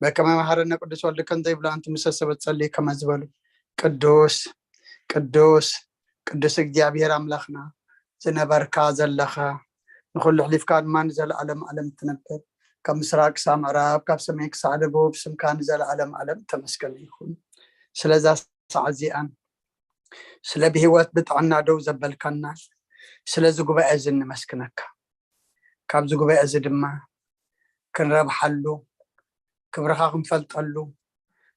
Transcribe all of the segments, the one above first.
በከመ መሃረነ ቅዱስ ወልድ ከም ዘይብሉ ኣንቲ ምስ ሰበ ትጸልይ ከመ ዝበሉ ቅዱስ ቅዱስ ቅዱስ እግዚኣብሔር ኣምላኽና ዝነበርካ ዘለኻ ንኹሉ ሕሊፍካ ድማ ንዘለዓለም ዓለም ትነብር ካብ ምስራቅ ክሳብ ምዕራብ ካብ ሰሜን ክሳብ ደቡብ ስምካ ንዘለዓለም ዓለም ተመስገን ይኹን። ስለዛ ሰዓት እዚኣን ስለ ብህይወት ብጥዕና ደው ዘበልካና ስለዚ ጉባኤ እዚ እንመስግነካ። ካብዚ ጉባኤ እዚ ድማ ክንረብሓሉ ክብርኻ ክንፈልጠሉ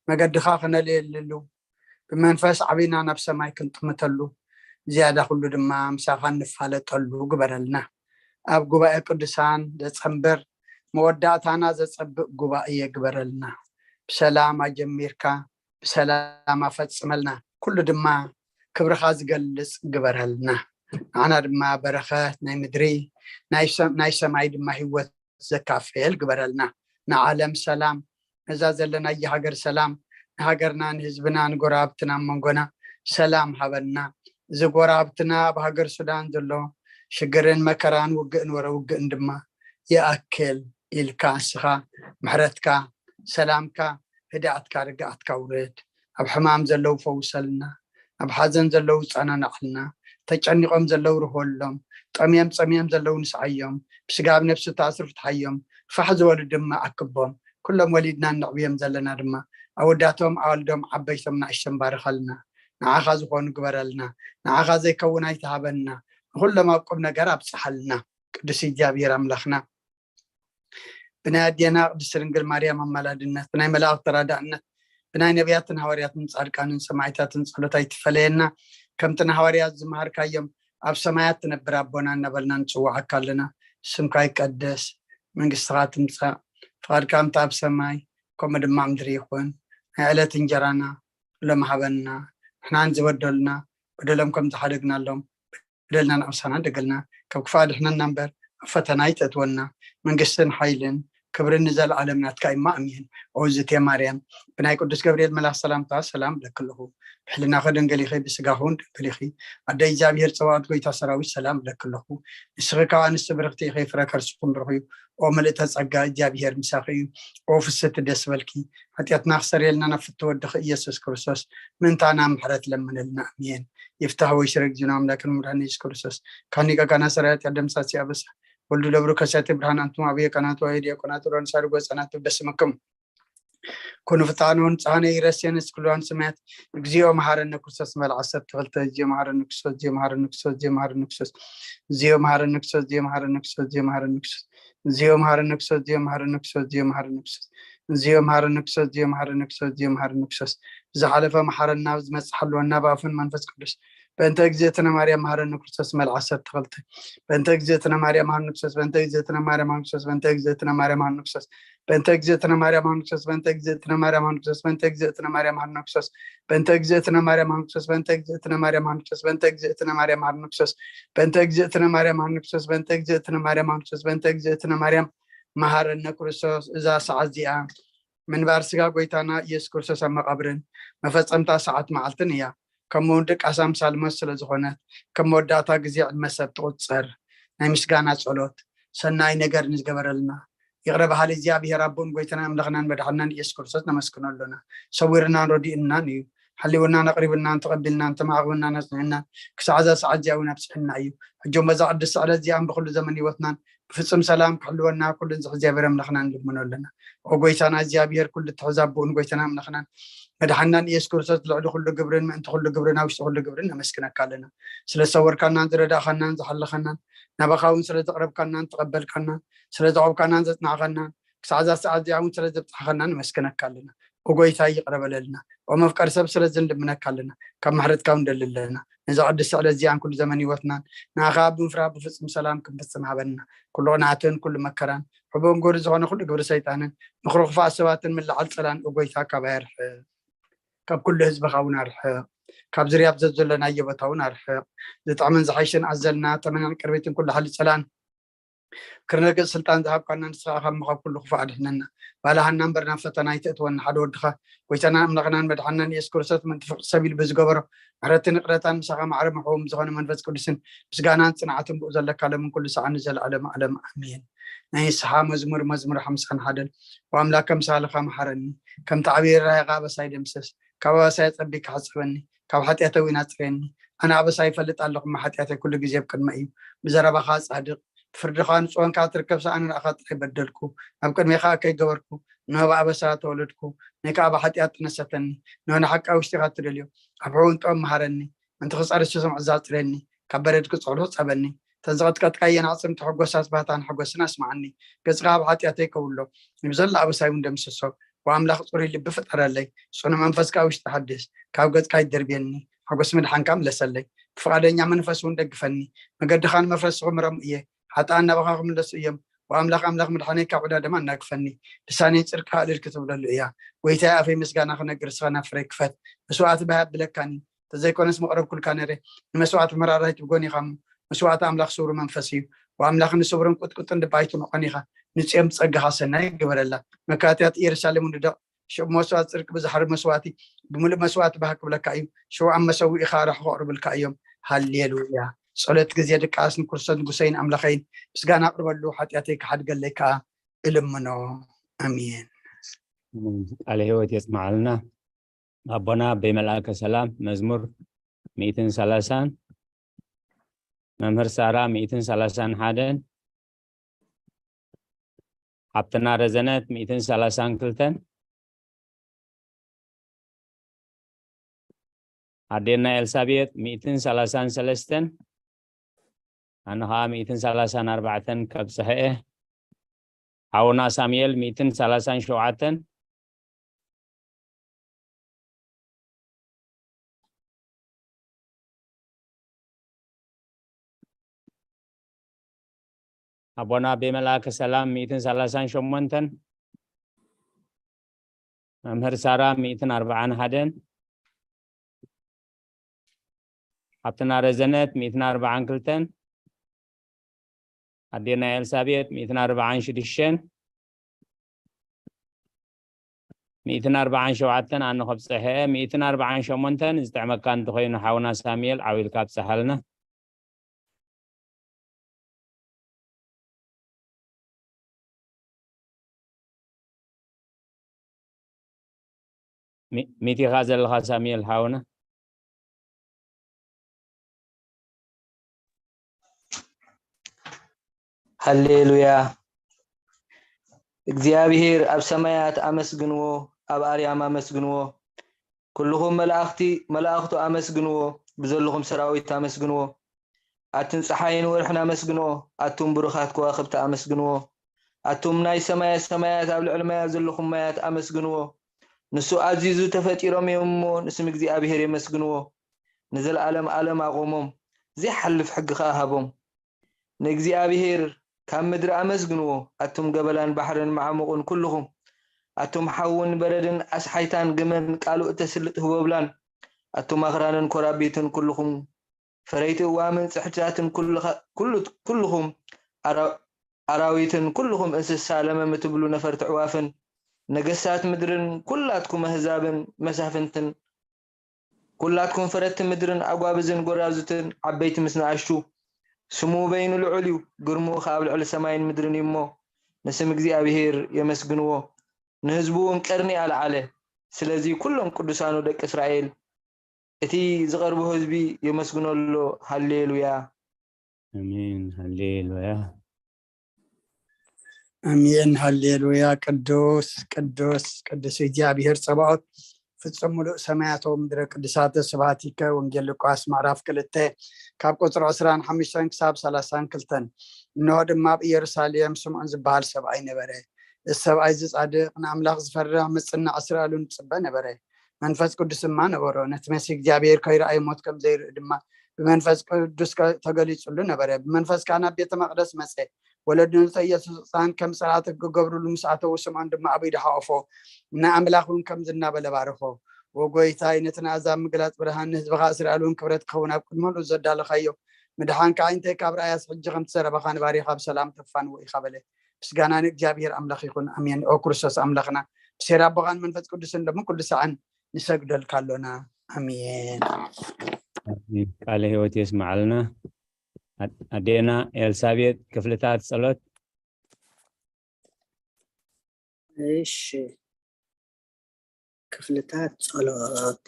መገድኻ ክነልየልሉ ብመንፈስ ዓቢና ናብ ሰማይ ክንጥምተሉ ዝያዳ ኩሉ ድማ ምሳኻ እንፋለጠሉ ግበረልና። ኣብ ጉባኤ ቅዱሳን ዘጸንብር መወዳእታና ዘጸብቅ ጉባኤ ግበረልና። ብሰላም ኣጀሚርካ ብሰላም ኣፈጽመልና። ኩሉ ድማ ክብርኻ ዝገልጽ ግበረልና። ንዓና ድማ በረኸት ናይ ምድሪ ናይ ሰማይ ድማ ህይወት ዘካፍል ግበረልና። ንዓለም ሰላም፣ ነዛ ዘለናያ ሃገር ሰላም፣ ንሃገርና ንህዝብና ንጎረባብትና መንጎና ሰላም ሃበና። እዚ ጎረባብትና ኣብ ሃገር ሱዳን ዘሎ ሽግርን መከራን ውግእን ወረ ውግእን ድማ ይኣክል ኢልካ ንስኻ ምሕረትካ ሰላምካ ህድኣትካ ርግኣትካ ውረድ። ኣብ ሕማም ዘለዉ ፈውሰልና፣ ኣብ ሓዘን ዘለዉ ጸናናዕልና፣ ተጨኒቖም ዘለዉ ርህወሎም፣ ጠምዮም ጸምዮም ዘለዉ ንስዓዮም፣ ብስጋ ኣብ ነፍሲ ተኣስሩ ፍትሓዮም፣ ፋሕ ዝበሉ ድማ ኣክቦም። ኩሎም ወሊድና ንዕብዮም ዘለና ድማ ኣወዳቶም ኣዋልዶም ዓበይቶም ንኣሽቶም ባርኸልና። ንዓኻ ዝኾኑ ግበረልና። ንዓኻ ዘይከውን ኣይትሃበና። ንኹሎም ኣብ ቁም ነገር ኣብጽሓልና። ቅዱስ እግዚኣብሔር ኣምላኽና ብናይ ኣዴና ቅድስቲ ድንግል ማርያም ኣማላድነት ብናይ መላእኽቲ ተራዳእነት ብናይ ነቢያትን ሃዋርያትን ጻድቃንን ሰማዕታትን ጸሎት ኣይትፈለየና። ከምቲ ንሃዋርያት ዝመሃርካዮም ኣብ ሰማያት ትነብር ኣቦና እናበልና ንጽውዓካ ኣለና። ስምካ ይቀደስ፣ መንግስትኻ ትምጻእ፣ ፍቓድካ ከምቲ ኣብ ሰማይ ከምኡ ድማ ኣብ ምድሪ ይኹን። ናይ ዕለት እንጀራና ሎም ሃበና፣ ንሕናን ዝበደሉና በደሎም ከም ዝሓደግናሎም በደልና ንኣምሳና ደገልና ካብ ክፋ ድሕነና እምበር ኣብ ፈተና ኣይተእትወና። መንግስትን ሓይልን ክብርን ንዘለዓለም ናትካ እማ ኣሜን። ኦዝቴ ማርያም ብናይ ቅዱስ ገብርኤል መልኣኽ ሰላምታ ሰላም ብለኪ ኣለኹ። ብሕልና ከደንገሊኺ ብስጋኹን ደንገሊኺ ኣደ እግዚኣብሔር ጸባኦት ጎይታ ሰራዊት ሰላም ብለኪ ኣለኹ። ንስኺ ካብ ኣንስቲ ብርኽቲ ኢኺ ፍረ ከርስኹም ብሩኽ እዩ። ኦ ምልእተ ጸጋ እግዚኣብሔር ምሳኺ እዩ። ኦ ፍስቲ ደስ በልኪ። ሓጢኣትና ክሰርየልና ናብ ፍትወድኺ ኢየሱስ ክርስቶስ ምእንታና ምሕረት ለምንልና ኣሜን። ይፍታህ ወይ ሽረ ጊዜና ኣምላክን ምድሓን ኢየሱስ ክርስቶስ ካኒ ቀጋና ሰራያት ያደምሳሲ ኣበሳ ወልዱ ለብሩ ከሳቲ ብርሃን ኣንቱም ኣብየ ቀናቱ ኣየ ዲያቆናቱ ሮንሳሪ ጎጸናቱ በስመክም ኩኑ ፍጣኑ ንጻነ ይረሴን እስክሉዋን ስማያት እግዚኦ መሐረነ ክርስቶስ መልዓ ሰብ ተኸልተ እግዚኦ መሐረነ ክርስቶስ እግዚኦ መሐረነ ክርስቶስ እግዚኦ መሐረነ ክርስቶስ እግዚኦ መሐረነ ክርስቶስ እግዚኦ መሐረነ ክርስቶስ እግዚኦ መሐረነ ክርስቶስ እግዚኦ መሐረነ ክርስቶስ እግዚኦ መሐረነ ክርስቶስ እግዚኦ መሐረነ ክርስቶስ እግዚኦ መሐረነ ክርስቶስ እግዚኦ መሐረነ ክርስቶስ ብዝሓለፈ መሐረና ብዝመጽእ ሓልወና ብኣፉን መንፈስ ቅዱስ በእንተ እግዝእትነ ማርያም መሐረነ ክርስቶስ መልዓ ሰብ ተኸልተ በእንተ እግዝእትነ ማርያም መሐረነ ክርስቶስ በእንተ እግዝእትነ ማርያም መሐረነ ክርስቶስ በእንተ እግዝእትነ ማርያም መሐረነ ክርስቶስ በእንተ እግዝእትነ ማርያም መሐረነ ክርስቶስ በእንተ እግዝእትነ ማርያም መሐረነ ክርስቶስ በእንተ እግዝእትነ ማርያም መሐረነ ክርስቶስ በእንተ እግዝእትነ ማርያም መሐረነ ክርስቶስ በእንተ እግዝእትነ ማርያም መሐረነ ክርስቶስ በእንተ እግዝእትነ ማርያም መሐረነ ክርስቶስ በእንተ እግዝእትነ ማርያም መሐረነ ክርስቶስ በእንተ እግዝእትነ ማርያም መሐረነ ክርስቶስ እዛ ሰዓት እዚኣ ምንባር ስጋ ጎይታና ኢየሱስ ክርስቶስ ኣብ መቓብርን መፈጸምታ ሰዓት መዓልትን እያ። ከምኡ እውን ድቃስ ኣምሳል ሞት ስለ ዝኾነት ከም መወዳእታ ግዜ ዕድመ ሰብ ትቑጸር ናይ ምስጋና ጸሎት ሰናይ ነገር ንዝገበረልና ይቕረ በሃሊ እግዚኣብሔር ኣቦን ጎይታና ኣምላኽናን መድሓናን ኢየሱስ ክርስቶስ ነመስግኖ ኣሎና። ሰዊርናን ረዲእናን እዩ። ሓሊውናን ኣቕሪብናን ተቐቢልናን ተማዕቕብናን ኣጽኒዕናን ክሳዕ እዛ ሰዓት እዚኣ እውን ኣብፅሕና እዩ። ሕጆም በዛ ቅድስቲ ዕለት እዚኣን ብኩሉ ዘመን ህይወትናን ብፍጹም ሰላም ክሕልወና ኩሉ ንዚ እግዚኣብሔር ኣምላኽና ንልምኖ ኣለና። ኦ ጎይታና እግዚኣብሔር ኩሉ ትሕዝ ኣቦኡን ጎይታና ኣምላኽናን መድሓናን ኢየሱስ ክርስቶስ ልዕሊ ኩሉ ግብርን ምእንቲ ኩሉ ግብርን ኣብ ውሽጢ ኩሉ ግብርን ነመስግነካ ኣለና። ስለ ዝሰወርካናን ዝረዳእኻናን ዝሓለኻናን ናባኻ እውን ስለ ዘቕረብካናን ተቐበልካናን ስለ ዘቆምካናን ዘጽናዕኻናን ክሳዕ እዛ ሰዓት እዚኣ እውን ስለ ዘብጽሓኻና ነመስግነካ ኣለና። ኦ ጎይታ ይቕረ በለልና። ኦ መፍቀሪ ሰብ ስለዚ ንልምነካ ኣለና። ካብ ምሕረትካ እውን ደሊ ኣለና። ነዛ ቅድስቲ ዕለት እዚኣን ኩሉ ዘመን ህይወትናን ንኣኻ ብምፍራህ ብፍጹም ሰላም ክንፍጽም ሃበና። ኩሉ ቅንኣትን ኩሉ መከራን ሕቦን ጎሪ ዝኾነ ኩሉ ግብሪ ሰይጣንን ምኽሪ ክፉኣት ሰባትን ምልዓል ጸላን ኦ ጎይታ ካባይ ኣርሕቕ። ካብ ኩሉ ህዝብኻ እውን ኣርሕቕ። ካብ ዝርያብ ዘዘሎናዮ ቦታ እውን ኣርሕቕ። ዝጥዕምን ዝሓይሽን ኣዘልና ተመንን ቅርቢትን ኩሉ ሓሊ ጸላን ክርነግእ ስልጣን ዝሃብካና ንስኻ ኢኻ እሞ ካብ ኩሉ ክፉእ ኣድሕነና። ባልሃና እምበር ናብ ፈተና ኣይተእትወና። ሓደ ወድኻ ጎይታናን ኣምላኽናን መድሓናን ኢየሱስ ክርስቶስ ምእንቲ ፍቕሪ ሰብ ኢሉ ብዝገበሮ ምሕረትን ይቕረታን ምሳኻ ማዕረ መሕዎም ዝኾነ መንፈስ ቅዱስን ምስጋናን ጽንዓትን ብኡ ዘለካ ለምን ኩሉ ሰዓን ንዘለዓለም ዓለም ኣሜን። ናይ ንስሓ መዝሙር መዝሙር ሓምሳን ሓደን። ወኣምላክ ከም ሳልኻ መሓረኒ፣ ከምቲ ዓብዪ ራይኻ ኣበሳይ ደምስስ፣ ካብ ኣበሳይ ጸቢካ ሓጽበኒ፣ ካብ ሓጢኣተይ እውን ኣጽርየኒ። ኣነ ኣበሳይ ይፈልጥ ኣለኹ፣ እሞ ሓጢኣተይ ኩሉ ግዜ ኣብ ቅድመይ እዩ። ብዘረባኻ ጻድቕ፣ ብፍርድኻ ንጹህ ኮንካ ትርከብ፣ ኣነ ንኣኻ ጥራይ በደልኩ፣ ኣብ ቅድሜኻ ከይገበርኩ፣ ንሆ ብኣበሳ ተወለድኩ፣ ንከኣ ብሓጢኣት ተነሰተኒ። ንሆ ንሓቂ ኣብ ውሽጢኻ ትደልዮ፣ ኣብ ሕውንጦም መሃረኒ፣ ምእንቲ ክጸሪ ስሱም ዕዛ ኣጽርየኒ፣ ካብ በረድ ክጽዕሩ ጸበኒ። እተን ዝቐጥቀጥካየን ኣዕጽምቲ ሕጎሳት ባህታን ሓጎስን ኣስምዓኒ። ገጽካ ኣብ ሓጢኣተይ ከውሎ፣ ንብዘሎ ኣበሳይ እውን ደምስሶ። ወኣምላኽ ጽሩይ ልቢ ፍጠረለይ፣ ጽኑዕ መንፈስ ካብ ውሽጢ ሓድስ። ካብ ገጽካ ኣይደርብየኒ፣ ሓጎስ ምድሓንካ ምለሰለይ። ብፍቓደኛ መንፈስ እውን ደግፈኒ፣ መገድኻ ንመፍረስቲ ክምረሙ እየ። ሓጥኣን ናባኻ ክምለሱ እዮም። ወኣምላኽ ኣምላኽ ምድሓነይ ካብ ዕዳ ደም ኣናግፈኒ። ልሳነይ ጽድቅካ እልል ክትብለሉ እያ። ጎይታየ ኣፈይ ምስጋና ክነግር እስኻ ናብ ፍረይ ክፈት። መስዋዕቲ ባህ ኣብለካኒ። ተዘይኮነስ መቕረብኩልካ ነይረ። ንመስዋዕቲ መራራይ ትብጎን ኢኻ እሞ፣ መስዋዕቲ ኣምላኽ ስውሩ መንፈስ እዩ። ወኣምላኽ ንስውርን ቁጥቁጥን ልቢ ኣይትንዖን ኢኻ። ንጽዮን ብጸጋኻ ሰናይ ግበረላ። መካትያት ኢየሩሳሌም ንደቕ። ሽዑ መስዋዕቲ ጽድቂ ብዝሓርድ መስዋዕቲ፣ ብምሉእ መስዋዕቲ ባህ ክብለካ እዩ። ሽዑ ኣብ መሰውኢኻ ኣራሑ ከቕርብልካ እዮም። ሃሌሉያ። ጸሎት ግዜ ድቃስ ንክርስቶስ ንጉሰይን ኣምላኸይን ምስጋና ኣቕርበሉ፣ ሓጢኣተይ ክሓድገለይ ከኣ እልምኖ። ኣሜን። ቃለ ህይወት የጽምዓልና። ኣቦና ኣበይ መልኣከ ሰላም መዝሙር ሚእትን ሰላሳን፣ መምህር ሳራ ሚእትን ሰላሳን ሓደን፣ ሓብትና ረዘነት ሚእትን ሰላሳን ክልተን፣ ኣዴና ኤልሳቤጥ ሚእትን ሰላሳን ሰለስተን፣ ኣነ ኸዓ ሚእትን ሰላሳን ኣርባዕተን ከብጽሐ እየ። ሓውና ሳሙኤል ሚእትን ሰላሳን ሸውዓተን፣ ኣቦና ኣቤ መልኣከ ሰላም ሚእትን ሰላሳን ሸሞንተን፣ መምህር ሳራ ሚእትን ኣርባዓን ሓደን፣ ሓብትና ረዘነት ሚእትን ኣርባዓን ክልተን፣ ኣዴና ኤልሳቤጥ ሚእትን ኣርባዓን ሽዱሽተን፣ ሚእትን ኣርባዓን ሸውዓተን ኣነ ከብፅሐ፣ ሚእትን ኣርባዓን ሸሞንተን ዝጥዕመካ እንተኾይኑ ሓውና ሳሙኤል ዓው ኢልካ ብፅሓልና። ሚ-፣ ሚቲኻ ዘለኻ ሳሙኤል ሓውና። ሃሌሉያ። እግዚኣብሔር ኣብ ሰማያት ኣመስግንዎ፣ ኣብ ኣርያም ኣመስግንዎ። ኩልኹም መላእኽቲ መላእኽቱ ኣመስግንዎ፣ ብዘለኹም ሰራዊት ኣመስግንዎ። ኣትን ፀሓይን ወርሕን ኣመስግንዎ፣ ኣቱም ብሩኻት ከዋኽብቲ ኣመስግንዎ። ኣቱም ናይ ሰማያት ሰማያት ኣብ ልዕሊ ማያት ዘለኹም ማያት ኣመስግንዎ። ንሱ ኣዚዙ ተፈጢሮም እዮም እሞ ንስም እግዚኣብሔር የመስግንዎ። ንዘለዓለም ዓለም ኣቖሞም፣ ዘይሓልፍ ሕጊ ኸኣ ሃቦም። ንእግዚኣብሔር ካብ ምድሪ ኣመስግንዎ፣ ኣቱም ገበላን ባሕርን መዓሙቕን ኩልኹም፣ ኣቱም ሓውን በረድን ኣስሓይታን ግመን ቃሉ እተስልጥ ህቦብላን፣ ኣቱም ኣኽራንን ኮራቢትን ኩልኹም፣ ፈረይቲ እዋምን ጽሕድታትን ኩልኻ-፣ ኩሉ-፣ ኩልኹም ኣራ-፣ ኣራዊትን ኩልኹም እንስሳ ለመም እትብሉ ነፈርቲ ኣዕዋፍን፣ ነገስታት ምድርን ኩላትኩም ኣህዛብን መሳፍንትን፣ ኩላትኩም ፈረትቲ ምድርን ኣጓብዝን ጎራዙትን ዓበይቲ ምስ ንኣሽቱ፣ ስሙ በይኑ ልዑል እዩ፣ ግርምኡ ኸኣ ኣብ ልዕሊ ሰማይን ምድርን እዩ እሞ፣ ንስም እግዚኣብሄር የመስግንዎ፣ ንህዝቡ እውን ቀርኒ ኣልዓለ። ስለዚ ኩሎም ቅዱሳኑ ደቂ እስራኤል፣ እቲ ዝቐርቦ ህዝቢ የመስግኖ ኣሎ። ሃሌሉያ። ኣሜን። ሃሌሉያ። ኣሜን። ሃሌሉያ። ቅዱስ ቅዱስ ቅዱስ እግዚኣብሔር ጸባኦት፣ ፍጹም ምሉእ ሰማያት ወምድረ ቅዱሳተ ስብሐቲከ። ወንጌል ሉቃስ ምዕራፍ ክልተ ካብ ቁጽሪ ዕስራን ሓሙሽተን ክሳብ ሰላሳን ክልተን። እንሆ ድማ ኣብ ኢየሩሳሌም ስምዖን ዝበሃል ሰብኣይ ነበረ። እዚ ሰብኣይ እዚ ጻድቕ፣ ንኣምላኽ ዝፈርሕ፣ ምጽናዕ እስራኤል እውን ዝጽበ ነበረ። መንፈስ ቅዱስ ድማ ነበሮ። ነቲ መሲህ እግዚኣብሔር ከይረኣየ ሞት ከም ዘይርኢ ድማ ብመንፈስ ቅዱስ ከ-፣ ተገሊጹሉ ነበረ። ብመንፈስ ከኣ ናብ ቤተ መቕደስ መጸ። ወለዲ ነቲ ኢየሱስ ህጻን ከም ጸላእቲ ክገብርሉ ምስ ኣተዉ፣ ስምዖን ድማ ኣብ ኢዱ ሓቖፎ፣ ንኣምላኽ እውን ከምዚ እናበለ ባረኾ። "ወ ጎይታይ፣ ነቲ ንኣህዛብ ምግላጽ ብርሃን፣ ንህዝብኻ እስራኤል እውን ክብረት ክኸውን ኣብ ቅድሚ ኩሉ ዘዳለኻዮ ምድሓን ከኣ እንታይ ካብ ረኣያስ፣ ሕጂ ከምቲ ዘረባኻ ንባርያኻ ብሰላም ተፋንዎ ኢኻ" በለ። ምስጋና ንእግዚኣብሔር ኣምላኽ ይኹን። ኣሜን። ኦ ክርስቶስ ኣምላኽና፣ ብሴራ ኣቦኻን መንፈስ ቅዱስን ሎምን ኩሉ ሰዓን ንሰግደልካ ኣሎና። ኣሜን። ቃለ ህይወት የስማዓልና። ኣዴና ኤልሳቤጥ ክፍልታት ጸሎት። እሺ፣ ክፍልታት ጸሎት።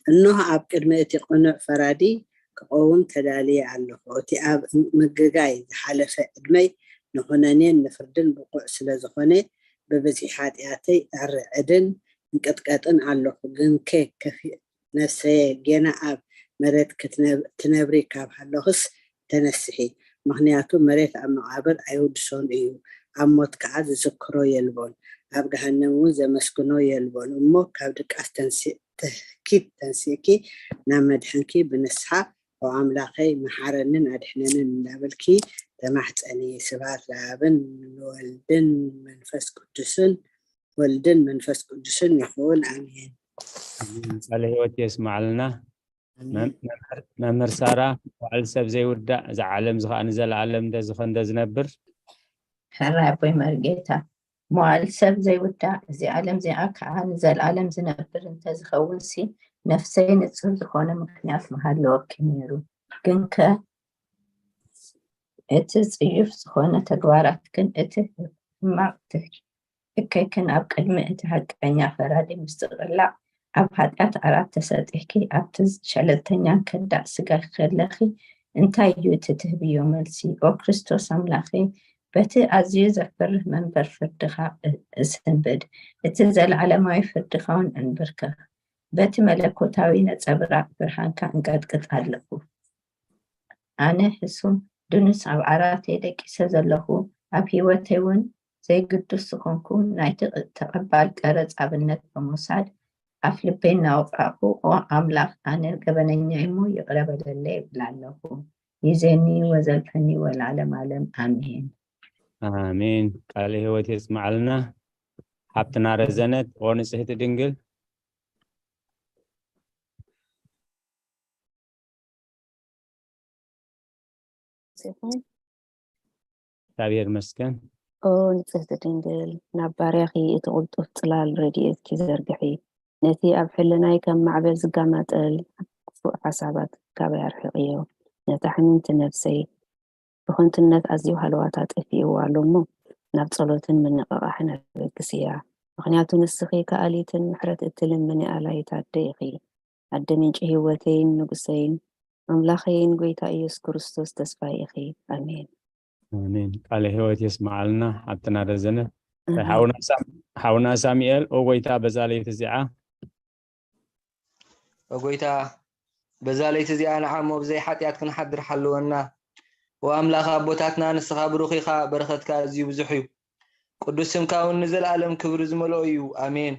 እንሆ ኣብ ቅድሚ እቲ ቅኑዕ ፈራዲ ክቐውም ተዳልየ ኣለኹ። እቲ ኣብ ምግጋይ ዝሓለፈ ዕድመይ ንኹነኔን ንፍርድን ብቑዕ ስለ ዝኾነ ብብዝሒ ሓጢኣተይ ኣርዕድን እንቅጥቀጥን ኣለኹ። ግንከ ነፍሰየ ጌና ኣብ መሬት ትነብሪ ካብ ሃለኹስ ተነስሒ። ምኽንያቱ መሬት ኣብ መቓብር ኣይውድሶን እዩ፣ ኣብ ሞት ከዓ ዝዝክሮ የልቦን፣ ኣብ ገሃነም እውን ዘመስግኖ የልቦን እሞ ካብ ድቃስ ተንስእ ትህኪት ተንሲእኪ ናብ መድሕንኪ ብንስሓ ኦ ኣምላኸይ መሓረንን ኣድሕነንን እንዳበልኪ ተማሕፀኒ። ስብሐት ለኣብን ንወልድን መንፈስ ቅዱስን ወልድን መንፈስ ቅዱስን ይኹን ኣሜን። ቃለ ህይወት የስማዓልና። መምህር ሳራ፣ መዋዕል ሰብ ዘይውዳእ፣ እዛ ዓለም ዝኸዓ ንዘለኣለም እንደ ዝኾን እንደ ዝነብር። ሕራይ ኣቦይ መርጌታ፣ መዋዕል ሰብ ዘይውዳእ፣ እዚ ዓለም እዚኣ ከዓ ንዘለኣለም ዝነብር እንተዝኸውን ሲ ነፍሰይ ንጹር ዝኾነ ምክንያት ምሃለወኪ ነይሩ። ግንከ እቲ ጽዩፍ ዝኾነ ተግባራትክን እቲ ሕማቕ ትህ እከይክን ኣብ ቅድሚ እቲ ሓቀኛ ፈራዲ ምስ ትቕላዕ፣ ኣብ ሓጢኣት ዓራት ተሰጢሕኪ ኣብቲ ሸለልተኛን ከዳዕ ስጋኪ ከለኺ፣ እንታይ እዩ እቲ ትህብዮ መልሲ? ኦ ክርስቶስ ኣምላኸይ፣ በቲ ኣዝዩ ዘፍርህ መንበር ፍርድኻ እስንብድ፣ እቲ ዘለዓለማዊ ፍርድኻ እውን እንብርከኽ። በቲ መለኮታዊ ነጸብራቕ ብርሃንካ እንቀጥቅጥ ኣለኹ። ኣነ ሕሱም ድኑስ ኣብ ዓራተይ ደቂሰ ዘለኹ፣ ኣብ ህይወተይ እውን ዘይግዱስ ዝኾንኩ ናይቲ ተቐባል ቀረጽ ኣብነት ብምውሳድ ኣፍ ልበይ እናወቃዕኩ ኦ ኣምላኽ ኣነ ገበነኛይ እሞ ይቕረ በለለይ እብል ኣለኹ። ይዜኒ ወዘልፈኒ ወለዓለም ዓለም ኣሜን። ኣሜን። ቃለ ህይወት የስማዓልና። ሓብትና ረዘነት ኦ ንጽህቲ ድንግል ይኹን። እግዚኣብሔር ይመስገን። ኦ ንጽህቲ ድንግል፣ ናብ ባርያኺ እቲ ቅልጡፍ ጽላል ረድኤትኪ ዘርግሒ። ነቲ ኣብ ሕልናይ ከም ማዕበል ዝጋማጠል ክፉእ ሓሳባት ካባይ ኣርሕቕዮ። ነታ ሕምምቲ ነፍሰይ ብኸንቱነት ኣዝዩ ሃለዋታ ጠፊእዋ ኣሎ እሞ፣ ናብ ጸሎትን ምንቕቓሕን ኣበግስያ። ምኽንያቱ ንስኺ ከኣሊትን ምሕረት እትልምኒ ኣላይት ኣደ ኢኺ። ኣደ ምንጪ ህይወተይን ንጉሰይን ኣምላኸይን ጎይታ ኢየሱስ ክርስቶስ ተስፋይ ኢኺ። ኣሜን። ኣሜን። ቃለ ህይወት የስማዓልና። ሓብትና ረዘነ። ሓውና ሳም-፣ ሓውና ሳሙኤል፣ ኦ ጎይታ፣ በዛ ለይቲ እዚኣ ኦ ጎይታ፣ በዛ ለይቲ እዚኣ ንዓሞ ብዘይ ሓጢኣት ክንሓድር ሓልወና። ኦ ኣምላኽ ኣቦታትና፣ ንስኻ ብሩኽ ኢኻ፣ በረኸትካ ኣዝዩ ብዙሕ እዩ። ቅዱስ ስምካ እውን ንዘለኣለም ክብሪ ዝመልኦ እዩ። ኣሜን።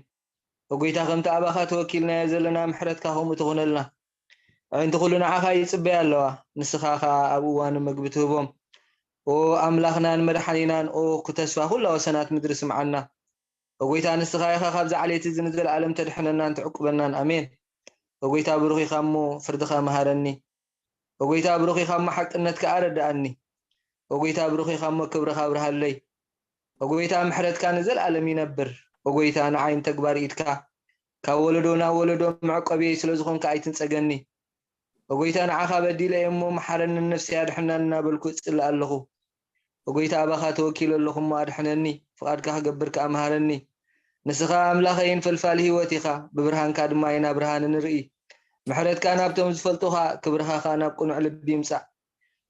ኦ ጎይታ፣ ከምቲ ኣባኻ ተወኪልናዮ ዘለና ምሕረትካ ከምኡ ትኹነልና። ኣዒንቲ ኩሉ ንዓኻ ይጽበያ ኣለዋ፣ ንስኻ ኸኣ ኣብ እዋኑ ምግቢ ትህቦም። ኦ ኣምላኽናን መድሓኒናን፣ ኦ ክተስፋ ኩላ ወሰናት ምድሪ ስምዓና። ኦ ጎይታ፣ ንስኻ ኢኻ ካብዚ ዓሌት እዚ ንዘለኣለም ተድሕነናን ትዕቁበናን። ኣሜን። ኦ ጎይታ፣ ብሩኽ ኢኻ እሞ ፍርድኻ መሃረኒ። ኦ ጎይታ፣ ብሩኽ ኢኻ እሞ ሓቅነትካ ኣረድኣኒ። ኦ ጎይታ፣ ብሩኽ ኢኻ እሞ ክብርኻ ኣብርሃለይ። ኦ ጎይታ፣ ምሕረትካ ንዘለኣለም ይነብር። ኦ ጎይታ፣ ንዓይ ንተግባር ኢድካ ካብ ወለዶ ናብ ወለዶ መዕቆብየይ ስለ ዝኾንካ ኣይትንጸገኒ። ኦ ጎይታ፣ ንዓኻ በዲለ እየ እሞ መሓረንን ነፍሰይ ኣድሕናን እናበልኩ እጽሊ ኣለኹ። ኦ ጎይታ፣ ኣባኻ ተወኪለ ኣለኹ እሞ ኣድሕነኒ፣ ፍቓድካ ክገብር ከኣ መሃረኒ። ንስኻ ኣምላኸይን ፈልፋሊ ህይወት ኢኻ፣ ብብርሃንካ ድማ ኢና ብርሃን እንርኢ። ምሕረትካ ናብቶም ዝፈልጡኻ፣ ክብርኻ ኸኣ ናብ ቅኑዕ ልቢ ይምጻእ።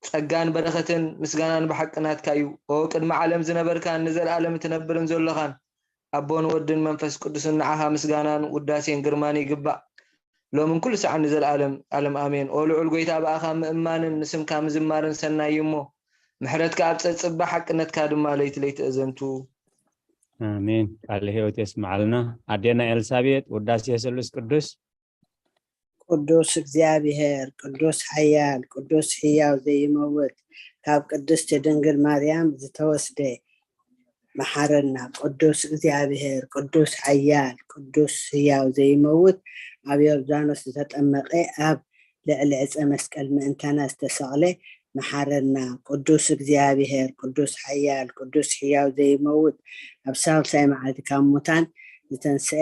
ጸጋን በረኸትን ምስጋናን ብሓቂ ናትካ እዩ። ኦ ቅድሚ ዓለም ዝነበርካን ንዘለኣለም እትነብርን ዘሎኻን፣ ኣቦን ወድን መንፈስ ቅዱስን ንዓኻ ምስጋናን ውዳሴን ግርማን ይግባእ። ሎምን ኩሉ ሰዓን ንዘለኣለም ኣለም ኣሜን። ኦ ልዑል ጎይታ ብኣኻ ምእማንን ንስምካ ምዝማርን ሰናይ እዩ እሞ፣ ምሕረትካ ኣብ ጸጽባ ሓቅነትካ ድማ ለይቲ ለይቲ እዘንቱ። ኣሜን። ቃለ ህይወት የስምዓልና። ኣዴና ኤልሳቤጥ ውዳሴ ስሉስ ቅዱስ። ቅዱስ እግዚኣብሔር፣ ቅዱስ ሓያል፣ ቅዱስ ህያው ዘይመውት፣ ካብ ቅድስቲ ድንግል ማርያም ዝተወስደ መሓረና። ቅዱስ እግዚኣብሔር፣ ቅዱስ ሓያል፣ ቅዱስ ህያው ዘይመውት፣ ኣብ ዮርዳኖስ ዝተጠመቐ፣ ኣብ ልዕሊ ዕፀ መስቀል ምእንታና ዝተሰቕለ፣ መሓረና። ቅዱስ እግዚኣብሔር፣ ቅዱስ ሓያል፣ ቅዱስ ሕያው ዘይመውት፣ ኣብ ሳልሳይ መዓልቲ ካብ ሙታን ዝተንስአ፣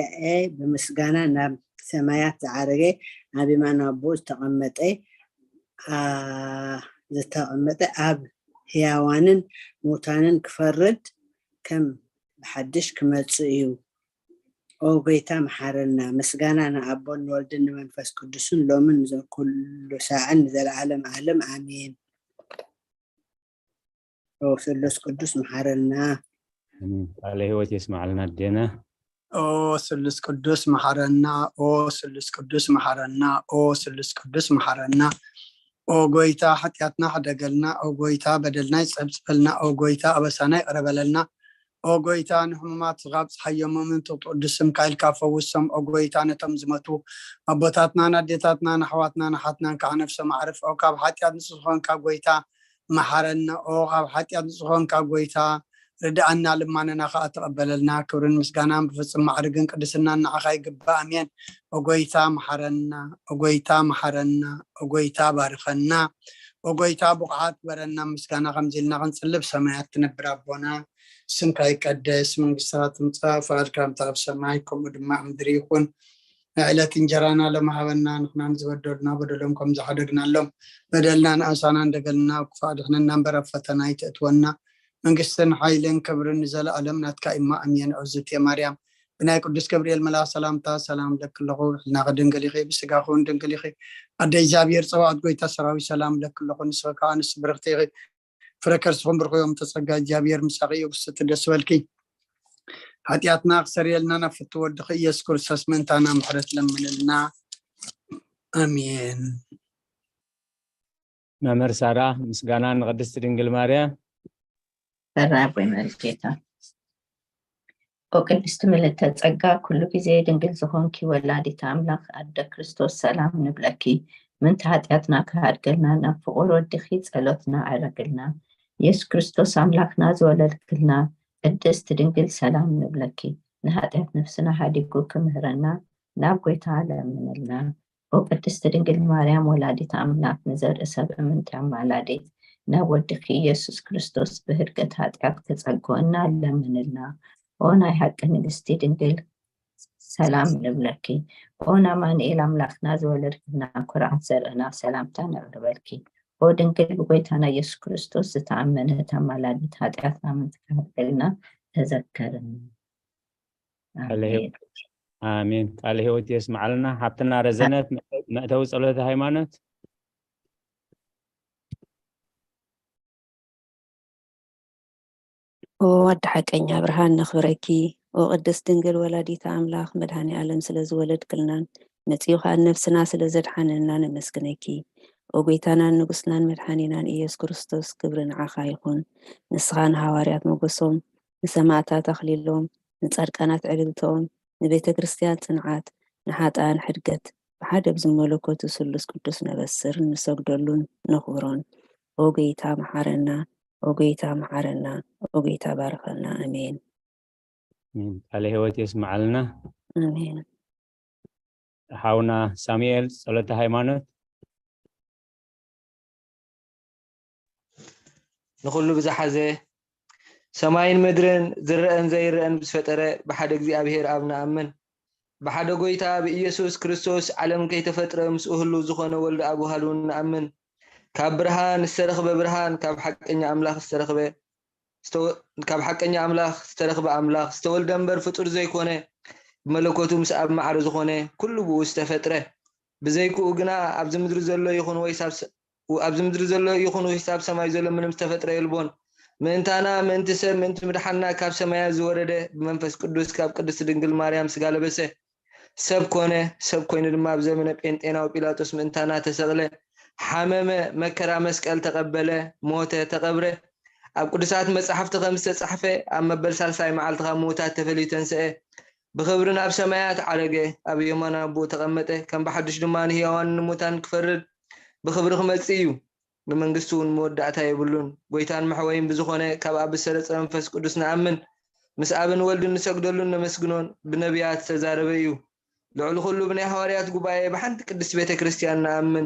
ብምስጋና ናብ ሰማያት ዝዓረገ፣ ኣብ የማን ኣቦኡ ዝተቐመጠ፣ ኣ፣ ዝተቐመጠ፣ ኣብ ህያዋንን ሙታንን ክፈርድ ከም ብሓድሽ ክመጽእ እዩ። ኦ ጎይታ መሓረና። ምስጋና ንኣቦን ንወልድን ንመንፈስ ቅዱስን ሎምን ንዘ-፣ ኩሉ ሳዕን ንዘለዓለም ዓለም ኣሜን። ኦ ስሉስ ቅዱስ መሓረና። ቃለ ህይወት የስማዕልና ኣዴና። ኦ ስሉስ ቅዱስ መሓረና። ኦ ስሉስ ቅዱስ መሓረና። ኦ ስሉስ ቅዱስ መሓረና። ኦ ጎይታ ሓጢኣትና ሕደገልና። ኦ ጎይታ በደልና ይጸብጸበልና። ኦ ጎይታ ኣበሳና ይቕረበለልና። ኦ ጎይታ ንሕሙማት ስጋ ኣብጽሓዮም፣ ምእንቲ ቅዱስ ስምካ ኢልካ ፈውሶም። ኦ ጎይታ ነቶም ዝመቱ ኣቦታትናን ኣዴታትናን ኣሕዋትናን ኣሓትናን ከዓ ነፍሶም ኣዕርፍ። ኦ ካብ ሓጢኣት ንጹህ ዝኾንካ ጎይታ መሓረና። ኦ ካብ ሓጢኣት ንጹህ ዝኾንካ ጎይታ ርድኣና፣ ልማነና ከዓ ተቐበለልና። ክብርን ምስጋናን ብፍጹም ማዕርግን ቅድስናን ንዓኻ ይግባእ። ኣሜን። ኦ ጎይታ መሓረና፣ ኦ ጎይታ መሓረና፣ ኦ ጎይታ ባርኸና፣ ኦ ጎይታ ብቑዓት ግበረና። ምስጋና ከምዚ ኢልና ክንጽልብ ሰማያት ትነብር ኣቦና ስምካ ይቀደስ፣ መንግስትኻ ትምጻእ፣ ፍቓድካ ከምቲ ኣብ ሰማይ ከምኡ ድማ ኣብ ምድሪ ይኹን። ናይ ዕለት እንጀራና ሎሚ ሃበና፣ ንሕናን ዝበደሉና በደሎም ከም ዝሓደግናሎም በደልና ንኣሳና እንደገልና፣ ክፉእ ኣድሕነና እምበር ኣብ ፈተና ኣይተእትወና። መንግስትን ሓይልን ክብርን ንዘለኣለም ናትካ እማ ኣሜን። ኦዝቴ ማርያም ብናይ ቅዱስ ገብርኤል መልኣኽ ሰላምታ ሰላም ለኪ ኣለኹ፣ ብሕልናኺ ድንግል ኢኺ፣ ብስጋኺ እውን ድንግል ኢኺ። ኣደ እግዚኣብሔር ጸባኦት ጎይታ ሰራዊት ሰላም ለኪ ኣለኹ፣ ንስኺ ከኣ ኣንስቲ ብርኽቲ ኢኺ፣ ፍረ ከርስኹም ብርኹ እዮም፣ ተጸጋ እግዚኣብሔር ምሳኺ እዩ፣ ብስቲ ደስ በልኪ። ሓጢኣትና ክሰርየልና ናብ ፍቱ ወድኺ ኢየሱስ ክርስቶስ ምእንታና ምሕረት ለምንልና። ኣሜን። መምህር ሳራ፣ ምስጋና ንቅድስቲ ድንግል ማርያም። ሰራይ ወይ መርጌታ። ኦ ቅድስቲ ምልዕተ ጸጋ፣ ኩሉ ግዜ ድንግል ዝኾንኪ ወላዲተ ኣምላኽ ኣደ ክርስቶስ፣ ሰላም ንብለኪ። ምእንቲ ሓጢኣትና ክሃድገልና ናብ ፍቑር ወድኺ ጸሎትና ኣዕረግልና። የሱስ ክርስቶስ ኣምላኽና ዝወለድክልና ቅድስቲ ድንግል፣ ሰላም ንብለኪ። ንሓጢኣት ነፍስና ሃዲጉ ክምህረና ናብ ጎይታ ለምንልና። ኦ ቅድስቲ ድንግል ማርያም ወላዲተ ኣምላኽ፣ ንዘርኢ ሰብ እምንቲ ኣማላዲት፣ ናብ ወድኺ ኢየሱስ ክርስቶስ ብህድገት ሓጢኣት ክጸግወና ለምንልና። ኦ ናይ ሓቂ ንግስቲ ድንግል፣ ሰላም ንብለኪ። ኦ ናማንኤል ኣምላኽና ዝወለድክልና፣ ኩርዓት ዘርእና፣ ሰላምታ ነቕርበልኪ። ኦ ድንግል ብጎይታና ኢየሱስ ክርስቶስ ዝተኣመነት ኣማላዲት፣ ሓጢኣትና ምእንቲ ክሃድገልና ተዘከርኒ። ቃለ ሕይወት። ኣሜን። ቃለ ሕይወት የስምዓልና። ሓብትና ረዘነት፣ መእተዊ ጸሎተ ሃይማኖት። ኦ ኣደ ሓቀኛ ብርሃን ነኽብረኪ። ኦ ቅድስት ድንግል ወላዲተ ኣምላኽ መድኃኔ ዓለም ስለ ዝወለድክልናን መጺኡ ኸኣ ነፍስና ስለ ዘድሓነና ነመስግነኪ። ኦ ጎይታናን ንጉስናን መድኃኒናን ኢየሱስ ክርስቶስ ክብሪ ንዓኻ ይኹን። ንስኻ ንሃዋርያት ሞገሶም፣ ንሰማዕታት ኣኽሊሎም፣ ንጻድቃናት ዕልልተኦም፣ ንቤተ ክርስቲያን ጽንዓት፣ ንሓጥኣን ሕድገት ብሓደ ብዝመለኮቱ ስሉስ ቅዱስ ነበስርን ንሰግደሉን ነኽብሮን። ኦ ጎይታ መሓረና፣ ኦ ጎይታ መሓረና፣ ኦ ጎይታ ባርኸና። ኣሜን። ኣሜን። ቃለ ሕይወት የስምዓልና። ኣሜን። ሓውና ሳሙኤል ጸሎተ ሃይማኖት። ንኹሉ ብዝሓዘ ሰማይን ምድርን ዝረአን ዘይረአን ብዝፈጠረ ብሓደ እግዚኣብሔር ኣብ ንኣምን። ብሓደ ጎይታ ብኢየሱስ ክርስቶስ ዓለም ከይተፈጥረ ምስኡ ህሉው ዝኾነ ወልድ ኣብ ውሃሉ ንኣምን። ካብ ብርሃን ዝተረኽበ ብርሃን፣ ካብ ሓቀኛ ኣምላኽ ዝተረኽበ፣ ዝተወ-፣ ካብ ሓቀኛ ኣምላኽ ዝተረኽበ ኣምላኽ፣ ዝተወልደ እምበር ፍጡር ዘይኮነ፣ ብመለኮቱ ምስ ኣብ ማዕረ ዝኾነ፣ ኩሉ ብኡ ዝተፈጥረ። ብዘይክኡ ግና ኣብዚ ምድሪ ዘሎ ይኹን ወይስ ኣብ ሰ-፣ ኣብዚ ምድሪ ዘሎ ይኹን ወይስ ኣብ ሰማይ ዘሎ ምንም ዝተፈጥረ የልቦን። ምእንታና፣ ምእንቲ ሰብ፣ ምእንቲ ምድሓንና ካብ ሰማያት ዝወረደ፣ ብመንፈስ ቅዱስ ካብ ቅድስቲ ድንግል ማርያም ስጋ ለበሰ። ሰብ ኮነ፣ ሰብ ኮይኑ ድማ ኣብ ዘመነ ጴንጤናዊ ጲላጦስ ምእንታና ተሰቕለ፣ ሓመመ፣ መከራ መስቀል ተቐበለ፣ ሞተ፣ ተቐብረ። ኣብ ቅዱሳት መጻሕፍቲ ከም ዝተጻሕፈ፣ ኣብ መበል ሳልሳይ መዓልቲ ካብ ምዉታት ተፈልዩ ተንስአ። ብኽብሪ ናብ ሰማያት ዓረገ፣ ኣብ የማን ኣቦኡ ተቐመጠ፣ ከም ብሓድሽ ድማ ንህያዋን ንሙታን ክፈርድ ብኽብሪ ክመጽእ እዩ። ንመንግስቱ እውን መወዳእታ የብሉን። ጎይታን መሕወይን ብዝኾነ ካብ ኣብ ዝሰረጸ መንፈስ ቅዱስ ንኣምን። ምስ ኣብን ወልድን ንሰግደሉን ነመስግኖን፣ ብነቢያት ዝተዛረበ እዩ። ልዕሊ ኩሉ ብናይ ሃዋርያት ጉባኤ ብሓንቲ ቅድስቲ ቤተ ክርስቲያን ንኣምን።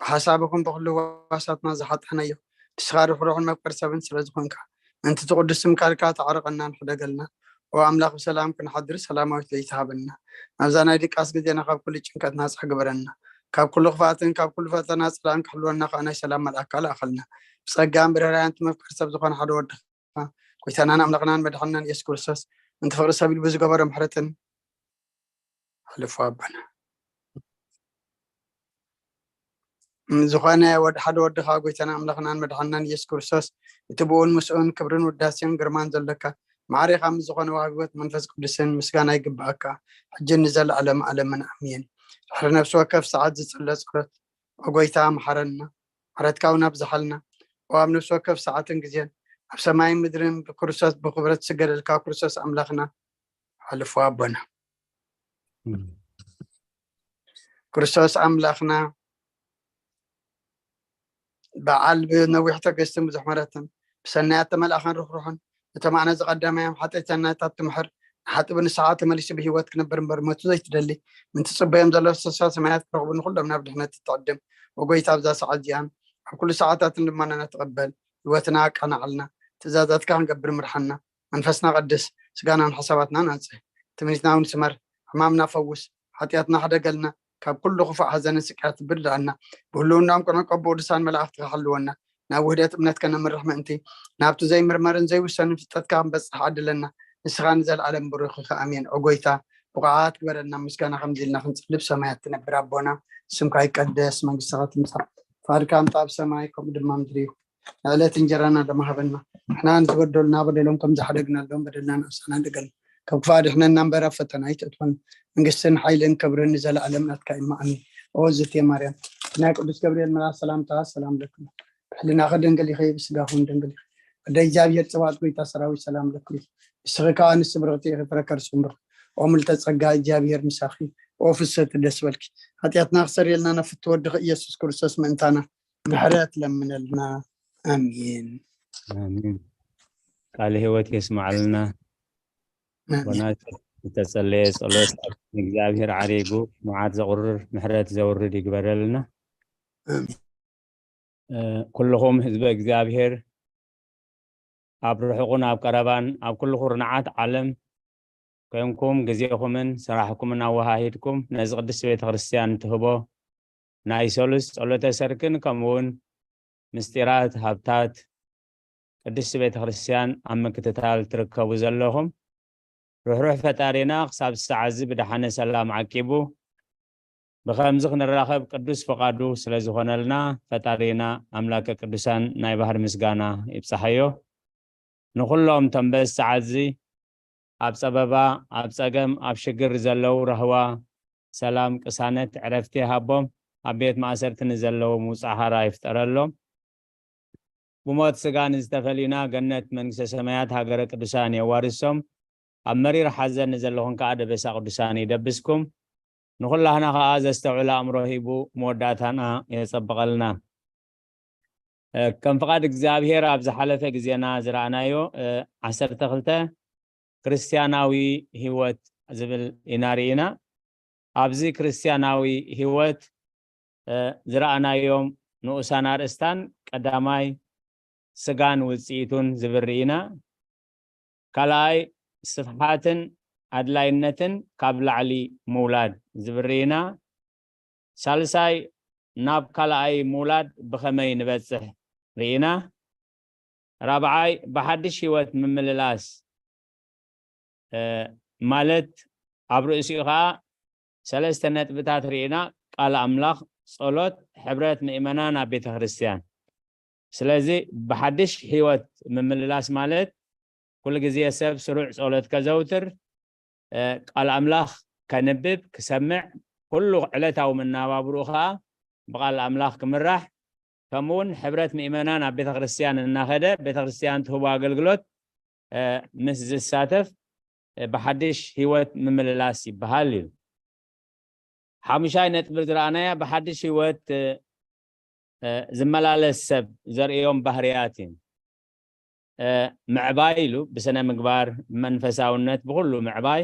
ብሓሳብ ይኹን ብኹሉ ህዋሳትና ዝሓጣናዮ፣ ንስኻ ርሕሩሕን መፍቀር ሰብን ስለ ዝኾንካ፣ ምእንቲ እቲ ቅዱስ ስምካ ኢልካ ተዓርቐና ንሕደገልና። ኦ ኣምላኽ፣ ብሰላም ክንሓድር ሰላማዊት ለይቲ ሃበና። ናብዛ ናይ ድቃስ ግዜና ካብ ኩሉ ጭንቀት ናጻ ግበረና። ካብ ኩሉ ክፍኣትን ካብ ኩሉ ፈተና ጽላእን ክሕልወና ከኣ ናይ ሰላም መልኣካ ልኣኸልና። ብጸጋን ብርህራያን እቲ መፍቀር ሰብ ዝኾነ ሓደ ወድኻ፣ ጎይታናን ኣምላኽናን መድሓንናን ኢየሱስ ክርስቶስ፣ ምእንቲ ፍቕሪ ሰብ ኢሉ ብዝገበሮ ምሕረትን፣ ሕልፉ ኣቦና። ዝኾነ ወድ-፣ ሓደ ወድኻ ጎይታና ኣምላኽናን መድሓንናን ኢየሱስ ክርስቶስ፣ እቲ ብኡን ምስኡን ክብርን ውዳሴን ግርማን ዘለካ፣ ማዕሬኻ ምስ ዝኾነ ወሃቢ ህይወት መንፈስ ቅዱስን ምስጋና ይግብኣካ፣ ሕጂ ንዘለኣለም ኣለምን ኣሜን። ድሕሪ ነፍሲ ወከፍ ሰዓት ዝጽለ ጸሎት፣ ኦ ጎይታ፣ መሓረና፣ ምሕረትካ እውን ኣብዝሓልና። ኦ ኣብ ነፍሲ ወከፍ ሰዓትን ግዜን፣ ኣብ ሰማይን ምድርን ብክርስቶስ ብኽብረት ዝስገደልካ ክርስቶስ ኣምላኽና፣ ሕልፉ ኣቦና። እም። ክርስቶስ ኣምላኽና፣ በዓል ብነዊሕ ትዕግስትን ብዙሕ ምሕረትን፣ ብሰናያት ተመልኣኻን ርሕሩሕን፣ ነቶም ኣነ ዝቐደማዮም ሓጢኣተኛታት ትምሕር፣ ንሓጥብ ንስሓ ተመሊሱ ብህይወት ክነብር እምበር፣ ሞቱ ዘይትደሊ፣ ምእንቲ ጽበዮም ዘሎ ተስፋ ሰማያት ክረኽቡ፣ ንኹሎም ናብ ድሕነት እትዕድም፣ ወጎይታ ኣብዛ ሰዓት እዚኣን ኣብ ኩሉ ሰዓታትን ልመናና ትቐበል፣ ህይወትና ኣቃናዕልና፣ ትእዛዛትካ ክንገብር ምርሓና፣ መንፈስና ቀድስ፣ ስጋናን ሓሳባትናን ኣንጽህ፣ ትምኒትና እውን ስመር፣ ሕማምና ፈውስ፣ ሓጢኣትና ሕደገልና፣ ካብ ኩሉ ክፉእ ሓዘንን ስቅያት ብድኣና፣ ብህልውናኦም ክንዕቀብ ብቅዱሳን መላእኽትኻ ሓልወና፣ ናብ ውህደት እምነት ከነምርሕ ምእንቲ፣ ናብቲ ዘይምርመርን ዘይውሰንን ፍልጠትካ ክንበጽሕ ዓድለና፣ ንስኻ ንዘለኣለም ብሩኽ ኢኻ፣ ኣሜን። ኦ ጎይታ፣ ብቑዓት ግበረና፣ ምስጋና ከምዚ ኢልና ክንጽልብ ሰማያት ትነብር ኣቦና፣ ስምካ ይቀደስ፣ መንግስትኻ ትምጻእ፣ ፍቓድካ ምጻእ ኣብ ሰማይ ከምኡ ድማ ምድሪ ይኹን። ንዕለት እንጀራና ድማ ሃበና። ንሕና ንዝበደሉና በደሎም ከም ዝሓደግናሎም በደልና ንኣሳና ድገል። ካብ ክፋ ድሕነና እምበር ኣብ ፈተና ኣይተእትወን። መንግስትን ሓይልን ክብርን ንዘለኣለም ናትካ እዩ። ኣሜን። ኦ ዝቴ ማርያም፣ ናይ ቅዱስ ገብርኤል መልኣክ ሰላምታ ሰላም ለኩም። ብሕልናኺ ድንግል ኢኺ፣ ብስጋኹን ድንግል ኢኺ። ወደ እግዚኣብሔር ጽባኦት ጎይታ ሰራዊት ሰላም ለኩም። ንስኺ ከኣ ንስብርኽቲ ኢኺ፣ ፍረ ከርስኹም ብሩኽ። ኦ ምልዕተ ጸጋ እግዚኣብሔር ምሳኺ። ኦ ፍሰቲ ደስ በልኪ። ሓጢኣትና ክሰርየልና ናብ ፍትወ ወድኺ ኢየሱስ ክርስቶስ ምእንታና ምሕረት ለምነልና። ኣሜን። ኣሜን። ቃለ ህይወት የስማዓልና። ኣሜን። ኣቦና ዝተጸለየ ጸሎት ንእግዚኣብሔር ዓሪጉ መዓት ዘቑርር ምሕረት ዘውርድ ይግበረልና። ኣሜን። እ፣ ኩልኹም ህዝበ እግዚኣብሔር ኣብ ርሑቕን ኣብ ቀረባን ኣብ ኩሉ ኩርናዓት ዓለም ኮይንኩም ግዜኹምን ስራሕኩምን ኣወሃሂድኩም ነዚ ቅድስቲ ቤተ ክርስቲያን ትህቦ ናይ ሰሉስ ጸሎተ ሰርክን ከምኡ እውን ምስጢራት ሃብታት ቅድስቲ ቤተ ክርስቲያን ኣብ ምክትታል ትርከቡ ዘለኹም ርሕሩሕ ፈጣሪና ክሳብ ሰዓት እዚ ብደሓነ ሰላም ዓቂቡ ብኸምዚ ክንራኸብ ቅዱስ ፍቓዱ ስለ ዝኾነልና ፈጣሪና ኣምላከ ቅዱሳን ናይ ባህር ምስጋና ይብጽሓዮ። ንኹሎም እቶም በዚ ሰዓት እዚ ኣብ ጸበባ፣ ኣብ ጸገም፣ ኣብ ሽግር ዘለዉ ራህዋ፣ ሰላም፣ ቅሳነት፣ ዕረፍቲ ይሃቦም። ኣብ ቤት ማእሰርቲ ንዘለዉ ምውጻእ ሓራ ይፍጠረሎም። ብሞት ስጋ ንዝተፈልዩና ገነት መንግስተ ሰማያት ሃገረ ቅዱሳን የዋርሶም። ኣብ መሪር ሓዘን ንዘለኹም ከኣ ደበሳ ቅዱሳን ይደብስኩም። ንኹላህና ከኣ ዘስተውዕል ኣእምሮ ሂቡ መወዳእታና የጸብቐልና። እ፣ ከም ፍቓድ እግዚኣብሔር ኣብ ዝሓለፈ ግዜና ዝረኣናዮ፣ እ፣ ዓሰርተ ክልተ ክርስትያናዊ ህይወት ዝብል ኢና ርኢና። ኣብዚ ክርስትያናዊ ህይወት፣ እ፣ ዝረኣናዮም ንኡሳን ኣርእስታን ቀዳማይ ስጋን ውጽኢቱን ዝብል ርኢና። ካልኣይ ስፍሓትን ኣድላይነትን ካብ ላዕሊ ምውላድ ዝብል ርኢና። ሳልሳይ ናብ ካልኣይ ምውላድ ብኸመይ ንበጽሕ ርኢና። ራብዓይ ብሓድሽ ህይወት ምምልላስ፣ እ፣ ማለት ኣብ ርእሲኡ ኸኣ ሰለስተ ነጥብታት ርኢና፣ ቃል ኣምላኽ፣ ጸሎት፣ ሕብረት ምእመናን ኣብ ቤተ ክርስቲያን። ስለዚ ብሓድሽ ህይወት ምምልላስ ማለት ኩሉ ግዜ ሰብ ስሩዕ ጸሎት ከዘውትር፣ እ፣ ቃል ኣምላኽ ከንብብ፣ ክሰምዕ፣ ኩሉ ዕለታዊ መነባብርኡ ኸኣ ብቃል ኣምላኽ ክምራሕ፣ ከምኡ እውን ሕብረት ምእመናን ኣብ ቤተ ክርስቲያን እናኸደ ቤተ ክርስቲያን ትህቦ ኣገልግሎት፣ እ፣ ምስ ዝሳተፍ፣ እ፣ ብሓድሽ ህይወት ምምልላስ ይበሃል እዩ። ሓሙሻይ ነጥቢ ዝረኣናያ ብሓድሽ ህይወት፣ እ፣ እ፣ ዝመላለስ ሰብ ዘርእዮም ባህርያት እዩ። እ፣ ምዕባይ ኢሉ ብስነ ምግባር፣ ብመንፈሳውነት፣ ብኹሉ ምዕባይ።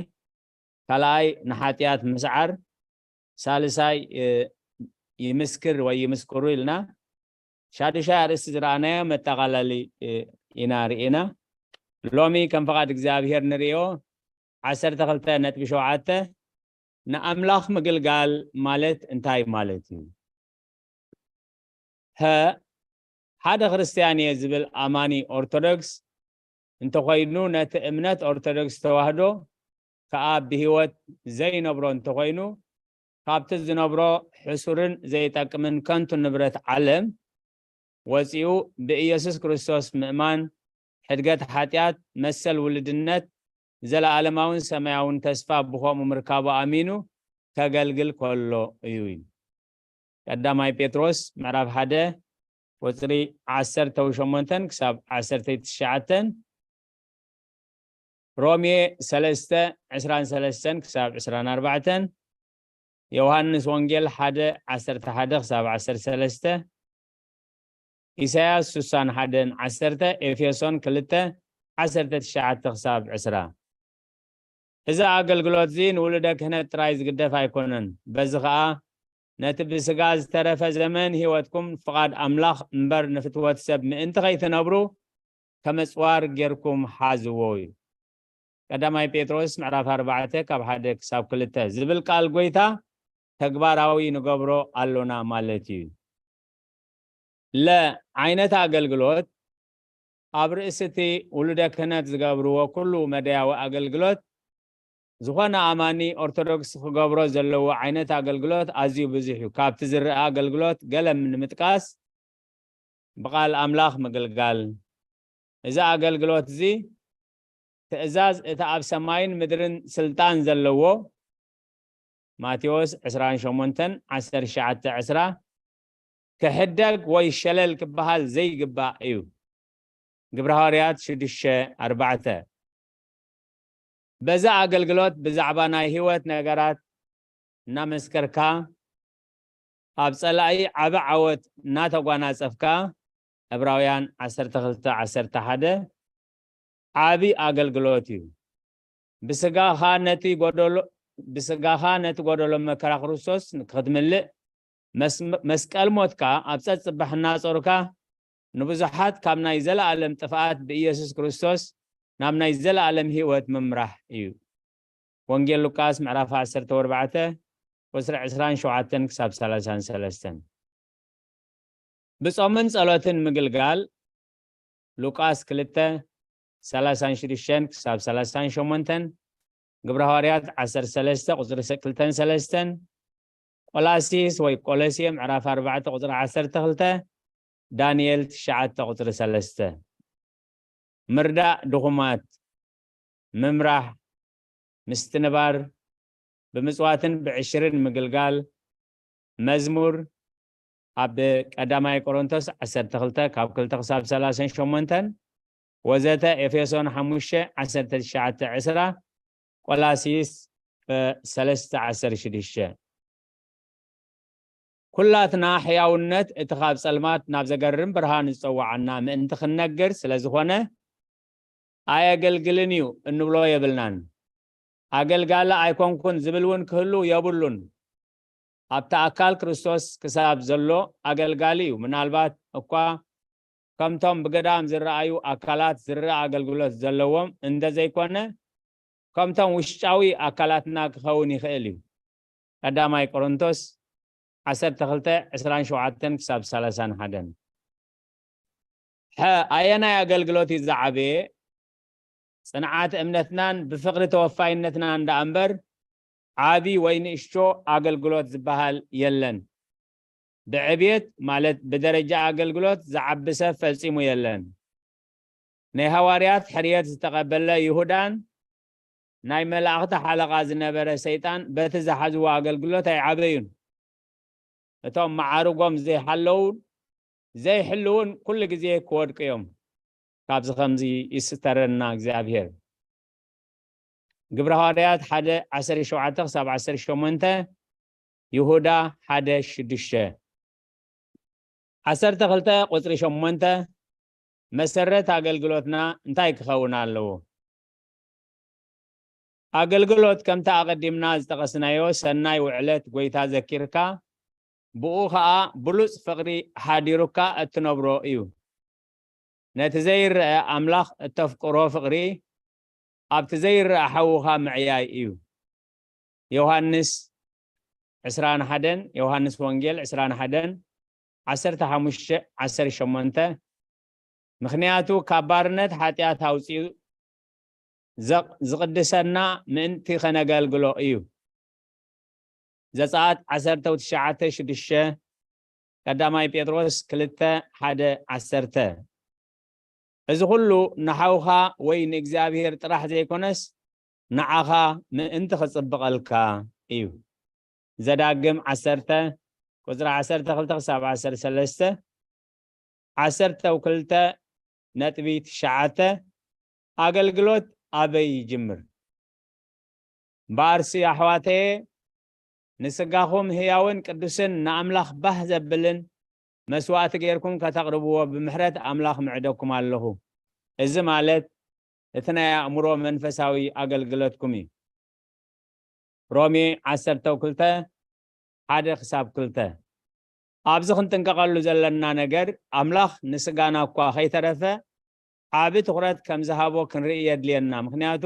ካልኣይ ንሓጢኣት ምስዓር። ሳልሳይ፣ እ፣ ይምስክር ወይ ይምስክሩ ኢልና ሻዱሻይ ኣርእስቲ ዝረኣናዮ መጠቓለሊ ኢና ርኢና። ሎሚ ከም ፍቓድ እግዚኣብሔር ንርእዮ ዓሰርተ ክልተ ነጥቢ ሸውዓተ ንኣምላኽ ምግልጋል ማለት እንታይ ማለት እዩ? ሀ ሓደ ክርስትያን እየ ዝብል ኣማኒ ኦርቶዶክስ እንተኾይኑ ነቲ እምነት ኦርቶዶክስ ተዋህዶ ከኣ ብህይወት ዘይነብሮ እንተኾይኑ ካብቲ ዝነብሮ ሕሱርን ዘይጠቅምን ከንቱ ንብረት ዓለም ወፂኡ ብኢየሱስ ክርስቶስ ምእማን ሕድገት ሓጢኣት መሰል ውልድነት ዘለዓለማውን ሰማያውን ተስፋ ብኸምኡ ምርካቡ ኣሚኑ ከገልግል ከሎ እዩ። ቀዳማይ ጴጥሮስ ምዕራፍ ሓደ ቁፅሪ ዓሰርተ ሸሞንተን ክሳብ ዓሰርተ ትሽዓተን፣ ሮሜ ሰለስተ ዕስራን ሰለስተን ክሳብ ዕስራን ኣርባዕተን፣ ዮሃንስ ወንጌል ሓደ ዓሰርተ ሓደ ክሳብ ዓሰርተ ሰለስተ፣ ኢሳያስ ሱሳን ሓደን ዓሰርተ፣ ኤፌሶን ክልተ ዓሰርተ ትሽዓተ ክሳብ ዕስራ። እዚ ኣገልግሎት እዚ ንውሉደ ክህነት ጥራይ ዝግደፍ ኣይኮነን። በዚ ኸኣ ነቲ ብስጋ ዝተረፈ ዘመን ህይወትኩም ፍቓድ ኣምላኽ እምበር ንፍትወት ሰብ ምእንቲ ከይትነብሩ ከመጽዋር ጌርኩም ሓዝዎ እዩ። ቀዳማይ ጴጥሮስ ምዕራፍ ኣርባዕተ ካብ ሓደ ክሳብ ክልተ ዝብል ቃል ጎይታ ተግባራዊ ንገብሮ ኣሎና ማለት እዩ። ለ ዓይነት ኣገልግሎት ኣብ ርእሲ እቲ ውሉደ ክህነት ዝገብርዎ ኩሉ መደያዊ ኣገልግሎት ዝኾነ ኣማኒ ኦርቶዶክስ ክገብሮ ዘለዎ ዓይነት ኣገልግሎት ኣዝዩ ብዙሕ እዩ። ካብቲ ዝረኣ ኣገልግሎት ገለ ንምጥቃስ ብቓል ኣምላኽ ምግልጋል። እዚ ኣገልግሎት እዚ ትእዛዝ እቲ ኣብ ሰማይን ምድርን ስልጣን ዘለዎ ማቴዎስ ዕስራን ሸሞንተን ዓሰርተ ትሽዓተ ዕስራ ክሕደግ ወይ ሸለል ክበሃል ዘይግባእ እዩ። ግብረ ሃዋርያት ሽዱሽተ ኣርባዕተ። በዚ ኣገልግሎት ብዛዕባ ናይ ህይወት ነገራት እናመስከርካ ኣብ ጸላኢ ዓቢ ዓወት እናተጓናጸፍካ ዕብራውያን ዓሰርተ ክልተ ዓሰርተ ሓደ ዓቢ ኣገልግሎት እዩ። ብስጋኻ ነቲ ጎደሎ ብስጋኻ ነቲ ጎደሎ መከራ ክርስቶስ ክትምልእ መስቀል ሞትካ ኣብ ጸጽባሕ እናጾርካ ንብዙሓት ካብ ናይ ዘለኣለም ጥፍኣት ብኢየሱስ ክርስቶስ ናብ ናይ ዘለኣለም ህይወት ምምራሕ እዩ። ወንጌል ሉቃስ ምዕራፍ ዓሰርተ ኣርባዕተ ቁፅሪ ዕስራን ሸውዓተን ክሳብ ሰላሳን ሰለስተን። ብጾምን ጸሎትን ምግልጋል ሉቃስ ክልተ ሰላሳን ሽዱሽተን ክሳብ ሰላሳን ሸሞንተን፣ ግብረ ሃዋርያት ዓሰርተ ሰለስተ ቁፅሪ ክልተን ሰለስተን፣ ቆላሲስ ወይ ቆሎሴ ምዕራፍ ኣርባዕተ ቁፅሪ ዓሰርተ ክልተ፣ ዳንኤል ትሽዓተ ቁፅሪ ሰለስተ። ምርዳእ ድኹማት፣ ምምራሕ፣ ምስትንባር፣ ብምጽዋትን ብዕሽርን ምግልጋል፣ መዝሙር ኣብ ቀዳማይ ቆሮንቶስ ዓሰርተ ክልተ ካብ ክልተ ክሳብ ሰላሳን ሸሞንተን ወዘተ፣ ኤፌሶን ሓሙሽተ ዓሰርተ ትሽዓተ ዕስራ፣ ቆላሲስ ሰለስተ ዓሰርተ ሽዱሽተ። ኩላትና ሕያውነት እቲ ካብ ጸልማት ናብ ዘገርም ብርሃን ዝጸውዓና ምእንቲ ክንነግር ስለ ዝኾነ ኣየገልግልን እዩ እንብሎ የብልናን። ኣገልጋሊ ኣይኮንኩን ዝብል እውን ክህሉ የብሉን። ኣብቲ ኣካል ክርስቶስ ክሳብ ዘሎ ኣገልጋሊ እዩ። ምናልባት እኳ ከምቶም ብገዳም ዝረኣዩ ኣካላት ዝረኣ ኣገልግሎት ዘለዎም እንተዘይኮነ ከምቶም ውሽጣዊ ኣካላትና ክኸውን ይኽእል እዩ። ቀዳማይ ቆሮንቶስ ዓሰርተ ክልተ ዕስራን ሸውዓተን ክሳብ ሰላሳን ሓደን። ሐ ኣየናይ ኣገልግሎት እዩ ዝዓበየ? ጽንዓት እምነትናን ብፍቕሪ ተወፋይነትናን ደኣ እምበር ዓቢ ወይ ንእሽቶ ኣገልግሎት ዝበሃል የለን። ብዕብየት ማለት ብደረጃ ኣገልግሎት ዝዓቢ ሰብ ፈጺሙ የለን። ናይ ሃዋርያት ሕርየት ዝተቐበለ ይሁዳን ናይ መላእኽቲ ሓለቓ ዝነበረ ሰይጣን በቲ ዝሓዝዎ ኣገልግሎት ኣይዓበዩን። እቶም መዓርጎም ዘይሓለውን ዘይሕልውን ኩሉ ግዜ ክወድቁ እዮም። ካብዚ ከምዚ ይስተረና እግዚኣብሔር። ግብረ ሃዋርያት ሓደ ዓሰርተ ሸውዓተ ክሳብ ዓሰርተ ሸሞንተ፣ ይሁዳ ሓደ ሽዱሽተ። ዓሰርተ ክልተ ቁፅሪ ሸሞንተ፣ መሰረት ኣገልግሎትና እንታይ ክኸውን ኣለዎ? ኣገልግሎት ከምቲ ኣቐዲምና ዝጠቐስናዮ ሰናይ ውዕለት ጎይታ ዘኪርካ ብኡ ኸኣ ብሉጽ ፍቕሪ ሓዲሩካ እትነብሮ እዩ። ነቲ ዘይረኣ ኣምላኽ እተፍቅሮ ፍቕሪ ኣብቲ ዘይረኣ ሓውኻ ምዕያይ እዩ። ዮሃንስ ዕስራን ሓደን፣ ዮሃንስ ወንጌል ዕስራን ሓደን፣ ዓሰርተ ሓሙሽተ፣ ዓሰርተ ሸሞንተ። ምኽንያቱ ካብ ባርነት ሓጢኣት ኣውጺኡ ዘቕ-፣ ዝቕድሰና ምእንቲ ከነገልግሎ እዩ። ዘጸኣት ዓሰርተ ትሽዓተ ሽዱሽተ፣ ቀዳማይ ጴጥሮስ ክልተ ሓደ ዓሰርተ። እዚ ኹሉ ንሓውኻ ወይ ንእግዚኣብሔር ጥራሕ ዘይኮነስ ንዓኻ ምእንቲ ክጽብቐልካ እዩ። ዘዳግም ዓሰርተ ቁጽሪ ዓሰርተ ክልተ ክሳብ ዓሰርተ ሰለስተ፣ ዓሰርተ ክልተ ነጥቢ ትሽዓተ፣ ኣገልግሎት ኣበይ ይጅምር? እምበኣርሲ ኣሕዋተየ፣ ንስጋኹም ህያውን ቅዱስን ንኣምላኽ ባህ ዘብልን መስዋእቲ ጌርኩም ከተቕርብዎ ብምሕረት ኣምላኽ ምዕደኩም ኣለኹ። እዚ ማለት እቲ ናይ ኣእምሮ መንፈሳዊ ኣገልግሎትኩም እዩ። ሮሜ ዓሰርተ ክልተ ሓደ ክሳብ ክልተ። ኣብዚ ክንጥንቀቐሉ ዘለና ነገር፣ ኣምላኽ ንስጋና እኳ ከይተረፈ ዓቢ ትኹረት ከም ዝሃቦ ክንርኢ የድልየና። ምኽንያቱ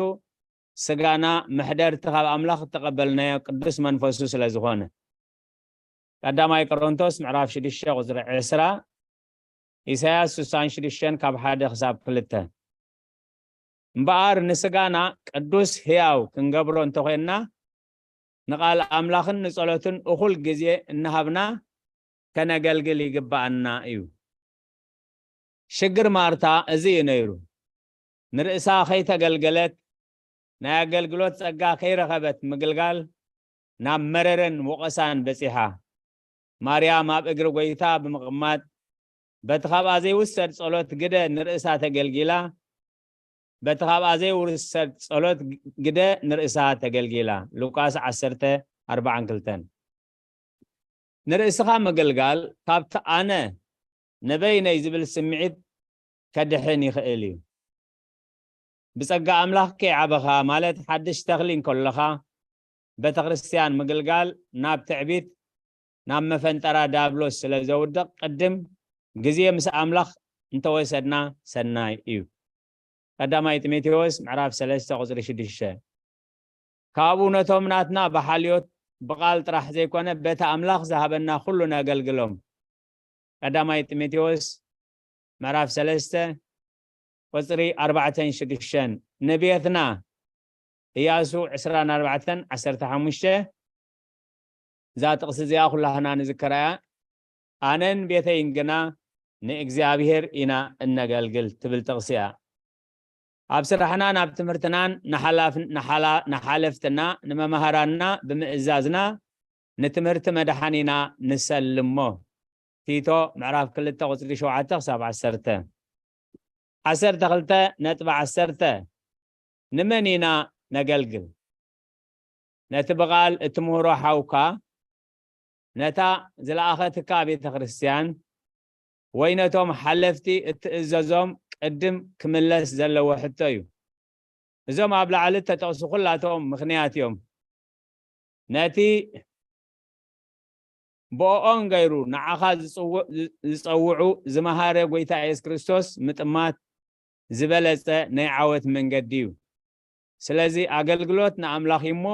ስጋና መሕደርቲ ካብ ኣምላኽ እተቐበልናዮ ቅዱስ መንፈሱ ስለ ዝኾነ። ቀዳማይ ቆሮንቶስ ምዕራፍ ሽዱሽተ ቁጽሪ ዕስራ፣ ኢሳያስ ስሳን ሽዱሽተን ካብ ሓደ ክሳብ ክልተ። እምበኣር ንስጋና ቅዱስ ህያው ክንገብሮ እንተኾይንና፣ ንቓል ኣምላኽን ንጸሎትን እኹል ግዜ እናሃብና ከነገልግል ይግብኣና እዩ። ሽግር ማርታ እዚ እዩ ነይሩ። ንርእሳ ከይተገልገለት፣ ናይ ኣገልግሎት ጸጋ ከይረኸበት ምግልጋል ናብ መረረን ወቐሳን በጺሓ። ማርያም ኣብ እግሪ ጐይታ ብምቕማጥ፣ በቲ ካብኣ ዘይውሰድ ጸሎት ግደ ንርእሳ ተገልጊላ፣ በቲ ካብኣ ዘይውሰድ ጸሎት ግደ ንርእሳ ተገልጊላ። ሉቃስ ዓሰርተ ኣርባዓን ክልተን። ንርእስኻ ምግልጋል ካብቲ ኣነ ንበይነይ ዝብል ስምዒት ከድሕን ይኽእል እዩ። ብጸጋ ኣምላኽ ከይዓበኻ፣ ማለት ሓድሽ ተኽሊ እንከለኻ፣ ቤተ ክርስቲያን ምግልጋል ናብ ትዕቢት፣ ናብ መፈንጠራ ዳብሎስ ስለ ዘውድቕ፣ ቅድም ግዜ ምስ ኣምላኽ እንተወሰድና ሰናይ እዩ። ቀዳማይ ጢሞቴዎስ ምዕራፍ ሰለስተ ቁጽሪ ሽዱሽተ። ካብኡ ነቶም ናትና ብሓልዮት ብቓል ጥራሕ ዘይኮነ፣ በቲ ኣምላኽ ዝሃበና ኩሉ ነገልግሎም። ቀዳማይ ጢሞቴዎስ ምዕራፍ ሰለስተ ቁጽሪ ኣርባዕተን ሽዱሽተን። ንቤትና፣ ኢያሱ ዕስራን ኣርባዕተን ዓሰርተ ሓሙሽተ። እዛ ጥቕሲ እዚኣ ኩላህና ንዝከራ እያ። ኣነን ቤተይን ግና ንእግዚኣብሔር ኢና እነገልግል ትብል ጥቕሲ እያ። ኣብ ስራሕናን ኣብ ትምህርትናን ንሓላፍ-፣ ንሓላ-፣ ንሓለፍትና፣ ንመማህራንና ብምእዛዝና ንትምህርቲ መድሓኒና ንሰልሞ። ቲቶ ምዕራፍ ክልተ ቁጽሪ ሸውዓተ ክሳብ ዓሰርተ። ዓሰርተ ክልተ ነጥቢ ዓሰርተ፣ ንመን ኢና ነገልግል? ነቲ ብቓል እትምህሮ ሓውካ፣ ነታ ዝለኣኸትካ ቤተ ክርስቲያን፣ ወይ ነቶም ሓለፍቲ እትእዘዞም ቅድም ክምለስ ዘለዎ ሕቶ እዩ። እዞም ኣብ ላዕሊ እተጠቕሱ ኩላቶም ምኽንያት እዮም። ነቲ ብኦኦን ገይሩ ንዓኻ ዝጽው-፣ ዝጸውዑ ዝመሃረ ጐይታ የሱስ ክርስቶስ ምጥማት ዝበለጸ ናይ ዓወት መንገዲ እዩ። ስለዚ ኣገልግሎት ንኣምላኽ እዩ እሞ፣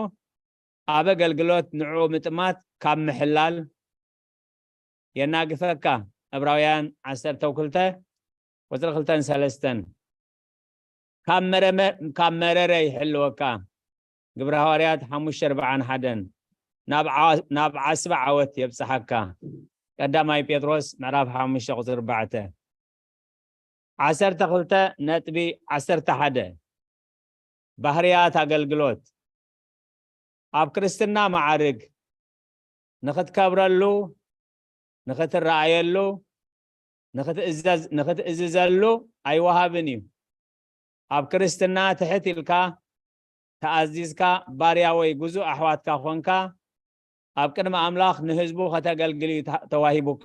ኣብ ኣገልግሎት ንዕኡ ምጥማት ካብ ምሕላል የናግፈካ። ዕብራውያን ዓሰርተ ክልተ ቁጽሪ ክልተን ሰለስተን። ካብ መረመ-፣ ካብ መረረ ይሕልወካ። ግብረ ሃዋርያት ሓሙሽተ ኣርባዓን ሓደን። ናብ ዓ-፣ ናብ ዓስቢ ዓወት የብጽሓካ። ቀዳማይ ጴጥሮስ ምዕራፍ ሓሙሽተ ቁጽሪ ኣርባዕተ። ዓሰርተ ክልተ ነጥቢ ዓሰርተ ሓደ፣ ባህርያት ኣገልግሎት። ኣብ ክርስትና መዓርግ ንኽትከብረሉ፣ ንኽትረኣየሉ፣ ንኽትእዘዝ-፣ ንኽትእዝዘሉ ኣይወሃብን እዩ። ኣብ ክርስትና ትሕት ኢልካ ተኣዚዝካ፣ ባርያ ወይ ግዙእ ኣሕዋትካ ኾንካ፣ ኣብ ቅድሚ ኣምላኽ ንህዝቡ ኸተገልግል እዩ ተ-፣ ተዋሂቡካ።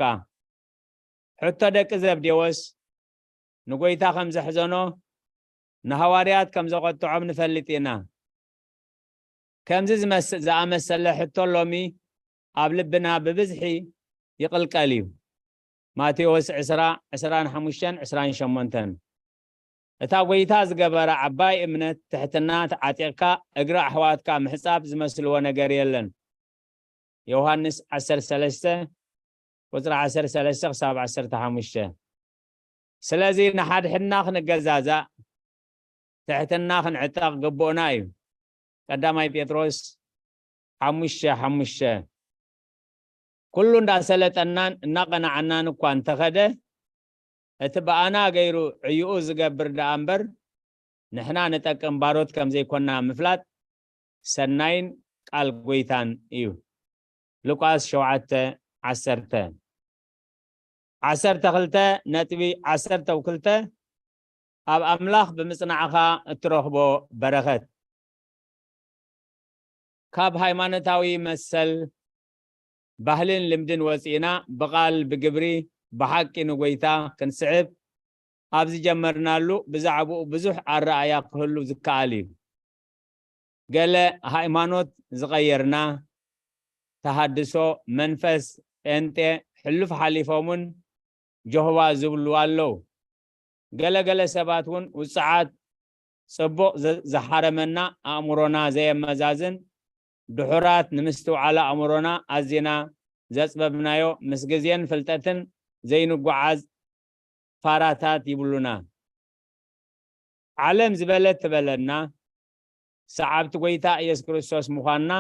ሕቶ ደቂ ዘብዴዎስ ንጐይታ ከም ዘሕዘኖ፣ ንሃዋርያት ከም ዘቖጥዖም ንፈልጥ ኢና። ከምዚ ዝመስ-፣ ዝኣመሰለ ሕቶ ሎሚ ኣብ ልብና ብብዝሒ ይቕልቀል እዩ። ማቴዎስ ዕስራ፣ ዕስራን ሓሙሽተን ዕስራን ሸሞንተን። እታ ጐይታ ዝገበራ ዓባይ እምነት ትሕትና ተዓጢቕካ እግሪ ኣሕዋትካ ምሕጻብ ዝመስልዎ ነገር የለን። ዮሃንስ ዓሰርተ ሰለስተ ቁጽሪ ዓሰርተ ሰለስተ ክሳብ ዓሰርተ ሓሙሽተ። ስለዚ ንሓድሕድና ክንገዛዛእ ትሕትና ክንዕጠቕ ግቡእና እዩ። ቀዳማይ ጴጥሮስ ሓሙሽተ ሓሙሽተ። ኩሉ እንዳሰለጠናን እናቐናዓናን እኳ እንተኸደ እቲ ብኣና ገይሩ ዕይኡ ዝገብር ደኣ እምበር ንሕና ንጠቅም ባሮት ከም ዘይኮና ምፍላጥ ሰናይን ቃል ጐይታን እዩ። ሉቃስ ሸውዓተ ዓሰርተ። ዓሰርተ ክልተ ነጥቢ ዓሰርተ ክልተ። ኣብ ኣምላኽ ብምጽናዕኻ እትረኽቦ በረኸት። ካብ ሃይማኖታዊ መሰል ባህልን ልምድን ወጺእና ብቓል ብግብሪ ብሓቂ ንጎይታ ክንስዕብ ኣብ ዝጀመርናሉ ብዛዕባኡ ብዙሕ ኣረኣያ ክህሉ ዝከኣል እዩ። ገለ ሃይማኖት ዝቐየርና፣ ተሃድሶ፣ መንፈስ ጴንጤ፣ ሕሉፍ ሓሊፎምን ጆህባ ዝብሉ ኣለዉ። ገለ ገለ ሰባት እውን ውጽዓት ጽቡቕ ዘ-፣ ዝሓረመና ኣእምሮና ዘየመዛዝን ድሑራት ንምስትውዓል ኣእምሮና ኣዚና ዘጽበብናዮ ምስ ግዜን ፍልጠትን ዘይንጓዓዝ ፋራታት ይብሉና። ዓለም ዝበለት ትበለና፣ ሰዓብቲ ጐይታ ኢየሱስ ክርስቶስ ምዃንና፣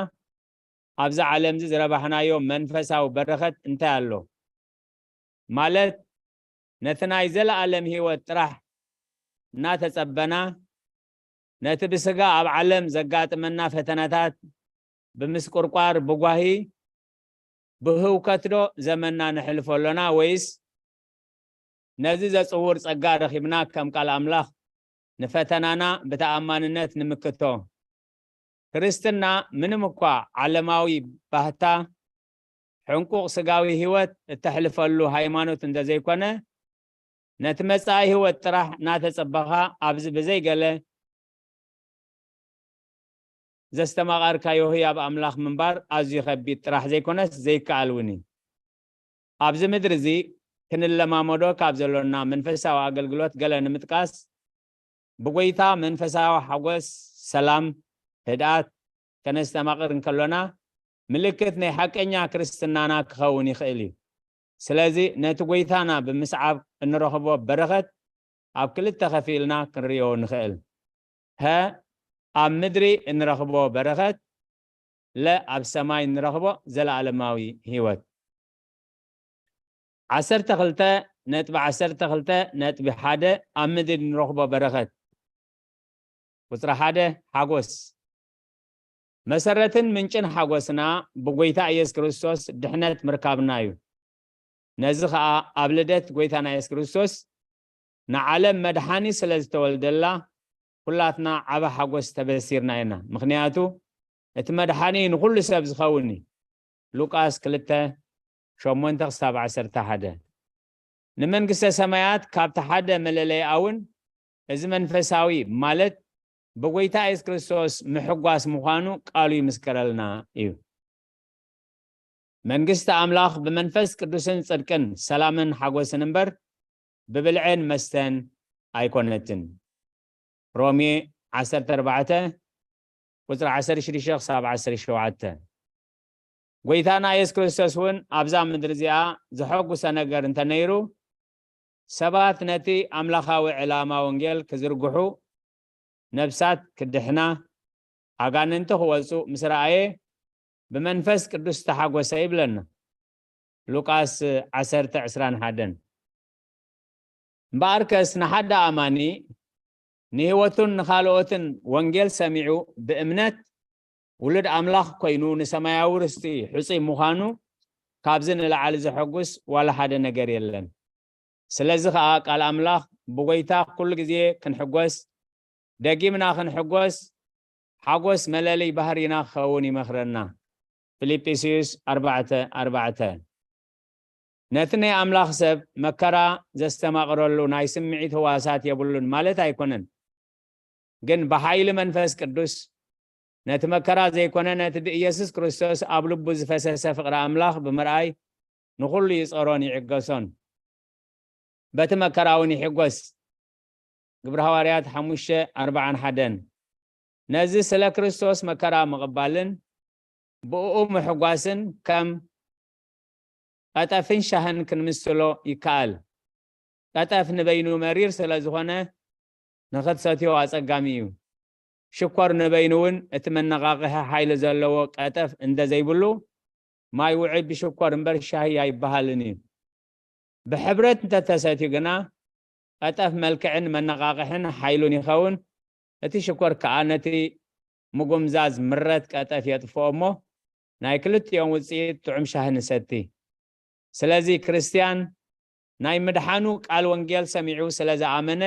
ኣብዚ ዓለምዚ ዝረባሕናዮ መንፈሳዊ በረኸት እንታይ ኣሎ? ማለት፣ ነቲ ናይ ዘለኣለም ህይወት ጥራሕ እናተጸበና፣ ነቲ ብስጋ ኣብ ዓለም ዘጋጥመና ፈተናታት ብምስቁርቋር፣ ብጓሂ፣ ብህውከትዶ ዘመንና ነሕልፎ ኣሎና፣ ወይስ ነዚ ዘጽውር ጸጋ ረኺብና ከም ቃል ኣምላኽ ንፈተናና ብተኣማንነት ንምክቶ? ክርስትና ምንም እኳ ዓለማዊ ባህታ፣ ሕንቁቕ ስጋዊ ህይወት እተሕልፈሉ ሃይማኖት እንተዘይኮነ፣ ነቲ መጻኢ ህይወት ጥራሕ እናተጸበኻ ኣብዚ ብዘይ ገለ ዘስተማቐርካዮ ህያብ ኣምላኽ ምንባር ኣዝዩ ከቢድ ጥራሕ ዘይኮነስ ዘይከኣል እውን እዩ። ኣብዚ ምድሪ እዚ ክንለማመዶ ካብ ዘሎና መንፈሳዊ ኣገልግሎት ገለ ንምጥቃስ፣ ብጎይታ መንፈሳዊ ሓጎስ፣ ሰላም፣ ህድኣት ከነስተማቕር እንከሎና፣ ምልክት ናይ ሓቀኛ ክርስትናና ክኸውን ይኽእል እዩ። ስለዚ ነቲ ጎይታና ብምስዓብ እንረኽቦ በረኸት ኣብ ክልተ ከፊልና ክንርእዮ ንኽእል። ሀ፣ ኣብ ምድሪ እንረኽቦ በረኸት፣ ለ፣ ኣብ ሰማይ እንረኽቦ ዘለኣለማዊ ህይወት። ዓሰርተ ክልተ ነጥቢ ዓሰርተ ክልተ ነጥቢ ሓደ፣ ኣብ ምድሪ እንረኽቦ በረኸት። ቁጽሪ ሓደ፣ ሓጎስ። መሰረትን ምንጭን ሓጎስና ብጎይታ ኢየሱስ ክርስቶስ ድሕነት ምርካብና እዩ። ነዚ ኸኣ ኣብ ልደት ጎይታና ኢየሱስ ክርስቶስ ንዓለም መድሓኒ ስለ ዝተወልደላ ኩላትና ዓቢ ሓጎስ ተበሲርና ኢና። ምኽንያቱ እቲ መድሓኒ ንኹሉ ሰብ ዝኸውን እዩ። ሉቃስ ክልተ ሸሞንተ ክሳብ ዓሰርተ ሓደ። ንመንግስተ ሰማያት ካብቲ ሓደ መለለይኣ እውን እዚ መንፈሳዊ ማለት ብጎይታ ኢየሱስ ክርስቶስ ምሕጓስ ምዃኑ ቃሉ ይምስክረልና እዩ። መንግስቲ ኣምላኽ ብመንፈስ ቅዱስን ጽድቅን ሰላምን ሓጎስን እምበር ብብልዕን መስተን ኣይኮነትን። ሮሜ ዓሰርተ ኣርባዕተ ቁጽሪ ዓሰርተ ሽዱሽተ ክሳብ ዓሰርተ ሸውዓተ። ጎይታና ኢየሱስ ክርስቶስ እውን ኣብዛ ምድሪ እዚኣ ዘሐጉሰ ነገር እንተነይሩ፣ ሰባት ነቲ ኣምላኻዊ ዕላማ ወንጌል ክዝርግሑ፣ ነብሳት ክድሕና፣ ኣጋንንቲ ክወጹ ምስ ረኣየ፣ ብመንፈስ ቅዱስ ተሓጎሰ ይብለና። ሉቃስ ዓሰርተ ዕስራን ሓደን። እምበኣርከስ ንሓደ ኣማኒ ንህይወቱን ንኻልኦትን ወንጌል ሰሚዑ ብእምነት ውሉድ ኣምላኽ ኮይኑ ንሰማያዊ ርስቲ ሕጹይ ምዃኑ ካብዚ ንላዕሊ ዘሐጉስ ዋላ ሓደ ነገር የለን። ስለዚ ኸኣ ቃል ኣምላኽ ብጎይታ ኩሉ ግዜ ክንሕጎስ፣ ደጊምና ክንሕጎስ፣ ሓጎስ መለለይ ባህርና ክኸውን ይመኽረና። ፊልጵስዩስ ኣርባዕተ ኣርባዕተ። ነቲ ናይ ኣምላኽ ሰብ መከራ ዘስተማቕረሉ ናይ ስምዒት ህዋሳት የብሉን ማለት ኣይኮነን። ግን ብሓይሊ መንፈስ ቅዱስ ነቲ መከራ ዘይኮነ ነቲ ብኢየሱስ ክርስቶስ ኣብ ልቡ ዝፈሰሰ ፍቕሪ ኣምላኽ ብምርኣይ ንኹሉ ይጸሮን ይዕገሶን፣ በቲ መከራ እውን ይሕጎስ። ግብረ ሃዋርያት ሓሙሽተ ኣርባዓን ሓደን። ነዚ ስለ ክርስቶስ መከራ ምቕባልን ብእኡ ምሕጓስን ከም ቀጠፍን ሻህን ክንምስሎ ይከኣል። ቀጠፍ ንበይኑ መሪር ስለ ዝኾነ ንኽትሰትዮ ኣጸጋሚ እዩ። ሽኮር ንበይኑ እውን እቲ መነቓቕሒ ሓይሊ ዘለዎ ቀጠፍ እንተዘይብሉ፣ ማይ ውዑይ ብሽኮር እምበር ሻሂ ኣይበሃልን እዩ። ብሕብረት እንተተሰትዩ ግና፣ ቀጠፍ መልክዕን መነቓቕሕን ሓይሉን ይኸውን፣ እቲ ሽኮር ከኣ ነቲ ምጉምዛዝ ምረት ቀጠፍ የጥፍኦ እሞ፣ ናይ ክልቲኦም ውጽኢት ጥዑም ሻሂ ንሰቲ። ስለዚ ክርስትያን ናይ ምድሓኑ ቃል ወንጌል ሰሚዑ ስለ ዝኣመነ፣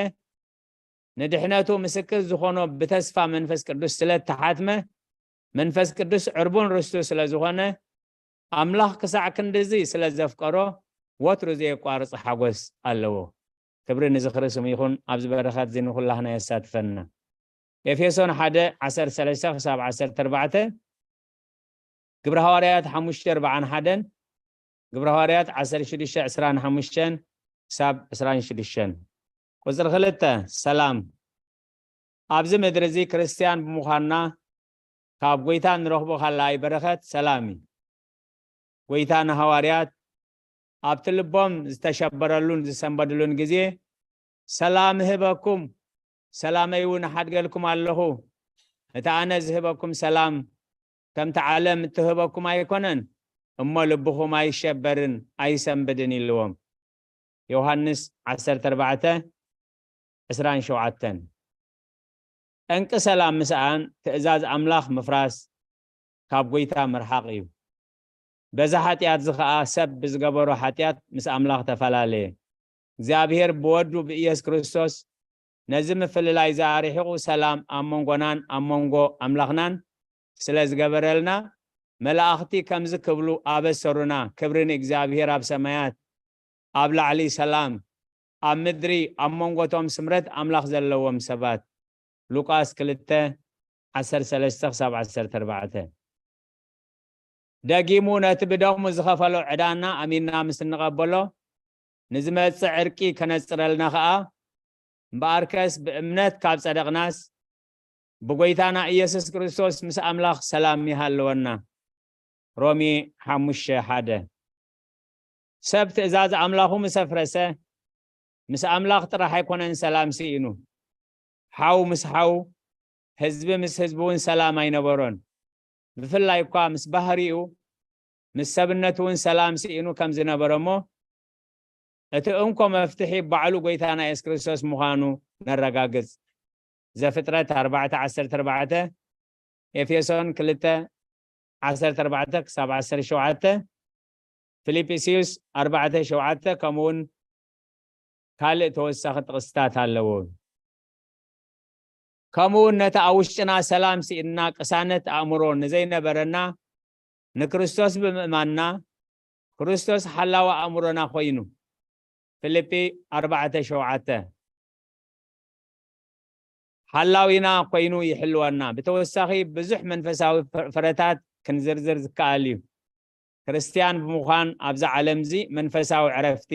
ንድሕነቱ ምስክር ዝኾኖ ብተስፋ መንፈስ ቅዱስ ስለ እተሓትመ፣ መንፈስ ቅዱስ ዕርቡን ርስቱ ስለ ዝኾነ፣ ኣምላኽ ክሳዕ ክንድዚ ስለ ዘፍቀሮ፣ ወትሩ ዘየቋርጽ ሓጎስ ኣለዎ። ክብሪ ንዝኽሪ ስሙ ይኹን። ኣብዚ በረኸት እዚ ንኹላህና የሳትፈና። ኤፌሶን ሓደ፣ ዓሰርተ ሰለስተ ክሳብ ዓሰርተ ኣርባዕተ፣ ግብረ ሃዋርያት ሓሙሽተ ኣርባዓን ሓደን፣ ግብረ ሃዋርያት ዓሰርተ ሽዱሽተ ዕስራን ሓሙሽተን ክሳብ ዕስራን ሽዱሽተን። ቁጽሪ ክልተ፣ ሰላም። ኣብዚ ምድሪ እዚ ክርስትያን ብምዃንና ካብ ጐይታ እንረኽቦ ካልኣይ በረኸት ሰላም እዩ። ጐይታ ንሃዋርያት ኣብቲ ልቦም ዝተሸበረሉን ዝሰንበድሉን ግዜ፣ "ሰላም እህበኩም፣ ሰላመይ እውን እሓድገልኩም ኣለኹ። እቲ ኣነ ዝህበኩም ሰላም ከምቲ ዓለም እትህበኩም ኣይኮነን፣ እሞ ልብኹም ኣይሸበርን ኣይሰንብድን" ኢልዎም። ዮሃንስ ዓሰርተ ኣርባዕተ፣ ዕስራን ሸውዓተን። ጠንቂ ሰላም ምስኣን ትእዛዝ ኣምላኽ ምፍራስ ካብ ጐይታ ምርሓቕ እዩ። በዛ ሓጢኣት እዚ ኸኣ ሰብ ብዝገበሮ ሓጢኣት ምስ ኣምላኽ ተፈላለየ። እግዚኣብሔር ብወዱ ብኢየሱስ ክርስቶስ ነዚ ምፍልላይ እዚ ኣርሒቑ ሰላም ኣብ መንጎናን ኣብ መንጎ ኣምላኽናን ስለ ዝገበረልና፣ መላእኽቲ ከምዚ ክብሉ ኣበሰሩና፣ "ክብሪ ንእግዚኣብሔር ኣብ ሰማያት፣ ኣብ ላዕሊ ሰላም፣ ኣብ ምድሪ ኣብ መንጎቶም ስምረት ኣምላኽ ዘለዎም ሰባት።" ሉቃስ ክልተ፣ ዓሰርተ ሰለስተ ክሳብ ዓሰርተ ኣርባዕተ። ደጊሙ ነቲ ብደሙ ዝኸፈሎ ዕዳና ኣሚንና ምስ እንቐበሎ፣ ንዝመጽእ ዕርቂ ከነጽረልና ኸኣ፣ እምበኣርከስ ብእምነት ካብ ጸደቕናስ፣ ብጐይታና ኢየሱስ ክርስቶስ ምስ ኣምላኽ ሰላም ይሃልወና። ሮሜ ሓሙሽተ ሓደ። ሰብ ትእዛዝ ኣምላኹ ምስ ኣፍረሰ፣ ምስ ኣምላኽ ጥራሕ ኣይኮነን ሰላም ስኢኑ። ሓው ምስ ሓው፣ ህዝቢ ምስ ህዝቢ እውን ሰላም ኣይነበሮን። ብፍላይ እኳ ምስ ባህሪኡ፣ ምስ ሰብነቱ እውን ሰላም ስኢኑ ከም ዝነበረ እሞ፣ እቲ እንኮ መፍትሒ ባዕሉ ጐይታና የሱስ ክርስቶስ ምዃኑ ነረጋግጽ። ዘፍጥረት ኣርባዕተ ዓሰርተ ኣርባዕተ፣ ኤፌሶን ክልተ ዓሰርተ ኣርባዕተ ክሳብ ዓሰርተ ሸውዓተ፣ ፊልጵስዩስ ኣርባዕተ ሸውዓተ፣ ከምኡ እውን ካልእ ተወሳኺ ጥቕስታት ኣለዎ። ከምኡ እውን ነቲ ኣብ ውሽጥና ሰላም ስኢንና ቅሳነት ኣእምሮ ንዘይነበረና ንክርስቶስ ብምእማንና ክርስቶስ ሓላዊ ኣእምሮና ኮይኑ። ፊልጲ ኣርባዕተ ሸውዓተ። ሓላዊና ኮይኑ ይሕልወና። ብተወሳኺ ብዙሕ መንፈሳዊ ፍረ-፣ ፍረታት ክንዝርዝር ዝከኣል እዩ። ክርስትያን ብምዃን ኣብዛ ዓለም እዚ መንፈሳዊ ዕረፍቲ፣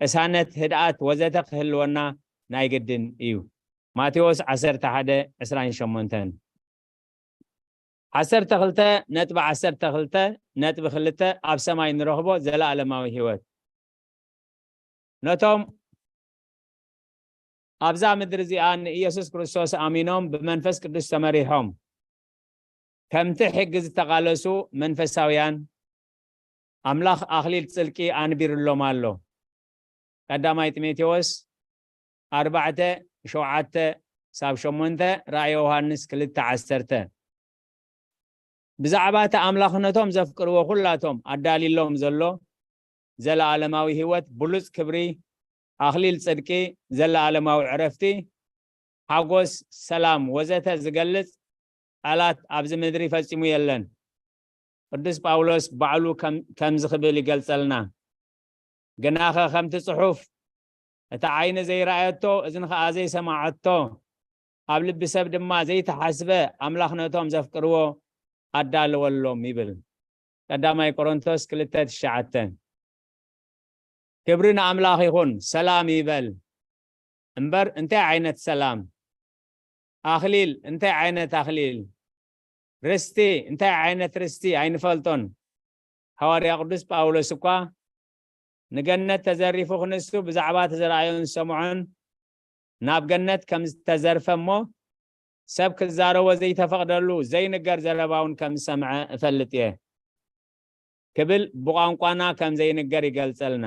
ቅሳነት፣ ህድኣት ወዘተ ክህልወና ናይ ግድን እዩ። ማቴዎስ ዓሰርተ ሓደ ዕስራን ሸሞንተን። ዓሰርተ ክልተ ነጥቢ ዓሰርተ ክልተ ነጥቢ ክልተ ኣብ ሰማይ እንረኽቦ ዘለኣለማዊ ህይወት። ነቶም ኣብዛ ምድሪ እዚኣ ንኢየሱስ ክርስቶስ ኣሚኖም ብመንፈስ ቅዱስ ተመሪሖም ከምቲ ሕጊ ዝተቓለሱ መንፈሳውያን ኣምላኽ ኣኽሊል ጽድቂ ኣንቢርሎም ኣሎ። ቀዳማይ ጢሞቴዎስ ኣርባዕተ ሸውዓተ ክሳብ ሸሞንተ፣ ራእየ ዮሃንስ ክልተ ዓሰርተ። ብዛዕባ እቲ ኣምላኽ ነቶም ዘፍቅርዎ ኩላቶም ኣዳልዩሎም ዘሎ ዘለኣለማዊ ህይወት፣ ብሉጽ ክብሪ፣ ኣኽሊል ጽድቂ፣ ዘለኣለማዊ ዕረፍቲ፣ ሓጎስ፣ ሰላም ወዘተ ዝገልጽ ቃላት ኣብዚ ምድሪ ፈጺሙ የለን። ቅዱስ ጳውሎስ ባዕሉ ከም-፣ ከምዚ ክብል ይገልጸልና፣ "ግናኸ ከምቲ ጽሑፍ፣ 'እቲ ዓይኒ ዘይረኣየቶ፣ እዝኒ ኸኣ ዘይሰማዓቶ፣ ኣብ ልቢ ሰብ ድማ ዘይተሓስበ ኣምላኽ ነቶም ዘፍቅርዎ ኣዳለወሎም' ይብል።" ቀዳማይ ቆሮንቶስ ክልተ ትሽዓተ። ክብሪ ንኣምላኽ ይኹን፣ ሰላም ይበል። እምበር እንታይ ዓይነት ሰላም? ኣኽሊል እንታይ ዓይነት ኣኽሊል? ርስቲ እንታይ ዓይነት ርስቲ? ኣይንፈልጦን። ሃዋርያ ቅዱስ ጳውሎስ እኳ ንገነት ተዘሪፉ ክንሱ ብዛዕባ ተዘርኣዮን ዝሰምዖን ናብ ገነት ከም ዝተዘርፈ እሞ ሰብ ክዛረቦ ዘይተፈቕደሉ ዘይንገር ዘረባ እውን ከም ዝሰምዐ እፈልጥ እየ ክብል ብቋንቋና ከም ዘይንገር ይገልጸልና።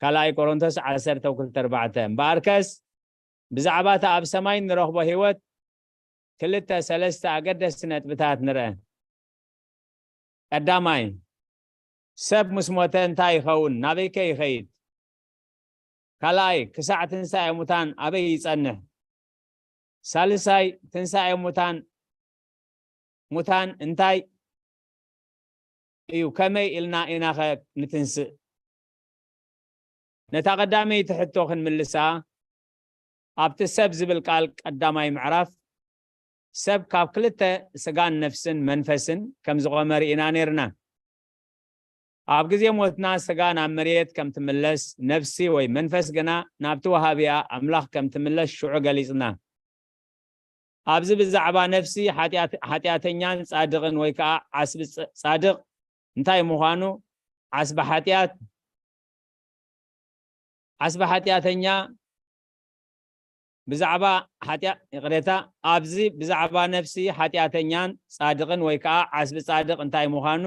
ካልኣይ ቆሮንቶስ ዓሰርተ ክልተ ኣርባዕተ። እምበኣርከስ ብዛዕባ እቲ ኣብ ሰማይ እንረኽቦ ህይወት ክልተ ሰለስተ ኣገደስቲ ነጥብታት ንርአ። ቀዳማይ፣ ሰብ ምስ ሞተ እንታይ ይኸውን? ናበይከ ይኸይድ? ካልኣይ፣ ክሳዕ ትንሳኤ ሙታን ኣበይ ይጸንሕ? ሳልሳይ፣ ትንሳኤ ሙታን ሙታን እንታይ እዩ? ከመይ ኢልና ኢናኸ ንትንስእ? ነታ ቀዳመይቲ ሕቶ ክንምልሳ፣ ኣብቲ ሰብ ዝብል ቃል ቀዳማይ ምዕራፍ፣ ሰብ ካብ ክልተ ስጋን ነፍስን መንፈስን ከም ዝቖመ ርኢና ነይርና። ኣብ ግዜ ሞትና ስጋ ናብ መሬት ከም ትምለስ፣ ነፍሲ ወይ መንፈስ ግና ናብቲ ወሃቢያ ኣምላኽ ከም ትምለስ ሽዑ ገሊጽና። ኣብዚ ብዛዕባ ነፍሲ ሓጢኣት-፣ ሓጢኣተኛን ጻድቕን ወይ ከኣ ዓስቢ ጸ-፣ ጻድቕ እንታይ ምዃኑ፣ ዓስቢ ሓጢኣት፣ ዓስቢ ሓጢኣተኛ ብዛዕባ ሓጢኣ-፣ ይቕሬታ፣ ኣብዚ ብዛዕባ ነፍሲ ሓጢኣተኛን ጻድቕን ወይ ከኣ ዓስቢ ጻድቕ እንታይ ምዃኑ፣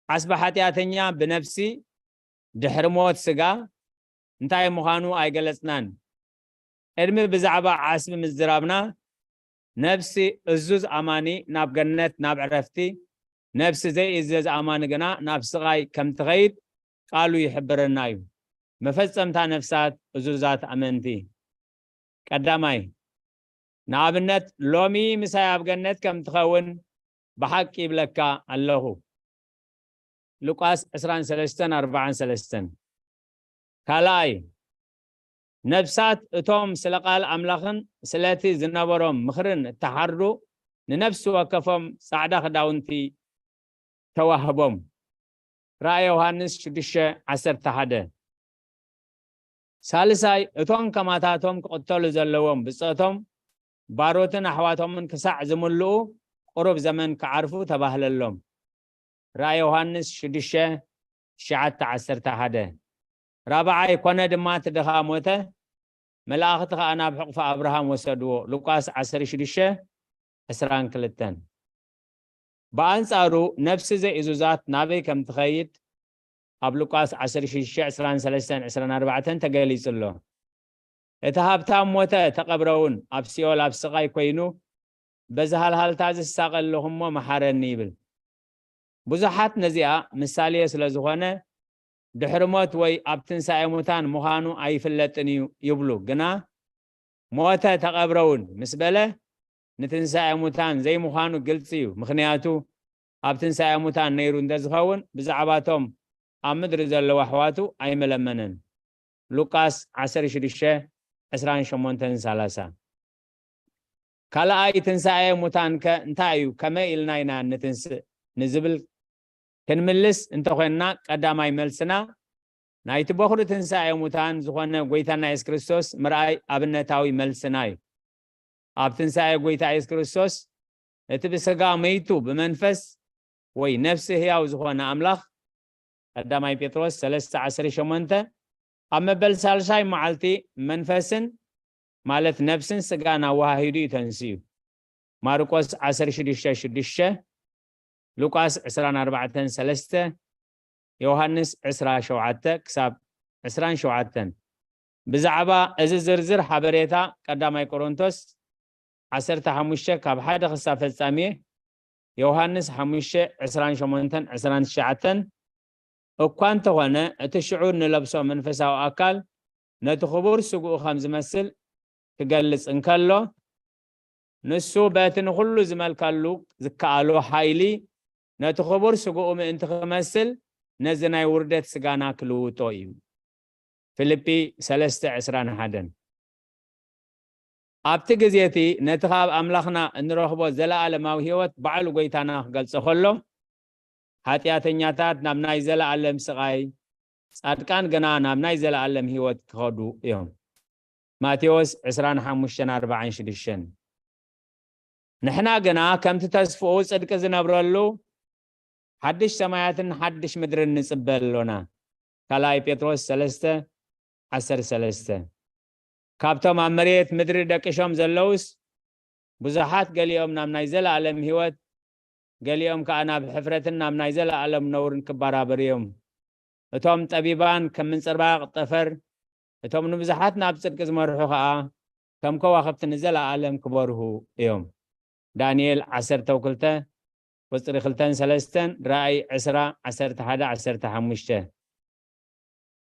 ዓስቢ ሓጢኣተኛ ብነፍሲ ድሕሪ ሞት ስጋ እንታይ ምዃኑ ኣይገለጽናን። ቅድሚ ብዛዕባ ዓስቢ ምዝራብና፣ ነፍሲ እዙዝ ኣማኒ ናብ ገነት፣ ናብ ዕረፍቲ፣ ነፍሲ ዘይእዘዝ ኣማኒ ግና ናብ ስቓይ ከም ትኸይድ ቃሉ ይሕብረና እዩ። መፈጸምታ ነፍሳት እዙዛት ኣመንቲ። ቀዳማይ፣ ንኣብነት፣ ሎሚ ምሳይ ኣብ ገነት ከም ትኸውን ብሓቂ ይብለካ ኣለኹ። ሉቃስ ዕስራን ሰለስተን ኣርባዓን ሰለስተን። ካልኣይ፣ ነፍሳት እቶም ስለ ቃል ኣምላኽን ስለቲ ዝነበሮም ምኽርን እተሓርዱ ንነፍሲ ወከፎም ጻዕዳ ክዳውንቲ ተዋህቦም። ራእይ ዮሃንስ ሽዱሽተ ዓሰርተ ሓደ። ሳልሳይ፣ እቶም ከማታቶም ክቕተሉ ዘለዎም ብጾቶም፣ ባሮትን ኣሕዋቶምን ክሳዕ ዝምልኡ ቁሩብ ዘመን ክዓርፉ ተባህለሎም። ራእይ ዮሃንስ ሽዱሽተ፣ ትሽዓተ፣ ዓሰርተ ሓደ። ራብዓይ፣ ኮነ ድማ እቲ ድኻ ሞተ፣ መላእኽቲ ኸኣ ናብ ሕቑፊ ኣብርሃም ወሰድዎ። ሉቃስ ዓሰርተ ሽዱሽተ፣ ዕስራን ክልተን። ብኣንጻሩ፣ ነፍሲ ዘይእዙዛት ናበይ ከም ትኸይድ ኣብ ሉቃስ ዓሰርተ ሽዱሽተ፣ ዕስራን ሰለስተን፣ ዕስራን ኣርባዕተን ተገሊጹ ኣሎ። እቲ ሃብታም ሞተ፣ ተቐብረ እውን፣ ኣብ ሲኦል ኣብ ስቓይ ኮይኑ፣ በዚ ሃልሃልታ ዝሳቐ ኣለኹ እሞ መሓረኒ ይብል። ብዙሓት ነዚኣ ምሳሌ ስለ ዝኾነ፣ ድሕሪ ሞት ወይ ኣብ ትንሳኤ ሙታን ምዃኑ ኣይፍለጥን እዩ ይብሉ። ግና ሞተ፣ ተቐብረ እውን ምስ በለ፣ ንትንሳኤ ሙታን ዘይምዃኑ ግልጺ እዩ። ምኽንያቱ፣ ኣብ ትንሳኤ ሙታን ነይሩ እንተዝኸውን፣ ብዛዕባቶም ኣብ ምድሪ ዘለዉ ኣሕዋቱ ኣይመለመነን። ሉቃስ ዓሰርተ ሽዱሽተ፣ ዕስራን ሸሞንተን፣ ሰላሳ። ካልኣይ ትንሳኤ ሙታንከ እንታይ እዩ? ከመይ ኢልና ኢና ንትንስእ? ንዝብል ክንምልስ እንተኾንና፣ ቀዳማይ መልስና ናይቲ በኹሪ ትንሳኤ ሙታን ዝኾነ ጐይታና የሱስ ክርስቶስ ምርኣይ ኣብነታዊ መልስና እዩ። ኣብ ትንሳኤ ጐይታ የሱስ ክርስቶስ፣ እቲ ብስጋ መይቱ ብመንፈስ ወይ ነፍሲ ህያው ዝኾነ ኣምላኽ፣ ቀዳማይ ጴጥሮስ ሰለስተ ዓሰርተ ሸሞንተ፣ ኣብ መበል ሳልሳይ መዓልቲ መንፈስን፣ ማለት ነፍስን ስጋን ኣወሃሂዱ እዩ ተንስኡ። ማርቆስ ዓሰርተ ሽዱሽተ ሽዱሽተ፣ ሉቃስ ዕስራን ኣርባዕተን ሰለስተ፣ ዮሃንስ ዕስራ ሸውዓተ ክሳብ ዕስራን ሸውዓተን። ብዛዕባ እዚ ዝርዝር ሓበሬታ ቀዳማይ ቆሮንቶስ ዓሰርተ ሓሙሽተ ካብ ሓደ ክሳብ ፈጻምየ፣ ዮሃንስ ሓሙሽተ ዕስራን ሸሞንተን ዕስራን ትሽዓተን፣ እኳ እንተኾነ፣ እቲ ሽዑ እንለብሶ መንፈሳዊ ኣካል ነቲ ክቡር ስግኡ ከም ዝመስል ክገልጽ እንከሎ፣ ንሱ በቲ ንኹሉ ዝመልከሉ ዝከኣሎ ሓይሊ ነቲ ክቡር ስግኡ ምእንቲ ክመስል ነዚ ናይ ውርደት ስጋና ክልውጦ እዩ። ፊልጲ ሰለስተ ዕስራን ሓደን። ኣብቲ ግዜ እቲ ነቲ ካብ ኣምላኽና እንረኽቦ ዘለኣለማዊ ህይወት ባዕሉ ጐይታና ክገልጾ ከሎ፣ ሓጢኣተኛታት ናብ ናይ ዘለኣለም ስቓይ፣ ጻድቃን ግና ናብ ናይ ዘለኣለም ህይወት ክኸዱ እዮም። ማቴዎስ ዕስራን ሓሙሽተን ኣርባዓን ሽዱሽተን። ንሕና ግና ከምቲ ተስፍኡ ጽድቂ ዝነብረሉ ሓድሽ ሰማያትን ሓድሽ ምድርን ንጽበ ኣሎና። ካልኣይ ጴጥሮስ ሰለስተ ዓሰርተ ሰለስተ። ካብቶም ኣብ መሬት ምድሪ ደቂሾም ዘለውስ ብዙሓት፣ ገሊኦም ናብ ናይ ዘለኣለም ህይወት፣ ገሊኦም ከኣ ናብ ሕፍረትን ናብ ናይ ዘለኣለም ነውርን ክበራበሩ እዮም። እቶም ጠቢባን ከም ምንጽርባቕ ጠፈር፣ እቶም ንብዙሓት ናብ ጽድቂ ዝመርሑ ከኣ ከም ከዋኽብቲ ንዘለኣለም ክበርሁ እዮም። ዳንኤል ዓሰርተ ክልተ ቁጽሪ ክልተን ሰለስተን፣ ራእይ ዕስራ ዓሰርተ ሓደ ዓሰርተ ሓሙሽተ።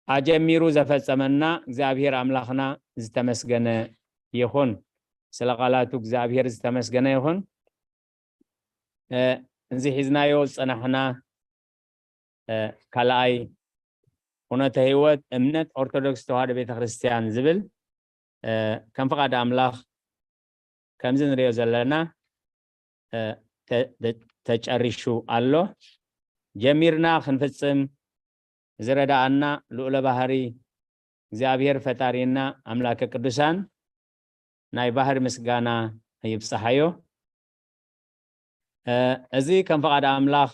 ኣጀሚሩ ዘፈጸመና እግዚኣብሔር ኣምላኽና ዝተመስገነ ይኹን። ስለ ቃላቱ እግዚኣብሔር ዝተመስገነ ይኹን። እ፣ እዚ ሒዝናዮ ዝጸናሕና፣ እ፣ ካልኣይ እውነተ ህይወት እምነት ኦርቶዶክስ ተዋህዶ ቤተክርስትያን ዝብል፣ እ፣ ከም ፍቓድ ኣምላኽ ከምዚ ንሪኦ ዘለና፣ እ፣ ተ-፣ ተ-፣ ተጨሪሹ ኣሎ። ጀሚርና ክንፍጽም ዝረዳኣና ልኡለ ባህሪ እግዚኣብሔር ፈጣሪና ኣምላከ ቅዱሳን ናይ ባህሪ ምስጋና ይብጽሓዮ። እ፣ እዚ ከም ፍቓድ ኣምላኽ፣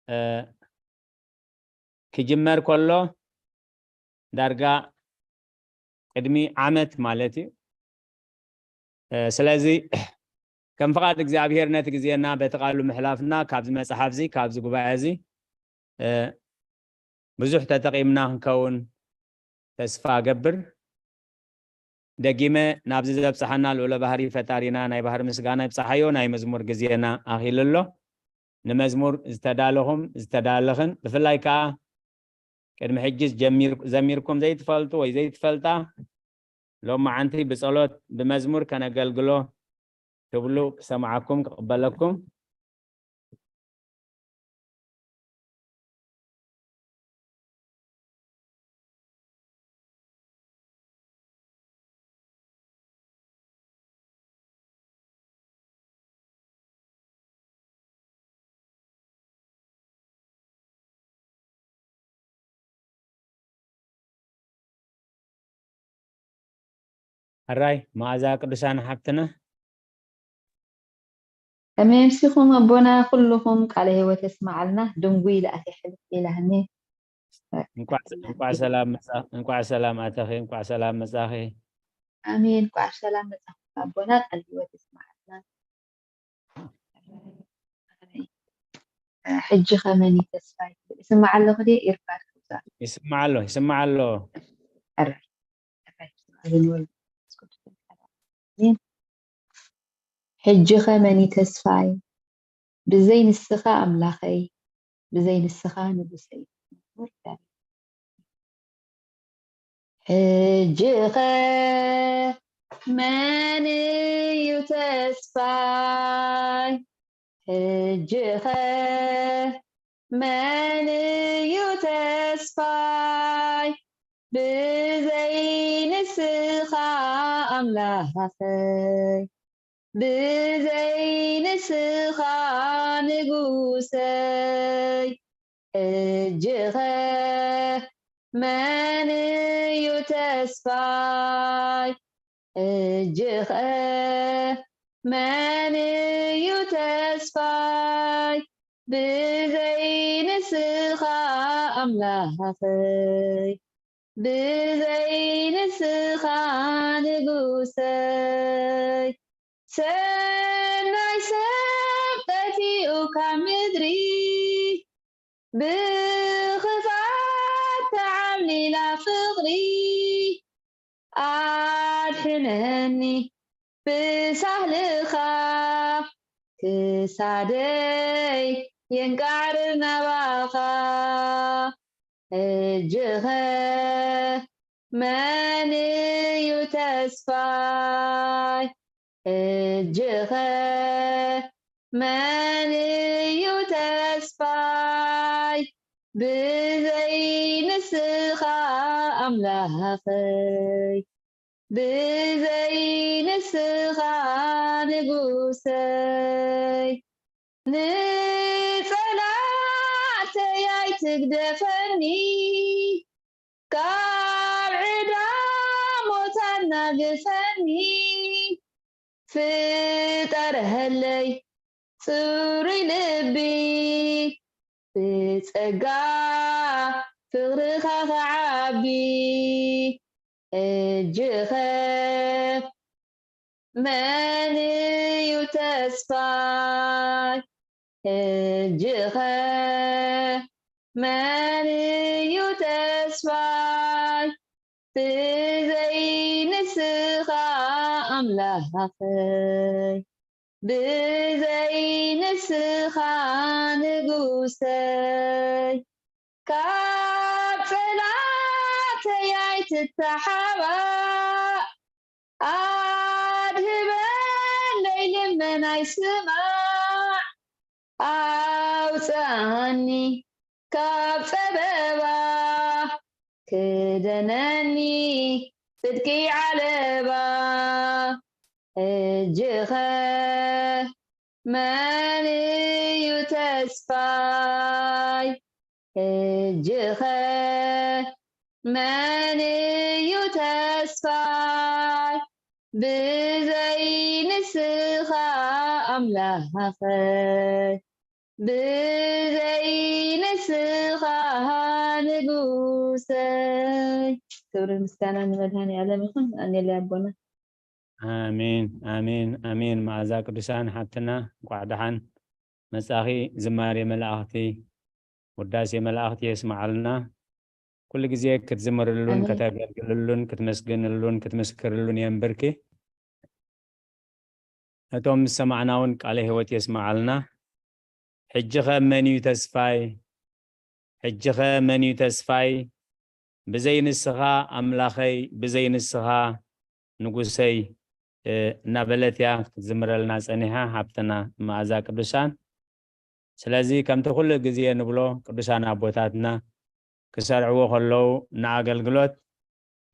እ፣ ክጅመር ከሎ ዳርጋ ቅድሚ ዓመት ማለት እዩ። እ፣ ስለዚ ከም ፍቓድ እግዚኣብሔር ነቲ ግዜና በቲ ቃሉ ምሕላፍና ካብዚ መጽሓፍዚ፣ ካብዚ ጉባኤዚ፣ እ፣ ብዙሕ ተጠቒምና ክንከውን ተስፋ እገብር። ደጊመ ናብዚ ዘብጽሓና ልኡለ ባህሪ ፈጣሪና ናይ ባህሪ ምስጋና ይብጽሓዮ። ናይ መዝሙር ግዜና ኣኺሉ ኣሎ። ንመዝሙር ዝተዳለኹም ዝተዳለኽን፣ ብፍላይ ከኣ ቅድሚ ሕጂ ጀሚር-፣ ዘሚርኩም ዘይትፈልጡ ወይ ዘይትፈልጣ፣ ሎማዓንቲ ብጸሎት ብመዝሙር ከነገልግሎ ትብሉ ክሰምዓኩም ክቕበለኩም። ሕራይ መኣዛ ቅዱሳን ሓብትና። ከመይ ኣምሲኹም ኣቦና ኩልኹም? ቃለ ህይወት የስምዓልና። ድንጉይ ኢለ ኣትየ ሕልፍ ኢላኒ። እንቋዕ እንቋዕ ሰላም መጻ-፣ እንቋዕ ሰላም ኣተኺ፣ እንቋዕ ሰላም መጻኺ። ኣሜን። እንቋዕ ሰላም መጻኹም ኣቦና፣ ቃለ ህይወት የስምዓልና። ሕጂ ከ መን እዩ ተስፋይ? ይስማዕ ኣለኹ ድየ? ኢርፓድ ክውዛእ። ይስማዕ ኣሎ፣ ይስማዕ ኣሎ። ሕራይ፣ ሕራይ፣ ሕራይ። ሕጂ ከ መን እዩ ተስፋይ? ብዘይ ንስኻ ኣምላኸይ፣ ብዘይ ንስኻ ንጉሰይ። ሕጂ ኸ መን እዩ ተስፋይ? ሕጂ ኸ መን እዩ ተስፋይ? ብዘይ ንስኻ ኣምላኸይ፣ ብዘይ ንስኻ ንጉሰይ። ሕጂ ኸ መን እዩ ተስፋይ? ሕጂ ኸ መን እዩ ተስፋይ? ብዘይ ንስኻ ኣምላኸይ፣ ብዘይ ንስኻ ንጉሰይ። ሰናይ ሰብ ጠፊኡ ካብ ምድሪ፣ ብኽፋት ተዓብሊላ ፍቕሪ። ኣድሕነኒ ብሳህልኻ፣ ክሳደይ የንቃዕርር ናባኻ። ሕጂ ኸ መን እዩ ተስፋይ? ሕጂ ኸ መን እዩ ተስፋይ? ብዘይ ንስኻ ኣምላኸይ፣ ብዘይ ንስኻ ንጉሰይ። ንጸላእተይ ኣይተ ትግደፈኒ፣ ካብ ዕዳ ሞት ኣናግፈኒ፣ ፍጠረለይ ጽሩይ ልቢ፣ ብጸጋ ፍቕርኻ ክዓቢ። ሕጂኸ መን እዩ ተስፋይ? ሕጂኸ መን እዩ ተስፋይ? ብዘይ ንስኻ ኣምላኸይ፣ ብዘይ ንስኻ ንጉሰይ፣ ካብ ጸላእተይ ኣይትተሓባእ፣ ኣድህበለይ ልመናይ ስማዕ፣ ኣውጽኣኒ ካብ ጸበባ፣ ክደነኒ ጽድቂ ዓለባ። ሕጂኸ መን እዩ ተስፋይ? ሕጂኸ መን እዩ ተስፋይ? ብዘይ ንስኻ ኣምላኸይ፣ ብዘይ ንስኻ ንጉሰይ። ክብሪ ምስጋና ንመድሃኔ ዓለም ይኹን። ኣሜን ኣቦና። ኣሜን፣ ኣሜን፣ ኣሜን። መዓዛ ቅዱሳን ሓብትና፣ እንቋዕ ደሓን መጻኺ። ዝማሬ መላእኽቲ፣ ውዳሴ መላእኽቲ የስምዓልና። ኩሉ ግዜ ክትዝምርሉን ኣሜን። ከተገልግልሉን ክትመስግንሉን ክትምስክርሉን የንብርኪ። ነቶም ዝሰማዕና እውን ቃለ ህይወት የስምዓልና። ሕጂኸ መን እዩ ተስፋይ? ሕጂኸ መን እዩ ተስፋይ? ብዘይ ንስኻ ኣምላኸይ፣ ብዘይ ንስኻ ንጉሰይ፣ እ፣ እናበለት እያ ክትዝምረልና ጸኒሓ ሓብትና መዓዛ ቅዱሳን። ስለዚ ከምቲ ኩሉ ግዜ ንብሎ ቅዱሳን ኣቦታትና ክሰርዕዎ ከለዉ ንኣገልግሎት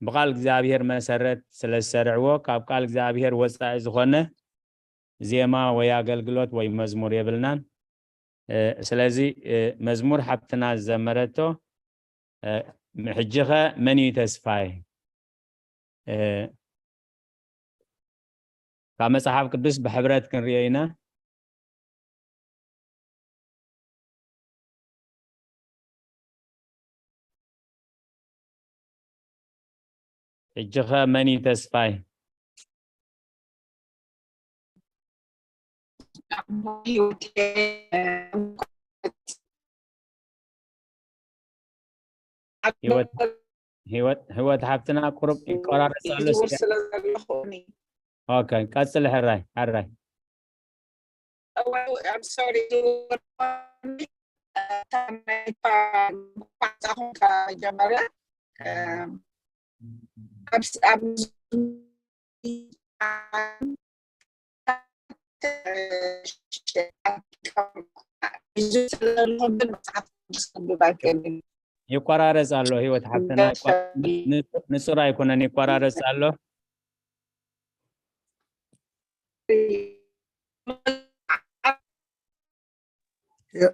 ብቃል እግዚኣብሔር መሰረት ስለ ዝሰርዕዎ ካብ ቃል እግዚኣብሔር ወጻኢ ዝኾነ ዜማ ወይ ኣገልግሎት ወይ መዝሙር የብልናን። እ፣ ስለዚ፣ እ፣ መዝሙር ሓብትና ዝዘመረቶ፣ እ፣ ሕጂኸ መን እዩ ተስፋይ? እ፣ ካብ መጽሓፍ ቅዱስ ብሕብረት ክንሪኦ ኢና። ሕጂኸ መን እዩ ተስፋይ? ህይወት፣ ህይወት፣ ህይወት ሓብትና ቁሩብ ይቆራረጽ ኣሎ። ይዝውር እስኪ። ስለ ዘለኹ እኔ። ኦኬ፣ ቀጽል ሕራይ፣ ሕራይ። Oh, well, I'm sorry. ይቆራረጽ ኣሎ ህይወት ሓብትና፣ ንጹር ኣይኮነን፣ ይቆራረጽ ኣሎ።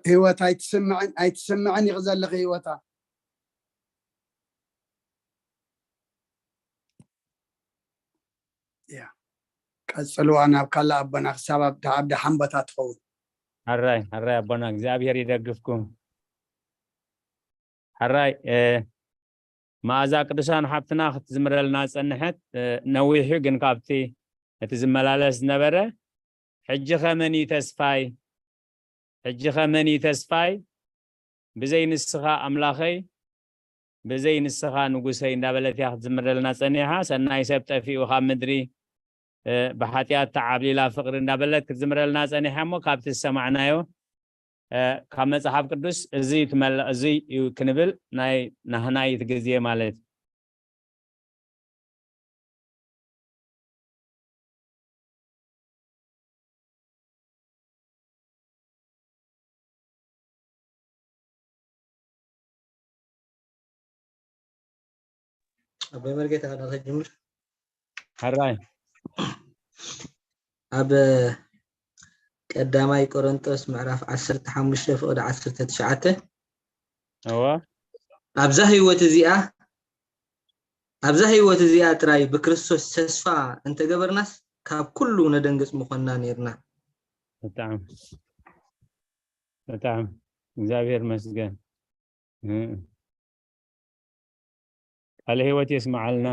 ህይወት ኣይትስምዕን፣ ኣይትስምዕን ኢኺ ዘለኺ ህይወታ። ያ፣ ቀጽልዋ ናብ ካልእ ኣቦና ክሳብ ኣብ፣ ኣብ ደሓን ቦታ ትኸውን። ሕራይ፣ ሕራይ ኣቦና፣ እግዚኣብሔር ይደግፍኩም። ሕራይ፣ እ፣ መኣዛ ቅዱሳን ሓብትና ክትዝምረልና ጸንሐት፣ እ፣ ነዊሑ ግን ካብቲ እቲ ዝመላለስ ዝነበረ፣ "ሕጂኸ መን እዩ ተስፋይ? ሕጂኸ መን እዩ ተስፋይ? ብዘይ ንስኻ ኣምላኸይ፣ ብዘይ ንስኻ ንጉሰይ" እንዳበለት እያ ክትዝምረልና ጸኒሓ። "ሰናይ ሰብ ጠፊኡ ካብ ምድሪ፣ እ፣ ብሓጢኣት ተዓብሊላ ፍቕሪ" እንዳበለት ክትዝምረልና ጸኒሓ። እሞ ካብቲ ዝሰማዕናዮ፣ እ፣ ካብ መጽሓፍ ቅዱስ እዚ ትመልእ፣ እዚ እዩ ክንብል ናይ ናህናይ እቲ ግዜ ማለት እዩ። ኣቦይ መርጌታ፣ ዶ ተጅምር? ሕራይ። ኣብ ቀዳማይ ቆሮንቶስ ምዕራፍ ዓሰርተ ሓሙሽተ ፍቕዲ ዓሰርተ ትሽዓተ፣ እወ ኣብዛ ህይወት እዚኣ ኣብዛ ህይወት እዚኣ ጥራይ ብክርስቶስ ተስፋ እንተገበርናስ ካብ ኩሉ ነደንግጽ ምኾንና ነርና። ብጣዕሚ ብጣዕሚ እግዚኣብሔር መስገን። ቃለ ህይወት የስመዓልና።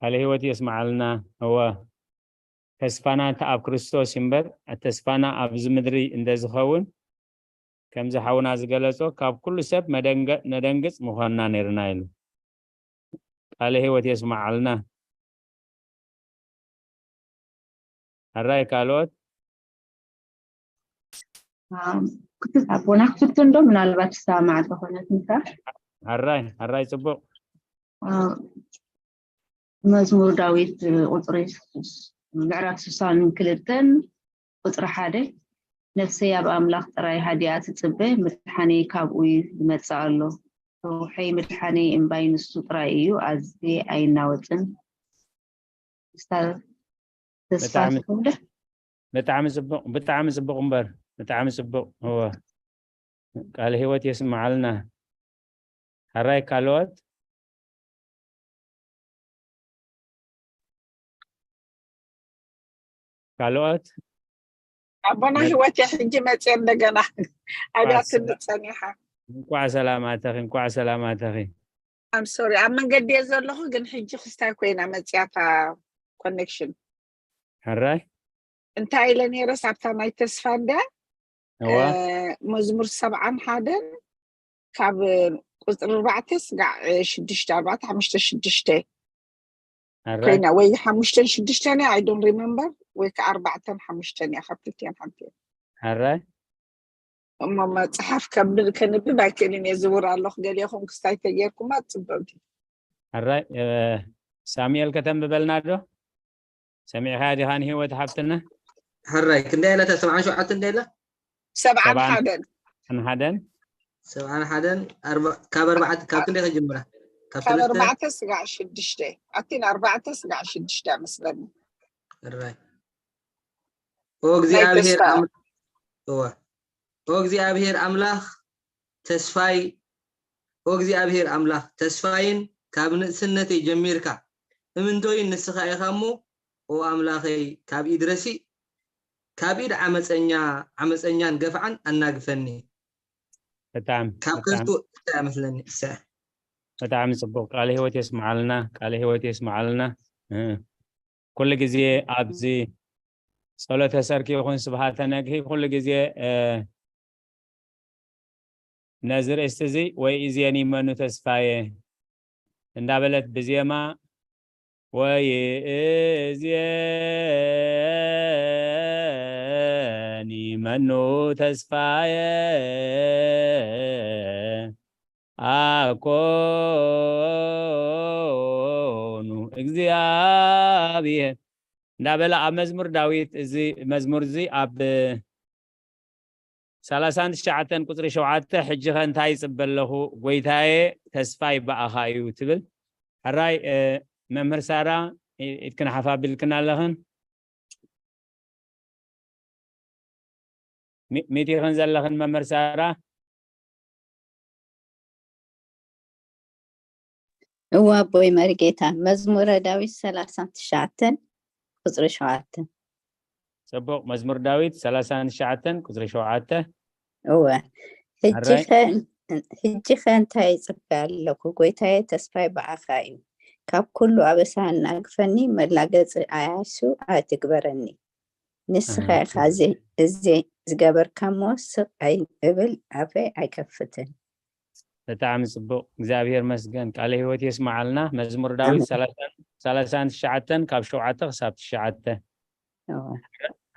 ቃለ ህይወት የስመዓልና። እወ ተስፋና እንተ ኣብ ክርስቶስ እምበር ተስፋና ኣብዚ ምድሪ እንተ ዝኸውን ከምዚ ሓውና ዝገለጾ ካብ ኩሉ ሰብ ነደንግጽ ምኾንና ነርና ኢሉ። ቃለ ህይወት የስመዓልና። ሕራይ ካልኦት ኣቦና ክትፍትን ዶ ምናልባት ዝሰማዕ ዝኾነ ትንታ ሕራይ ሕራይ ጽቡቕ መዝሙር ዳዊት ቁፅሪ ምዕራፍ ስሳን ክልተን ቁፅሪ ሓደ ነፍሰይ ኣብ ኣምላኽ ጥራይ ሃዲኣ ትፅበ፣ ምድሓነይ ካብኡ ይመፅእ ኣሎ። ረውሐይ ምድሓነይ እምባይ ንሱ ጥራይ እዩ፣ ኣዝየ ኣይናወፅን። ብጣዕሚ ጽቡቕ ብጣዕሚ ጽቡቕ እምበር ብጣዕሚ ጽቡቕ እወ ቃለ ህይወት የስምዓልና። ሕራይ ካልኦት ካልኦት ኣቦና ህይወት ሕጂ መፅየ እንደገና ኣብያትኒ ፀኒሓ እንኳዕ ሰላም ኣተኺ እንኳዕ ሰላም ኣተኺ ኣም ሶሪ ኣብ መንገዲ እየ ዘለኹ ግን ሕጂ ክስታይ ኮይና መፅያታ ኮኔክሽን ሕራይ እንታይ ኢለ ነይረስ ኣብታ ናይ ተስፋ እንድያ እዋ መዝሙር ሰብዓን ሓደን ካብ ቁፅሪ ኣርባዕተ ስጋዕ ሽዱሽተ ኣርባዕተ ሓሙሽተ ሽዱሽተ ሕራይ ኮይና ወይ ሓሙሽተን ሽዱሽተን እያ I don't remember ወይ ከዓ ኣርባዕተን ሓሙሽተን እያ ካብ ክልቲአን ሓንቲ እያ ሕራይ እሞ መፅሓፍ ከብል ከንብብ ኣይክእልን እየ ዝውር ኣለኹ ገሊኹም ክስታይ ተጌርኩማ ፅበብቲ ሕራይ ሳሙኤል ከተንብበልና ዶ ሰሚዕካ ዲኻን ህይወት ሓፍትና ሕራይ ክንደይ ኢላ እታ ሰብዓን ሸውዓተን እንደ ኢላ ሰብዓን ሓደን ሓደን ሰብዓን ሓደን ካብ ኣርባዕተ ካብ ክንደይ ከጅምራ ካብ ካብ ሰለስተ ኣርባዕተ ስጋዕ ሽዱሽተ ኣብቲ ንኣርባዕተ ስጋዕ ሽዱሽተ መስለኒ ሕራይ ኦ እግዚኣብሔር ተስፋ። ኣም- እወ ኦ እግዚኣብሔር ኣምላኽ ተስፋይ ኦ እግዚኣብሔር ኣምላኽ ተስፋይን ካብ ንእስነተይ ጀሚርካ እምንቶይን ንስኻ ኢኻ እሞ ኦ ኣምላኸይ ካብ ኢድ ረሲእ ካብ ኢድ ዓመፀኛ ዓመፀኛን ገፍዓን ኣናግፈኒ ብጣዕሚ ካብ ብጣዕሚ- ከንቱ እንታይ ኣመስለኒ እሰ ብጣዕሚ ፅቡቅ ቃለ ህይወት የስምዓልና ቃለ ህይወት የስምዓልና እ፣ ኩሉ ግዜ ኣብዚ ጸሎተ ሰርክ ይኹን ስብሃተ ነግሂ ኩሉ ግዜ እ፣ ነዚ ርእስቲ እዚ ወይ እዝየን ይመኑ ተስፋየ እንዳበለት ብዜማ ወይ እዝየን ይመኑ ተስፋየ ኣኮኑ እግዚኣብሔር እንዳበለ ኣብ መዝሙር ዳዊት እዚ መዝሙር እዚ ኣብ ሰላሳን ትሽዓተን ቁፅሪ ሸውዓተ ሕጂ ኸ እንታይ ይፅበ ኣለኹ ጎይታየ ተስፋይ ብኣኻ እዩ ትብል ሕራይ መምህር ሳራ ኢድክን ሓፍ ኣቢልክን ኣለኽን ሚእቲ ኽን ዘለኽን መምህር ሳራ እዋ ኣቦይ መርጌታ መዝሙረ ዳዊት ሰላሳን ትሽዓተን ቁፅሪ ሸውዓተ ፅቡቅ መዝሙር ዳዊት ሰላሳን ትሽዓተን ቁፅሪ ሸውዓተ እወ ሕጂ ኸ እንታይ ይፅበ ኣለኩ ጎይታየ ተስፋይ ብኣኻ እዩ ካብ ኩሉ ኣበሳ ኣናግፈኒ መላገፂ ኣያሱ ኣይትግበረኒ ንስኻ ኢኻ እዚ ዝገበርካሞ ስቕ ኣይብል ኣፈይ ኣይከፍትን ብጣዕሚ ፅቡቅ እግዚኣብሔር መስገን ቃለ ህይወት የስመዓልና መዝሙር ዳዊት ሰላሳን ትሽዓተን ካብ ሸውዓተ ክሳብ ትሽዓተ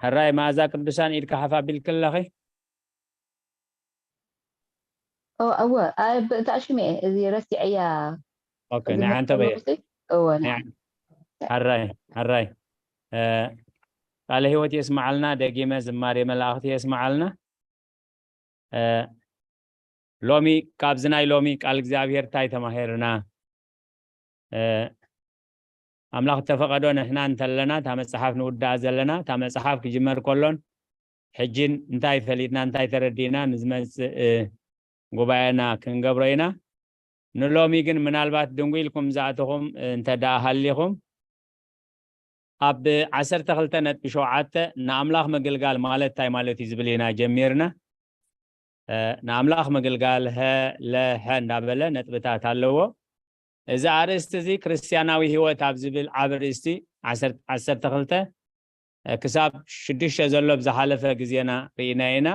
ሕራይ መኣዛ ቅዱሳን ኢድካ ሓፍ ኣቢልክ ኣለኺ እወ ብእታ ሽም እየ እዚ ረሲዐያ ንዓንተ በየ እወ ሕራይ ሕራይ ቃለ ህይወት የስመዓልና ደጊመ ዝማሬ መላእኽቲ የስመዓልና ሎሚ ካብዚ ናይ ሎሚ ቃል እግዚኣብሔር እንታይ ተማሂርና ኣምላኽ እተፈቐዶ ንሕና እንተለና እታ መፅሓፍ ንውዳኣ ዘለና እታ መፅሓፍ ክጅመር ከሎን ሕጂ እንታይ ፈሊጥና እንታይ ተረዲእና ንዝመፅእ ጉባኤና ክንገብሮ ኢና። ንሎሚ ግን ምናልባት ድንጉ ኢልኩም ዝኣተኹም እንተ ደኣ ሃሊኹም፣ ኣብ ዓሰርተ ክልተ ነጥቢ ሸውዓተ ንኣምላኽ ምግልጋል ማለት እንታይ ማለት እዩ ዝብል ኢና ጀሚርና። ንኣምላኽ ምግልጋል ሀ ለ ሐ እንዳበለ ነጥብታት ኣለዎ። እዚ ኣርእስቲ እዚ ክርስትያናዊ ህይወት ኣብ ዝብል ዓብ ኣርእስቲ ዓሰርተ ክልተ ክሳብ ሽዱሽተ ዘሎ ብዝሓለፈ ግዜና ርኢና ኢና።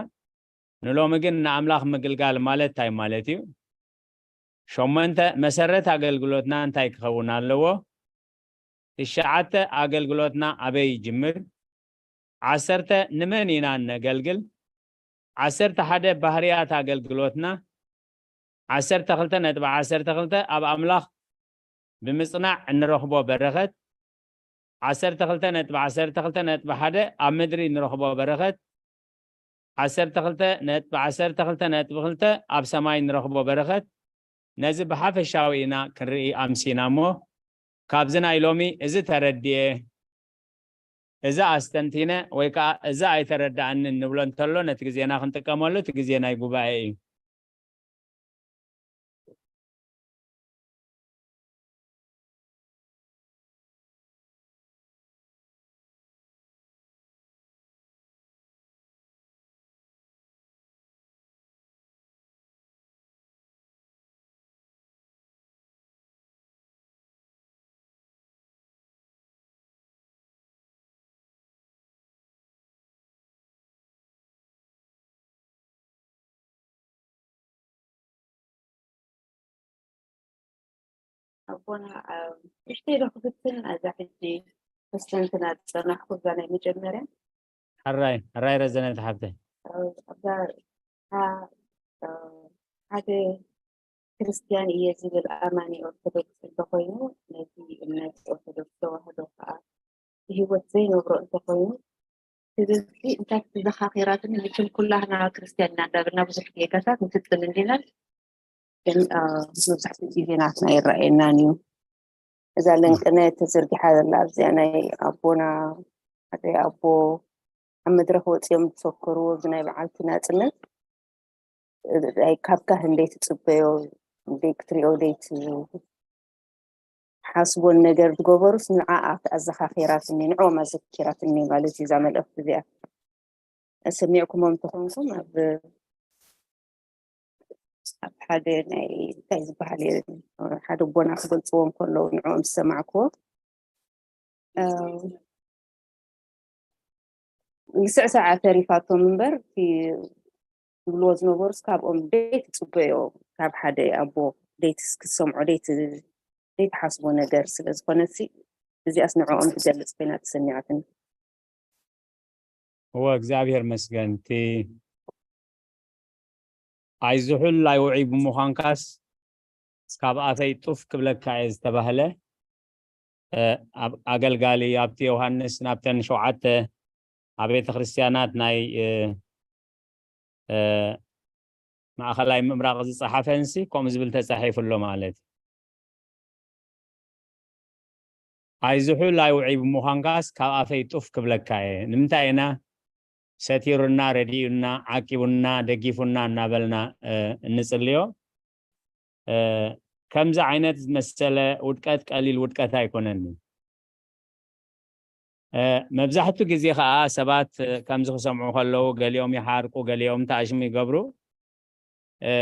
ንሎሚ ግን ንኣምላኽ ምግልጋል ማለት እንታይ ማለት እዩ? ሸሞንተ፣ መሰረት ኣገልግሎትና እንታይ ክኸውን ኣለዎ? ትሽዓተ፣ ኣገልግሎትና ኣበይ ይጅምር? ዓሰርተ፣ ንመን ኢና እነገልግል? ዓሰርተ ሓደ፣ ባህርያት ኣገልግሎትና። ዓሰርተ ክልተ ነጥቢ ዓሰርተ ክልተ፣ ኣብ ኣምላኽ ብምጽናዕ እንረኽቦ በረኸት። ዓሰርተ ክልተ ነጥቢ ዓሰርተ ክልተ ነጥቢ ሓደ፣ ኣብ ምድሪ እንረኽቦ በረኸት። ዓሰርተ ክልተ ነጥቢ ዓሰርተ ክልተ ነጥቢ ክልተ፣ ኣብ ሰማይ እንረኽቦ በረኸት። ነዚ ብሓፈሻዊ ኢና ክንርኢ ኣምሲና እሞ፣ ካብዚ ናይ ሎሚ እዚ ተረድኤ፣ እዚ ኣስተንቲነ ወይ ከዓ እዚ ኣይተረዳኣንን ንብሎ እንተሎ ነቲ ግዜና ክንጥቀመሉ፣ እቲ ግዜ ናይ ጉባኤ እዩ። ኣቦና፣ ኣብ ንእሽተይ ዶ ክፍትን፣ ኣዛ ሕጂ ፈስተንትና ዝጸናሕኩ እዛ ናይ መጀመርያ። ሕራይ ሕራይ ረዘነ ተሓብተ። ኣብዛ፣ እ፣ ሓደ ክርስትያን እየ ዝብል ኣማኒ ኦርቶዶክስ እንተኾይኑ፣ ነቲ እምነት ኦርቶዶክስ ተዋህዶ ከዓ ብህይወት ዘይነብሮ እንተኾይኑ፣ ስለዚ እንታይ ዘኻኺራትኒ፣ መቸም ኩላህና ክርስትያን ኢና እንዳበልና ብዙሕ ጌጋታት ንፍጽም እንዲና። ግን፣ እ፣ መብዛሕትኡ ግዜ ናትና ይረኣየናን እዩ። እዛ ለንቅነ ተዘርጊሓ ዘላ ኣብዚኣ ናይ ኣቦና፣ ሓደ ኣቦ ኣብ መድረኽ ወፂኦም ዝፈከርዎ፣ እዚ ናይ በዓልቲ ናፅነት፣ እ፣ ካብ ካህን ደይትፅበዮ፣ ደይ ክትሪኦ፣ ደይትሓስቦን ነገር ዝገበሩስ ንዓኣ ኣዘኻኺራትኒ፣ ንዕኦም ኣዘኪራትኒ ማለት እዩ እዛ መልእኽቲ እዚኣ። ሰሚዕኩሞም እንተኾንኩም፣ ኣብ፣ ኣብ ሓደ ናይ እንታይ ዝበሃል እዩ፣ ሓደ ኣቦና ክገልፅዎ እንከለዉ ንዕኦም ዝሰማዕኩዎ፣ እ፣ ምስዕሳዓ ተሪፋቶም እምበር፣ እቲ ዝብልዎ ዝነበሩስ ካብኦም ደይትፅበዮ፣ ካብ ሓደ ኣቦ ደይትስ-፣ ክትሰምዖ ደይት-፣ ደይትሓስቦ ነገር ስለ ዝኾነሲ፣ እዚኣስ ንዕኦም ትገልፅ ኮይና ተሰሚዓትኒ። እወ፣ እግዚኣብሔር መስገን። እቲ ኣይዝሑል ኣይውዑይ ብምዃንካስ፣ ካብ ኣፈይ ጡፍ ክብለካ እየ ዝተባህለ፣ እ፣ ኣብ ኣገልጋሊ፣ ኣብቲ ዮሃንስ ናብተን ሸውዓተ ኣብ ቤተ ክርስቲያናት ናይ፣ እ፣ እ፣ ማእኸላይ ምምራቕ ዝጸሓፈንሲ ከምኡ ዝብል ተጻሒፉ ኣሎ ማለት እዩ። ኣይዝሑል ኣይውዑይ ብምዃንካስ ካብ ኣፈይ ጡፍ ክብለካ እየ። ንምንታይ ኢና ሰቲሩና፣ ረዲኡና፣ ዓቂቡና፣ ደጊፉና እናበልና፣ እ፣ እንጽልዮ? እ፣ ከምዚ ዓይነት ዝመሰለ ውድቀት ቀሊል ውድቀት ኣይኮነን። እ፣ መብዛሕትኡ ግዜ ኸኣ ሰባት፣ እ፣ ከምዚ ክሰምዑ ከለዉ፣ ገሊኦም ይሓርቁ፣ ገሊኦም ተኣሽሙ ይገብሩ። እ፣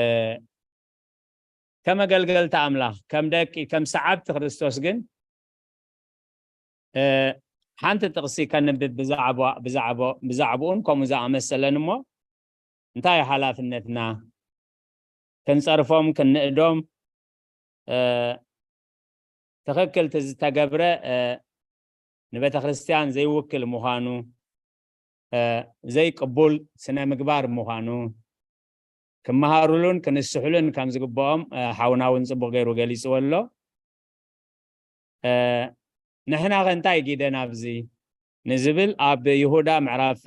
ከም ኣገልገልቲ ኣምላኽ፣ ከም ደቂ፣ ከም ሰዓብቲ ክርስቶስ ግን፣ እ፣ ሓንቲ ጥቕሲ ከንብብ ብዛዕባ፣ ብዛዕባ፣ ብዛዕባኡን ከምኡ ዝኣመሰለን እሞ፣ እንታይ እዩ ሓላፍነትና? ክንጸርፎም፣ ክንእዶም፣ እ፣ ትኽክል እቲ ዝተገብረ፣ እ፣ ንቤተ ክርስቲያን ዘይውክል ምዃኑ፣ እ፣ ዘይቅቡል ስነ ምግባር ምዃኑ፣ ክመሃሩሉን ክንስሕሉን ከም ዝግብኦም፣ እ፣ ሓውና እውን ጽቡቕ ገይሩ ገሊጽዎ ኣሎ። እ፣ ንሕና ኸ እንታይ ጊደና ኣብዚ ንዝብል ኣብ ይሁዳ ምዕራፍ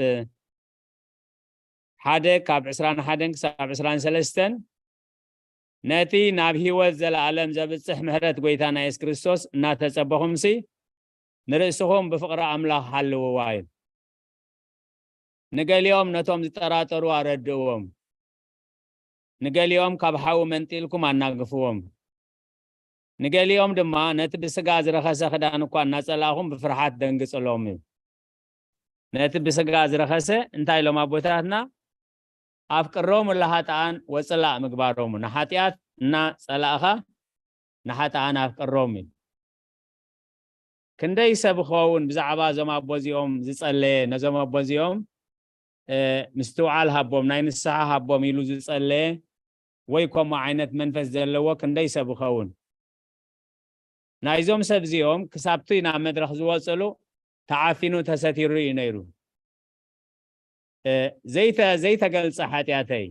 ሓደ ካብ ዕስራን ሓደን ክሳብ ዕስራን ሰለስተን ነቲ ናብ ህይወት ዘለኣለም ዘብጽሕ ምሕረት ጐይታና የሱስ ክርስቶስ እናተጸበኹምሲ ንርእስኹም ብፍቕሪ ኣምላኽ ሓልውዋ እዩ። ንገሊኦም ነቶም ዝጠራጠሩ ኣረድእዎም። ንገሊኦም ካብ ሓዊ መንጢልኩም ኣናግፍዎም። ንገሊኦም ድማ ነቲ ብስጋ ዝረኸሰ ክዳን እኳ እናጸላእኹም ብፍርሓት ደንግጽሎም እዩ። ነቲ ብስጋ ዝረኸሰ እንታይ ኢሎም ኣቦታትና? ኣፍቅሮሙ ለሃጥኣን ወጽላእ ምግባሮሙ። ንሓጢኣት እናጸላእኻ ንሓጥኣን ኣፍቅሮም እዩ። ክንደይ ሰብ ክኸውን ብዛዕባ እዞም ኣቦ እዚኦም ዝጸለየ፣ ነዞም ኣቦ እዚኦም ምስትውዓል ሃቦም፣ ናይ ንስሓ ሃቦም ኢሉ ዝጸለየ ወይ ከምኡ ዓይነት መንፈስ ዘለዎ ክንደይ ሰብ ይኸውን? ናይዞም ሰብ እዚኦም ክሳብቲ ናብ መድረኽ ዝወፅሉ ተዓፊኑ ተሰቲሩ እዩ ነይሩ። ዘይተ ዘይተገልጸ ሓጢኣተይ፣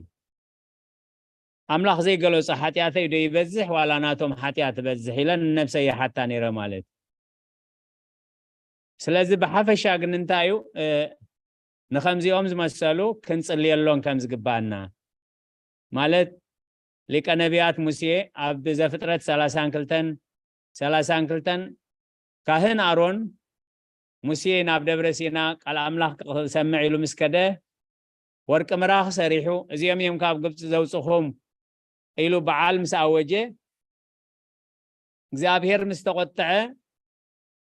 ኣምላኽ ዘይገለጾ ሓጢኣተይ ዶ ይበዝሕ ዋላ ናቶም ሓጢኣት ትበዝሕ ኢለ ንነብሰይ ይሓታ ነይረ ማለት። ስለዚ ብሓፈሻ ግን እንታይ እዩ ንኸምዚኦም ዝመሰሉ ክንጽልየሎም ከም ዝግባና ማለት፣ ሊቀ ነቢያት ሙሴ ኣብ ዘፍጥረት ሰላሳን ክልተን ሰላሳን ክልተን ካህን ኣሮን ሙሴ ናብ ደብረ ሲና ቃል ኣምላኽ ክሰምዕ ኢሉ ምስ ከደ፣ ወርቂ ምራኽ ሰሪሑ፣ እዚኦም እዮም ካብ ግብፂ ዘውፅኹም ኢሉ በዓል ምስ ኣወጀ፣ እግዚኣብሔር ምስ ተቆጥዐ፣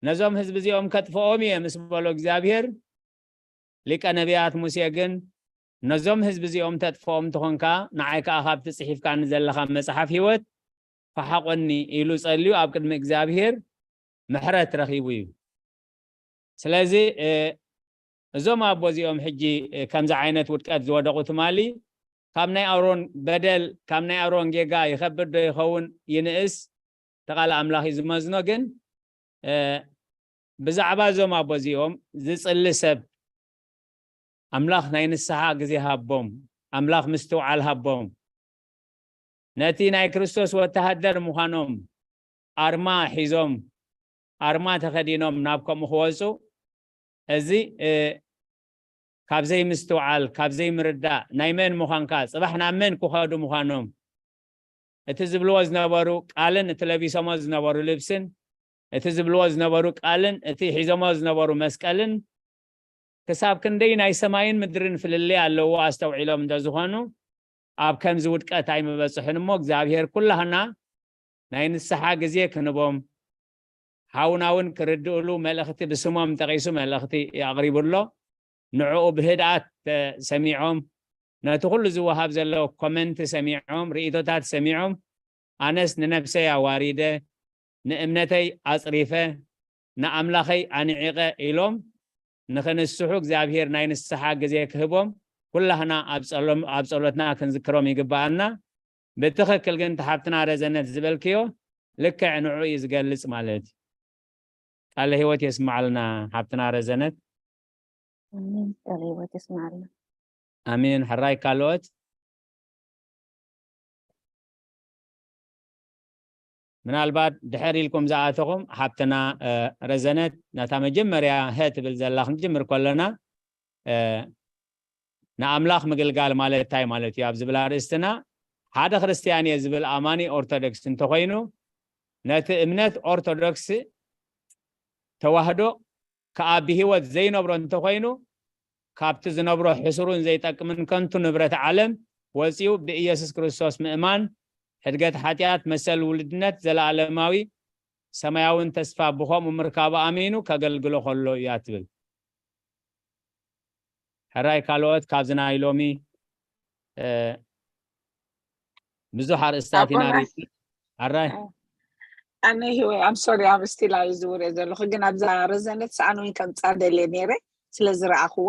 ነዞም ህዝቢ እዚኦም ከጥፍኦም እየ ምስ በሎ እግዚኣብሔር፣ ሊቀ ነቢያት ሙሴ ግን፣ ነዞም ህዝቢ እዚኦም ተጥፍኦም እንተኾንካ፣ ንዓይ ከኣ ካብቲ ጽሒፍካኒ ዘለኻ መጽሓፍ ህይወት ፈሓቆኒ ኢሉ ጸልዩ ኣብ ቅድሚ እግዚኣብሔር ምሕረት ረኺቡ እዩ። ስለዚ እዞም ኣቦ እዚኦም ሕጂ ከምዚ ዓይነት ውድቀት ዝወደቑ ትማሊ ካብ ናይ ኣሮን በደል፣ ካብ ናይ ኣሮን ጌጋ ይኸብድ ዶ ይኸውን ይንእስ ተቓል ኣምላኽ እዩ ዝመዝኖ። ግን ብዛዕባ እዞም ኣቦ እዚኦም ዝጽሊ ሰብ ኣምላኽ ናይ ንስሓ ግዜ ሃቦም፣ ኣምላኽ ምስትውዓል ሃቦም። ነቲ ናይ ክርስቶስ ወተሃደር ምዃኖም ኣርማ ሒዞም፣ ኣርማ ተኸዲኖም ናብ ከምኡ ክወፁ፣ እዚ ካብ ዘይምስትውዓል፣ ካብ ዘይምርዳእ፣ ናይ መን ምዃንካ፣ ጽባሕ ናብ መን ክኸዱ ምዃኖም፣ እቲ ዝብልዎ ዝነበሩ ቃልን እቲ ለቢሶሞ ዝነበሩ ልብስን፣ እቲ ዝብልዎ ዝነበሩ ቃልን እቲ ሒዞሞ ዝነበሩ መስቀልን ክሳብ ክንደይ ናይ ሰማይን ምድርን ፍልልይ ኣለዎ ኣስተውዒሎም እንተዝኾኑ፣ ኣብ ከምዚ ውድቀት ኣይምበጽሑን እሞ፣ እግዚኣብሔር ኩላህና ናይ ንስሓ ግዜ ክንቦም፣ ሓውና እውን ክርድእሉ መልእኽቲ ብስሞም ጠቒሱ መልእኽቲ ኣቕሪቡ ኣሎ። ንዕኡ ብህድኣት ሰሚዖም፣ ነቲ ኩሉ ዝወሃብ ዘሎ ኮመንት ሰሚዖም፣ ርኢቶታት ሰሚዖም፣ ኣነስ ንነብሰይ ኣዋሪደ፣ ንእምነተይ ኣጽሪፈ፣ ንኣምላኸይ ኣንዒቐ ኢሎም ንኽንስሑ እግዚኣብሔር ናይ ንስሓ ግዜ ክህቦም ኩላህና ኣብ ጸሎም-፣ ኣብ ጸሎትና ክንዝክሮም ይግብኣና። ብትኽክል ግን እቲ ሓብትና ረዘነት ዝበልክዮ ልክዕ ንዑ እዩ ዝገልጽ ማለት እዩ። ቃለ ህይወት የስማዓልና ሓብትና ረዘነት። ኣሜን። ቃለ ህይወት የስማዓልና። ኣሜን። ሕራይ ካልኦት? ምናልባት ድሕር ኢልኩም ዝኣተኹም ሓብትና ረዘነት ነታ መጀመርያ ሀ ትብል ዘላ ክንጅምር ከለና ንኣምላኽ ምግልጋል ማለት እንታይ ማለት እዩ ኣብ ዝብል ኣርእስትና ሓደ ክርስትያን እየ ዝብል ኣማኒ ኦርቶዶክስ እንተኾይኑ ነቲ እምነት ኦርቶዶክስ ተዋህዶ ከኣ ብህይወት ዘይነብሮ እንተኾይኑ ካብቲ ዝነብሮ ሕሱሩን ዘይጠቅምን ከንቱ ንብረት ዓለም ወፂኡ ብኢየሱስ ክርስቶስ ምእማን ሕድገት ሓጢኣት መሰል ውልድነት ዘለኣለማዊ ሰማያውን ተስፋ ብኸምኡ ምርካቡ ኣሚኑ ከገልግሎ ከሎ እያ ትብል። ሕራይ ካልኦት ካብዚ ናይ ሎሚ ብዙሕ ኣርእስታት ኢና ሪኢና። ሕራይ ኣነ ህወይ ኣም ሶሪ ኣብ ስቲል እዩ ዝውረ ዘለኹ ግን ኣብዛ ረዘነት ሰኣን ወይ ከምፃ ደልየ ነይረ ስለ ዝረኣኽዋ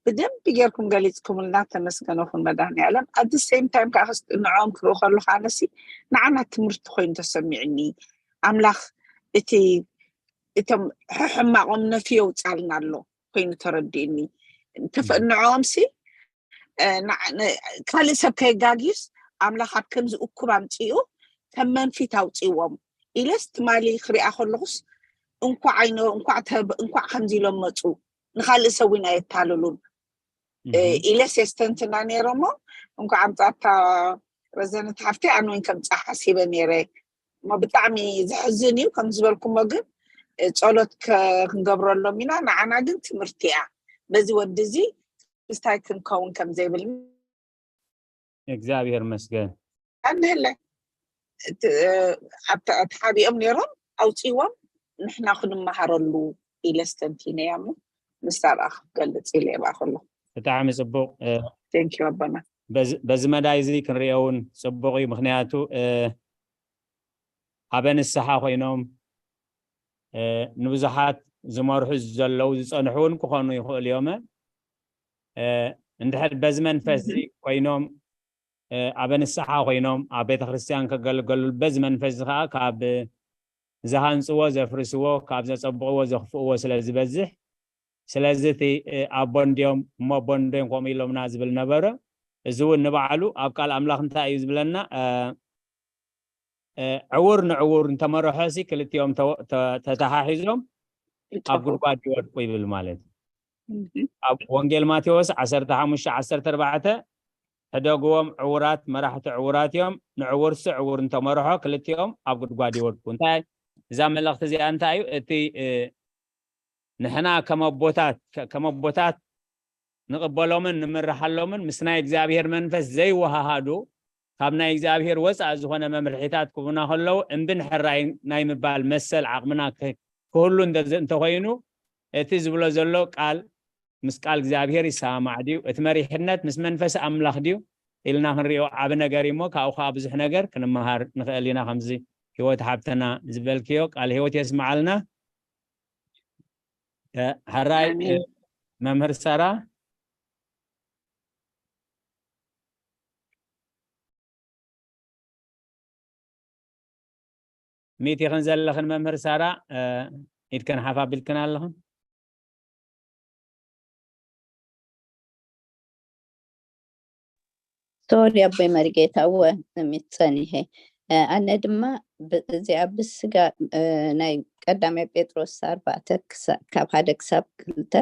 ብደንብ ጌርኩም ገሊፅኩምልና ተመስገነኹን መድሃኒዓለም። ኣት ሴም ታይም ከዓ ንዕኦም ክርኢ ከለኹ ኣነሲ ንዓና ትምህርቲ ኮይኑ ተሰሚዑኒ። ኣምላኽ እቲ እቶም ሕሕማቆም ነፊ የውፃልና ኣሎ ኮይኑ ተረዲእኒ። ንዕኦም ሲ ካልእ ሰብ ከየጋግዩስ ኣምላኽ ኣብ ከምዚ እኩብ ኣምፂኡ ከም መንፊት ኣውፅዎም ኢለስ ትማሊ ክሪኣ ከለኹስ እንኳዕ ኣይነ እንኳዕ ከምዚ ኢሎም መፁ ንካልእ ሰብ እውን ኣየታልሉን ኢለስ የስተንትና ነይረ እሞ እንኳዕ ኣምፃታ ረዘነት ሓፍቲ ኣነ እውን ከምፃ ሓሲበ ነይረ እሞ ብጣዕሚ ዘሕዝን እዩ ከም ዝበልኩሞ ግን ጸሎት ክንገብረሎም ኢና ንዓና ግን ትምህርቲ እያ በዚ ወዲ እዚ ምስታይ ክንከውን ከም ዘይብል እግዚኣብሔር መስገን ኣንድህለ ኣብቲ ኣብቲ ሓዲኦም ነይሮም ኣውፅዎም ንሕና ክንመሃረሉ ኢለ ስተንቲነ እያ እሞ ምስታ ደኣ ክገልፅ ኢለ እየ ከሎ ብጣዕሚ ፅቡቅ እ፣ ቴንኪዩ ኣቦና በዚ- በዚ መዳይ እዚ ክንሪኦ እውን ፅቡቅ እዩ ምክንያቱ እ፣ ኣበ ንስሓ ኮይኖም እ፣ ንብዙሓት ዝመርሑ ዘለዉ ዝፀንሑ እውን ክኾኑ ይኽእሉ እዮም እ፣ እንድሕር በዚ መንፈስ እዚ ኮይኖም እ፣ ኣበ ንስሓ ኮይኖም ኣብ ቤተክርስትያን ከገልገሉ በዚ መንፈስ እዚ ከዓ ካብ ዝሃንፅዎ ዘፍርስዎ ካብ ዘፀብቕዎ ዘኽፍእዎ ስለ ዝበዝሕ ስለዚ እቲ ኣቦ እንድዮም እሞ ኣቦ እንድዮም ከምኡ ኢሎምና ዝብል ነበረ እዚ እውን ንባዕሉ ኣብ ቃል ኣምላኽ እንታይ እዩ ዝብለና ዕውር ንዕውር እንተመርሖ ሲ ክልቲኦም ተተሓሒዞም ኣብ ጉድጓድ ይወድቁ ይብል ማለት እዩ ኣብ ወንጌል ማቴዎስ ዓሰርተ ሓሙሽተ ዓሰርተ ኣርባዕተ ሕደግዎም ዕውራት መራሕቲ ዕውራት እዮም ንዕውርሲ ዕውር እንተመርሖ ክልቲኦም ኣብ ጉድጓድ ይወድቁ እንታይ እዛ መልእኽቲ እዚኣ እንታይ እዩ እቲ ንሕና ከም ኣቦታት ከም ኣቦታት ንቕበሎምን ንምርሓሎምን ምስ ናይ እግዚኣብሔር መንፈስ ዘይወሃሃዱ ካብ ናይ እግዚኣብሔር ወፃእ ዝኾነ መምርሒታት ክቡና ከለዉ እምብን ሕራይ ናይ ምባል መሰል ዓቕምና ክህሉ እንተኮይኑ እቲ ዝብሎ ዘሎ ቃል ምስ ቃል እግዚኣብሔር ይሰማማዕ ድዩ እቲ መሪሕነት ምስ መንፈስ ኣምላኽ ድዩ ኢልና ክንሪኦ ዓብ ነገር እሞ ካብኡ ከዓ ብዙሕ ነገር ክንመሃር ንኽእል ኢና ከምዚ ህይወት ሓብተና ዝበልክዮ ቃል ህይወት የስምዓልና ሕራይ መምህር ሳራ ሚእቲ ኢኽን ዘለኽን መምህር ሳራ ኢድከን ሓፍ ኣቢልክን ኣለኽን ሶሪ ኣቦይ መሪጌታ እወ ሚት ጸኒሐ ኣነ ድማ እዚኣ ብስጋ ናይ ቀዳማይ ጴጥሮስ ኣርባዕተ ካብ ሓደ ክሳብ ክልተ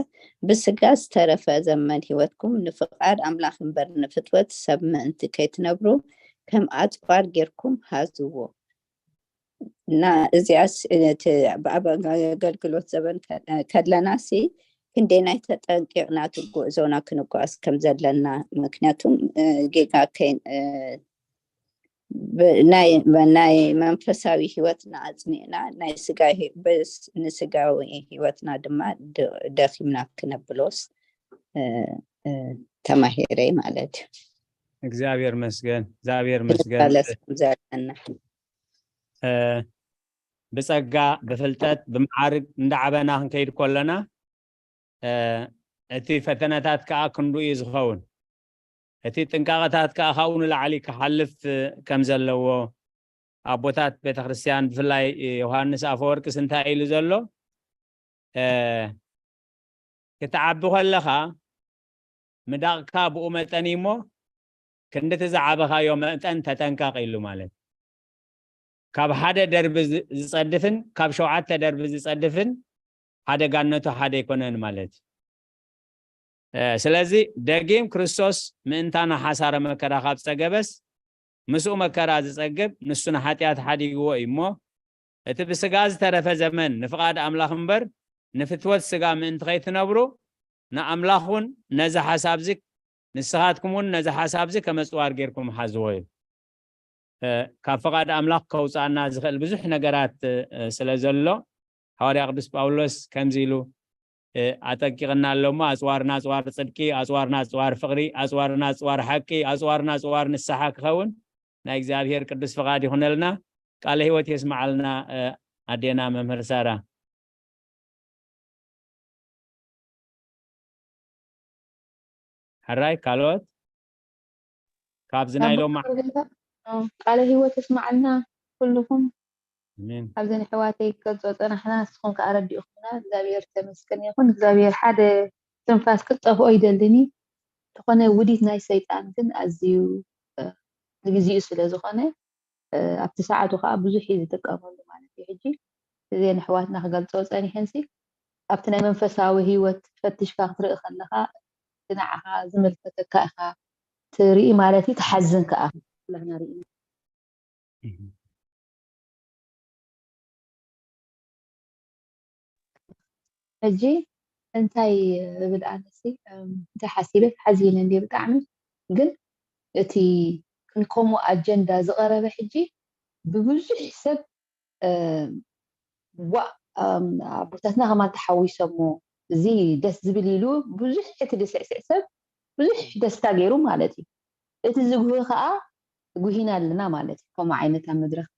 ብስጋ ዝተረፈ ዘመን ህይወትኩም ንፍቓድ ኣምላኽ እምበር ንፍትወት ሰብ ምእንቲ ከይትነብሩ ከም ኣጽዋር ጌርኩም ሃዝዎ እና እዚኣስ ኣብ ኣገልግሎት ዘበን ከለና ሲ ክንደይ ናይ ተጠንቂቕና እቲ ጉዕዞና ክንጓዓዝ ከም ዘለና ምክንያቱም ጌጋ ናይ መንፈሳዊ ህይወትና ኣፅኒዕና ናይ ስጋ ንስጋዊ ህይወትና ድማ ደኺምና ክነብሎስ ተማሂረ ማለት እዩ። እግዚኣብሔር መስገን እግዚኣብሔር መስገን ዘለና ብጸጋ ብፍልጠት ብመዓርግ እንዳዓበና ክንከይድ ከለና እቲ ፈተነታት ከዓ ክንዱ እዩ ዝኸውን እቲ ጥንቃቐታት ከዓ ካብኡ ንላዕሊ ክሓልፍ ከም ዘለዎ ኣቦታት ቤተክርስትያን ብፍላይ ዮሃንስ ኣፈወርቅስ እንታይ ኢሉ ዘሎ ክትዓቢ ከለኻ ምዳቕካ ብኡ መጠን እሞ ክንድቲ ዝዓበኻዮ መጠን ተጠንቀቕ ኢሉ ማለት ካብ ሓደ ደርቢ ዝጸድፍን ካብ ሸውዓተ ደርቢ ዝጸድፍን ሓደጋነቱ ሓደ ኣይኮነን ማለት እዩ ስለዚ ደጊም ክርስቶስ ምእንታና ሓሳረ መከራ ካብ ጸገበስ ምስኡ መከራ ዝጸግብ ንሱ ንሓጢኣት ሓዲግዎ እዩ እሞ እቲ ብስጋ ዝተረፈ ዘመን ንፍቓድ ኣምላኽ እምበር ንፍትወት ስጋ ምእንቲ ከይትነብሩ ንኣምላኽ እውን ነዚ ሓሳብዚ ንስኻትኩም እውን ነዚ ሓሳብዚ ከም ኣጽዋር ጌርኩም ሓዝዎ እዩ ካብ ፍቓድ ኣምላኽ ከውፅኣና ዝኽእል ብዙሕ ነገራት ስለ ዘሎ ሃዋርያ ቅዱስ ጳውሎስ ከምዚ ኢሉ ኣጠንቂቕና ኣሎ እሞ ኣፅዋርና ኣፅዋር ፅድቂ ኣፅዋርና ኣፅዋር ፍቕሪ ኣፅዋርና ኣፅዋር ሓቂ ኣፅዋርና ኣፅዋር ንስሓ ክኸውን ናይ እግዚኣብሔር ቅዱስ ፍቓድ ይኹነልና ቃለ ህይወት የስምዓልና ኣዴና መምህር ሳራ ሕራይ ካልኦት ካብዚ ናይ ሎም ቃለ ህይወት የስምዓልና ኩልኹም ኣብዘን ኣሕዋተይ ክገልፆ ፀናሕና ንስኹም ከዓ ረዲእኹምና እግዚኣብሔር ተመስገን ይኹን እግዚኣብሔር ሓደ ትንፋስ ክጠፍኦ ይደልን እዩ እንተኾነ ውዲት ናይ ሰይጣን ግን ኣዝዩ ንግዚኡ ስለ ዝኾነ ኣብቲ ሰዓቱ ከዓ ብዙሕ እዩ ዝጥቀመሉ ማለት እዩ ሕጂ እዘን ኣሕዋትና ክገልፆ ፀኒሐንሲ ኣብቲ ናይ መንፈሳዊ ህይወት ፈትሽካ ክትርኢ ከለካ እቲ ንዓኻ ዝምልከተካ ኢኻ ትርኢ ማለት እዩ ትሓዝን ከዓ ኩላህና ርኢና ሕጂ እንታይ እብል ኣነሲ እንታይ ሓሲበ ሓዚነ እንደ ብጣዕሚ ግን እቲ ክንከምኡ ኣጀንዳ ዝቐረበ ሕጂ ብብዙሕ ሰብ ዋእ ኣቦታትና ከማን ተሓዊሶሞ እዚ ደስ ዝብል ኢሉ ብዙሕ እቲ ዝስዕስዕ ሰብ ብዙሕ ደስታ ገይሩ ማለት እዩ። እቲ ዝጉህ ከዓ ጉሂና ኣለና ማለት እዩ። ከምኡ ዓይነት ኣብ መድረክ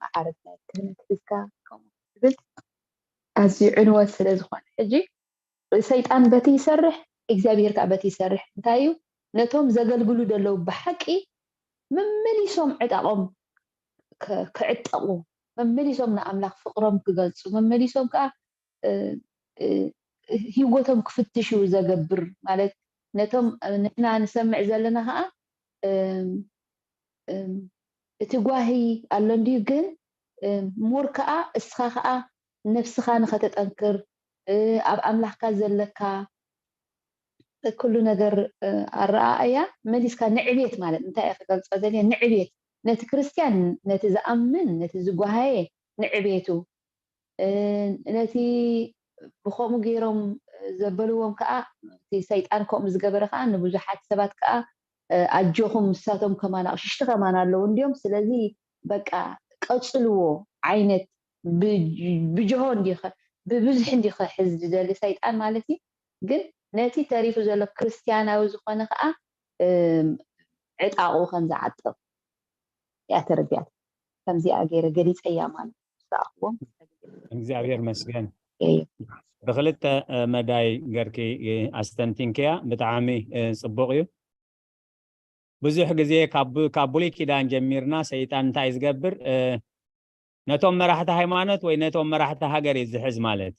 መዓረግ ናይ ክህነት ሒዝካ ከምኡ ዝብል ኣዝዩ ዕንወት ስለ ዝኾነ ሕጂ ሰይጣን በቲ ይሰርሕ እግዚኣብሔር ከዓ በቲ ይሰርሕ እንታይ እዩ ነቶም ዘገልግሉ ዘለዉ ብሓቂ መመሊሶም ዕጣቆም ክዕጠቁ መመሊሶም ንኣምላኽ ፍቅሮም ክገልፁ መመሊሶም ከዓ ህይወቶም ክፍትሹ ዘገብር ማለት ነቶም ንሕና ንሰምዕ ዘለና ከዓ እቲ ጓሂ ኣሎ እንድዩ ግን ሙር ከዓ እስኻ ከዓ ነብስኻ ንኸተጠንክር ኣብ ኣምላኽካ ዘለካ ኩሉ ነገር ኣረኣእያ መሊስካ ንዕቤት ማለት እንታይ እየ ክገልፆ ዘልየ ንዕቤት ነቲ ክርስትያን ነቲ ዝኣምን ነቲ ዝጓሃየ ንዕቤቱ ነቲ ብከምኡ ገይሮም ዘበልዎም ከዓ እቲ ሰይጣን ከምኡ ዝገበረ ከዓ ንብዙሓት ሰባት ከዓ ኣጆኹም ንሳቶም ከማን ኣቕሽሽቲ ከማን ኣለዉ እንዲዮም ስለዚ በቃ ቀፅልዎ ዓይነት ብጅሆ እንዲ ብብዝሒ እንዲ ክሕዝ ዝደሊ ሰይጣን ማለት እዩ ግን ነቲ ተሪፉ ዘሎ ክርስትያናዊ ዝኾነ ከዓ ዕጣቑ ከም ዝዓጥቕ እያ ተረዲኣት ከምዚኣ ገይረ ገሊፀያ ማለት ዝኣኽዎም እግዚኣብሔር መስገን ብክልተ መዳይ ገርኪ ኣስተንቲንክያ ብጣዕሚ ፅቡቅ እዩ ብዙሕ ግዜ ካብ ብሉይ ኪዳን ጀሚርና ሰይጣን እንታይ ዝገብር ነቶም መራሕቲ ሃይማኖት ወይ ነቶም መራሕቲ ሃገር እዩ ዝሕዝ ማለት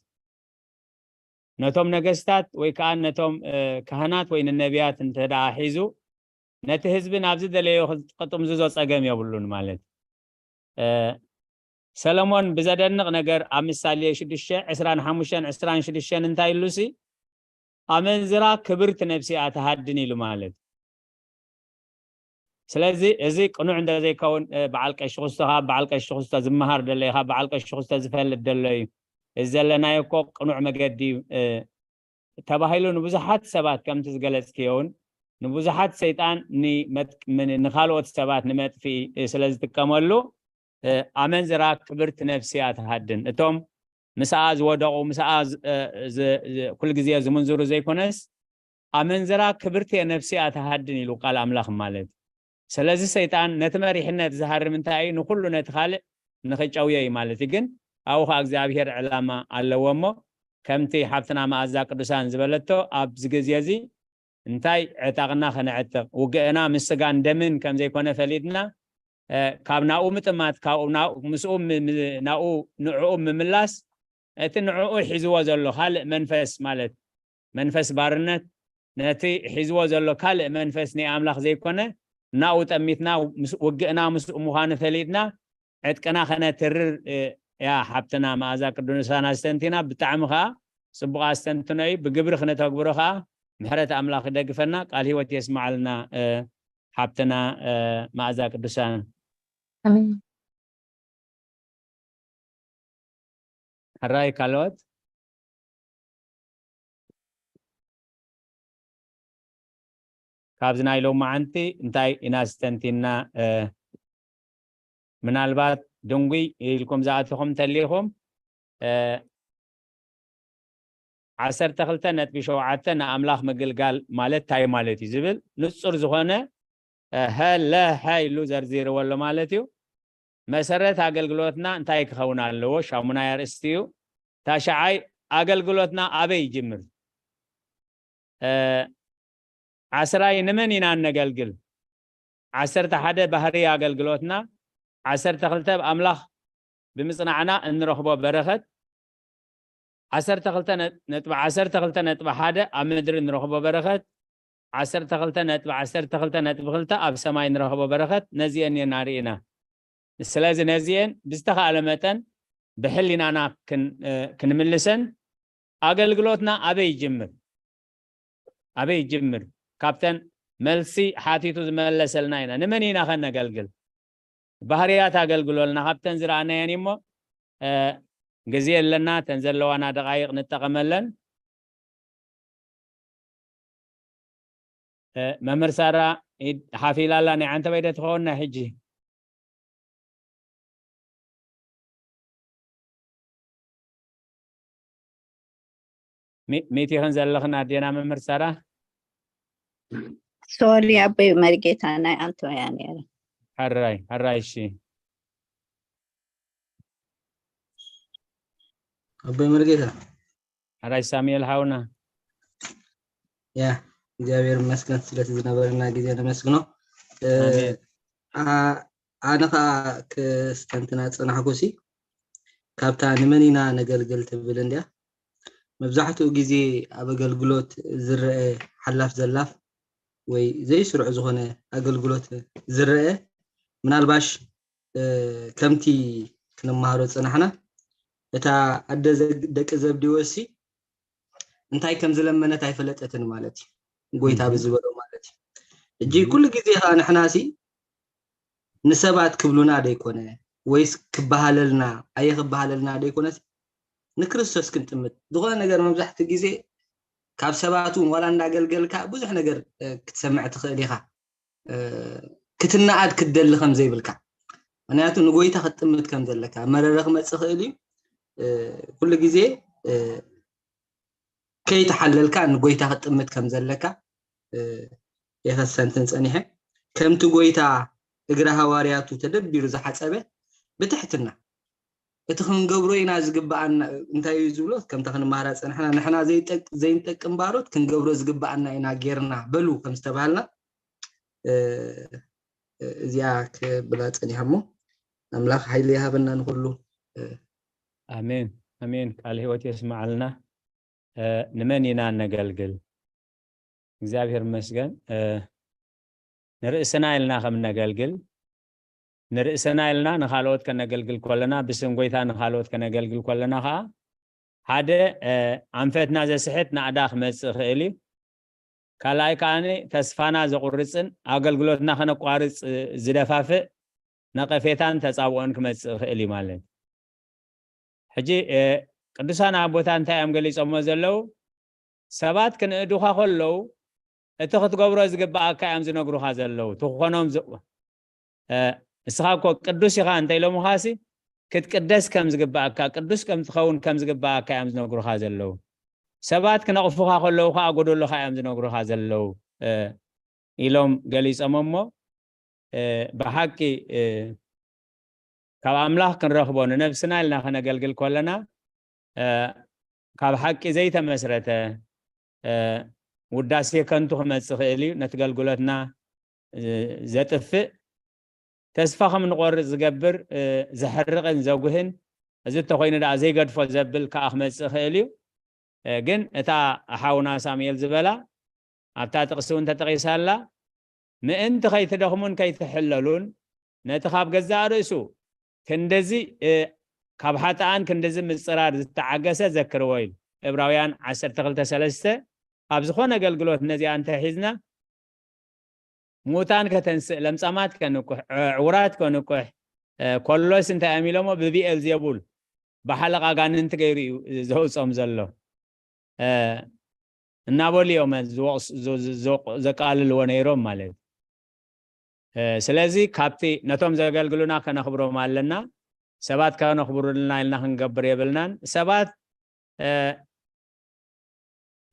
ነቶም ነገስታት ወይ ከዓ ነቶም ካህናት ወይ ንነቢያት እንተ ሒዙ ነቲ ህዝቢ ናብ ዝደለዮ ክጥምዝዞ ጸገም የብሉን ማለት ሰለሞን ብዘደንቕ ነገር ኣብ ምሳሌ ሽዱሽተ ዕስራን ሓሙሽተን ዕስራን ሽዱሽተን እንታይ ኢሉሲ ኣመንዝራ ክብርቲ ነፍሲ እያ ትሃድን ኢሉ ማለት ስለዚ እዚ ቅኑዕ እንተዘይከውን በዓል ቀሺ ክስቶ ካብ በዓል ቀሺ ክስቶ ዝመሃር ደሎ እዩ ካብ በዓል ቀሺ ክስቶ ዝፈልጥ ደሎ እዩ እዚ ዘለናዮ እኮ ቅኑዕ መገዲ እዩ ተባሂሉ ንብዙሓት ሰባት ከምቲ ዝገለፅክዮ እውን ንብዙሓት ሰይጣን ንኻልኦት ሰባት ንመጥፍኢ ስለ ዝጥቀመሉ ኣመንዝራ ክብርቲ ነፍሲ እያ ትሃድን እቶም ምስኣ ዝወደቑ ምስኣ ኩል ግዜ ዝምንዝሩ ዘይኮነስ ኣመንዝራ ክብርቲ ነፍሲ እያ ትሃድን ኢሉ ቃል ኣምላኽ ማለት ስለዚ ሰይጣን ነቲ መሪሕነት ዝሃርም እንታይ እዩ ንኩሉ ነቲ ካልእ ንክጨውዮ እዩ ማለት እዩ ግን ኣብኡ ከዓ እግዚኣብሄር ዕላማ ኣለዎ እሞ ከምቲ ሓብትና መኣዛ ቅዱሳን ዝበለቶ ኣብዚ ግዜ እዚ እንታይ ዕጣቕና ከነዕጥቕ ውግእና ምስ ስጋን ደምን ከም ዘይኮነ ፈሊጥና ካብ ናኡ ምጥማት ካብኡ ምስኡ ናኡ ንዕኡ ምምላስ እቲ ንዕኡ ሒዝዎ ዘሎ ካልእ መንፈስ ማለት መንፈስ ባርነት ነቲ ሒዝዎ ዘሎ ካልእ መንፈስ ናይ ኣምላኽ ዘይኮነ ናኡ ጠሚትና ውግእና ምስኡ ምዃኑ ፈሊጥና ዕጥቅና ከነትርር እያ ሓብትና መኣዛ ቅዱሳን ኣስተንቲና ብጣዕሚ ከዓ ፅቡቅ ኣስተንትኖ እዩ ብግብሪ ክነተግብሮ ከዓ ምሕረት ኣምላኽ ይደግፈና ቃል ህይወት የስማዓልና ሓብትና መኣዛ ቅዱሳን ኣሜን ሕራይ ካልኦት ካብዚ ናይ ሎማዓንቲ እንታይ ኢና ስተንቲና ምናልባት ድንጉይ ኢልኩም ዝኣተኹም እንተሊኹም ዓሰርተ ክልተ ነጥቢ ሸውዓተ ንኣምላኽ ምግልጋል ማለት እንታይ ማለት እዩ ዝብል ንፁር ዝኾነ ሀ ለ ሀ ኢሉ ዘርዚርዎ ኣሎ ማለት እዩ መሰረት ኣገልግሎትና እንታይ ክኸውን ኣለዎ ሻሙናይ ኣርእስቲ እዩ ታሽዓይ ኣገልግሎትና ኣበይ ይጅምር ዓስራይ ንመን ኢና እነገልግል ዓሰርተ ሓደ ባህሪ ኣገልግሎትና ዓሰርተ ክልተ ኣብ ኣምላኽ ብምጽናዕና እንረኽቦ በረኸት ዓሰርተ ክልተ ነጥቢ ዓሰርተ ክልተ ነጥቢ ሓደ ኣብ ምድሪ እንረኽቦ በረኸት ዓሰርተ ክልተ ነጥቢ ዓሰርተ ክልተ ነጥቢ ክልተ ኣብ ሰማይ እንረኽቦ በረኸት ነዚአን እየን ኣርእና ስለዚ ነዚአን ብዝተኻእለ መጠን ብሕሊናና ክንምልሰን ኣገልግሎትና ኣበይ ይጅምር ኣበይ ይጅምር ካብተን መልሲ ሓቲቱ ዝመለሰልና ኢና ንመን ኢና ከነገልግል ባህርያት ኣገልግሎልና ካብተን ዝረኣናየን እሞ ግዜ ኣለና፣ እተን ዘለዋና ደቓይቕ ንጠቐመለን። መምህር ሳራ ሓፊላ ኣላ። ናይ ዓንተበይ ዶ ትኸውን ናይ ሕጂ? ሚእቲ ኽን ዘለኽን ኣዴና መምህር ሳራ። ሶሪ ኣቦይ መርጌታ፣ ናይ ኣንቶያ ነይረ። ሕራይ ሕራይ። እሺ ኣቦይ መርጌታ። ሕራይ ሳሙኤል ሓውና። ያ እግዚኣብሔር ይመስገን ስለቲ ዝነበረና ግዜ ነመስግኖ። ኣነ ከዓ ክስተንትና ፅናሕኩሲ ካብታ ንመን ኢና ነገልግል ትብል እንዲያ። መብዛሕትኡ ግዜ ኣብ ኣገልግሎት ዝረአ ሓላፍ ዘላፍ ወይ ዘይስሩዕ ዝኾነ ኣገልግሎት ዝረአ ምናልባሽ ከምቲ ክንመሃሮ ዝፀናሕና እታ ኣደ ደቂ ዘብዴዎስ እንታይ ከም ዝለመነት ኣይፈለጠትን ማለት እዩ። ጎይታ ብዝበሎ ማለት እዩ። እጂ ኩሉ ግዜ ከዓ ንሕናሲ ንሰባት ክብሉና ደይኮነ ወይስ ክበሃለልና ኣየ ክበሃለልና ደይኮነስ ንክርስቶስ ክንጥምት ዝኾነ ነገር መብዛሕትኡ ግዜ ካብ ሰባት እውን ዋላ እንዳገልገልካ ብዙሕ ነገር ክትሰምዕ ትኽእል ኢኻ። ክትነኣድ ክትደሊ ከም ዘይብልካ ምክንያቱ ንጎይታ ክትጥምት ከም ዘለካ መረረ ክመፅእ ክእል እዩ። ኩሉ ግዜ ከይተሓለልካ ንጎይታ ክትጥምት ከም ዘለካ የኸሰንትን ፀኒሐ ከምቲ ጎይታ እግረ ሃዋርያቱ ተደቢሩ ዝሓፀበ ብትሕትና እቲ ክንገብሮ ኢና ዝግበኣና እንታይ እዩ ዝብሎ ከምታ ክንመሃራ ፀንሕና ንሕና ዘይንጠቅም ባሮት ክንገብሮ ዝግበኣና ኢና ጌርና በሉ ከም ዝተባሃልና እዚኣ ክብላ ፀኒሐ እሞ ኣምላኽ ሓይሊ ይሃበና ንኩሉ። ኣሜን ኣሜን። ቃል ህይወት የስማዓልና። ንመን ኢና ነገልግል? እግዚኣብሔር ይመስገን። ንርእስና ኢልና ከም ነገልግል ንርእስና ኢልና ንኻልኦት ከነገልግል ከለና ብስም ጎይታ ንኻልኦት ከነገልግል ከለና ከዓ ሓደ ኣንፈትና ዘስሕት ናእዳ ክመፅእ ይኽእል እዩ። ካልኣይ ከዓ ተስፋና ዘቁርፅን ኣገልግሎትና ከነቋርፅ ዝደፋፍእ ነቐፌታን ተፃብኦን ክመፅእ ይኽእል እዩ ማለት። ሕጂ ቅዱሳን ኣቦታት እንታይ እዮም ገሊፆሞ ዘለዉ? ሰባት ክንእዱኻ ከለዉ እቲ ክትገብሮ ዝግበኣካ እዮም ዝነግሩኻ ዘለዉ። ትኾኖም እስኻ እኮ ቅዱስ ኢኻ እንተ ኢሎምኻሲ ክትቅደስ ከም ዝግበኣካ ቅዱስ ከም ትኸውን ከም ዝግበኣካ እዮም ዝነግሩኻ ዘለዉ። ሰባት ክነቕፉኻ ከለዉ ከዓ ጎደሎኻ እዮም ዝነግሩኻ ዘለዉ ኢሎም ገሊፆም እሞ ብሓቂ ካብ ኣምላኽ ክንረኽቦ ንነብስና ኢልና ከነገልግል ከለና ካብ ሓቂ ዘይተመስረተ ውዳሴ ከንቱ ክመፅእ ይኽእል እዩ። ነቲ ገልግሎትና ዘጥፍእ ተስፋ ከም ንቆርፅ ዝገብር ዘሕርቕን ዘጉህን እዚ እንተኮይኑ ደኣ ዘይገድፎ ዘብል ከዓ ክመፅእ ይኽእል እዩ። ግን እታ ሓውና ሳሙኤል ዝበላ ኣብታ ጥቕሲ እውን ተጠቒሳ ኣላ። ምእንቲ ከይትደኽሙን ከይትሕለሉን ነቲ ካብ ገዛእ ርእሱ ክንድዚ ካብ ሓጥኣን ክንድዚ ምጽራር ዝተዓገሰ ዘክርዎ ኢሉ። ዕብራውያን ዓሰርተ ክልተ ሰለስተ ኣብ ዝኾነ ኣገልግሎት ነዚኣ እንተሒዝና ሙታን ከተንስእ፣ ለምጻማት ከንቁሕ፣ ዕውራት ከንቁሕ፣ ኮሎስ እንታይ እዮም ኢሎሞ ብብኤል ዜቡል ብሓለቓ ኣጋንንቲ ገይሩ እዩ ዘውጾም ዘሎ። እናበሉ እዮም ዘቃልልዎ ነይሮም ማለት እዩ። ስለዚ ካብቲ ነቶም ዘገልግሉና ከነኽብሮም ኣለና። ሰባት ከነኽብሩልና ኢልና ክንገብር የብልናን። ሰባት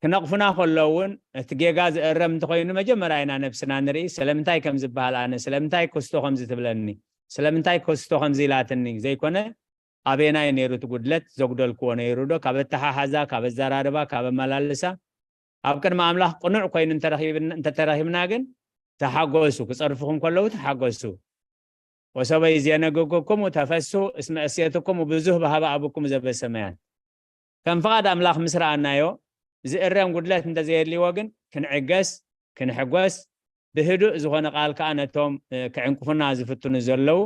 ክነቕፉና ከለዉ እውን እቲ ጌጋ ዝእረም እንተኮይኑ መጀመርያ ኢና ነብስና ንርኢ። ስለምንታይ ከም ዝበሃል ኣነ ስለምንታይ ክስቶ ከምዚ ትብለኒ ስለምንታይ ክስቶ ከምዚ ኢላትኒ ዘይኮነ ኣበየናይ ነይሩ እቲ ጉድለት ዘጉደልክዎ ነይሩ ዶ ካብ ኣተሓሓዛ ካብ ኣዘራርባ ካብ ኣመላልሳ ኣብ ቅድሚ ኣምላኽ ቅኑዕ ኮይኑ እንተተረኺብና ግን ተሓጎሱ ክፀርፍኹም ከለዉ ተሓጎሱ ወሰበይ ዜነግግኩሙ ተፈስሁ እስመ እሴትኩሙ ብዙህ በሃበ ኣቡኩም ዘበሰማያት ከም ፍቓድ ኣምላኽ ምስ ረኣናዮ ዝእረም ጉድለት እንተዘየድልይዎ ግን ክንዕገስ ክንሕጎስ ብህዱእ ዝኾነ ቃል ከዓ ነቶም ክዕንቅፉና ዝፍትኑ ዘለዉ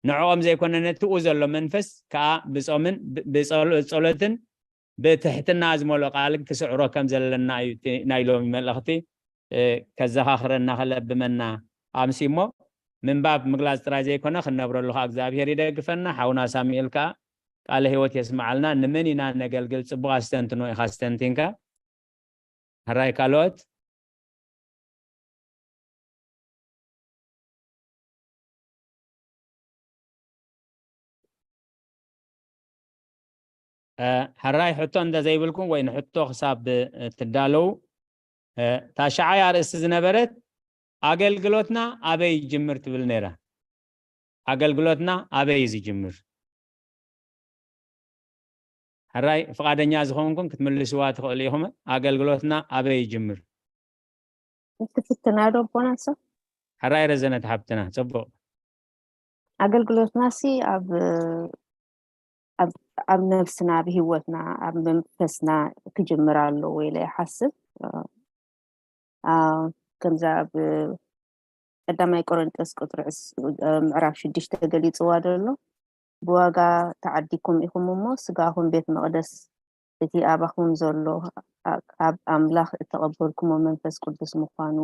ንዕኦም ዘይኮነ ነቲ ኡ ዘሎ መንፈስ ከዓ ብጾምን ብጸሎትን ብትሕትና ዝመልኦ ቃልን ክስዕሮ ከም ዘለና እዩ ናይ ሎሚ መልእኽቲ ከዘኻኽረና ከለብመና ኣምሲ እሞ ምንባብ ምግላፅ ጥራይ ዘይኮነ ክንነብረሉ ከዓ እግዚኣብሔር ይደግፈና ሓውና ሳሙኤል ከዓ ቃለ ህይወት የስምዓልና። ንመን ኢና ነገልግል? ጽቡቕ ኣስተንትኖ ኢኻ ኣስተንቲንካ። ሕራይ ካልኦት? እ፣ ሕራይ ሕቶ እንተ ዘይብልኩም ወይ ንሕቶ ክሳብ እትዳለዉ፣ እ፣ እታ ሸዓይ ኣርእስቲ ዝነበረት ኣገልግሎትና ኣበይ ይጅምር ትብል ነይራ። ኣገልግሎትና ኣበይ እዩ ዝጅምር? ሕራይ ፍቓደኛ ዝኾንኩም ክትምልስዋ ትኽእሉ ኢኹም። ኣገልግሎትና ኣበይ ይጅምር? ትፍትና ዶ ኣቦና ሰብ? ሕራይ ረዘነት ሓብትና፣ ጽቡቕ። ኣገልግሎትና ሲ ኣብ ኣብ ኣብ ነብስና፣ ኣብ ህይወትና፣ ኣብ መንፈስና ክጅምር ኣለዎ ኢለ ይሓስብ። አ፣ ከምዛ ኣብ ቀዳማይ ቆሮንጦስ ቁጥሪ ዕስ-፣ ምዕራፍ ሽዱሽተ ገሊጽዋ ዘሎ፣ ብዋጋ ተዓዲግኩም ኢኹም እሞ፣ ስጋኹም ቤት መቕደስ እቲ ኣባኹም ዘሎ፣ ኣ-፣ ኣብ ኣምላኽ እተቐበልኩሞ መንፈስ ቅዱስ ምዃኑ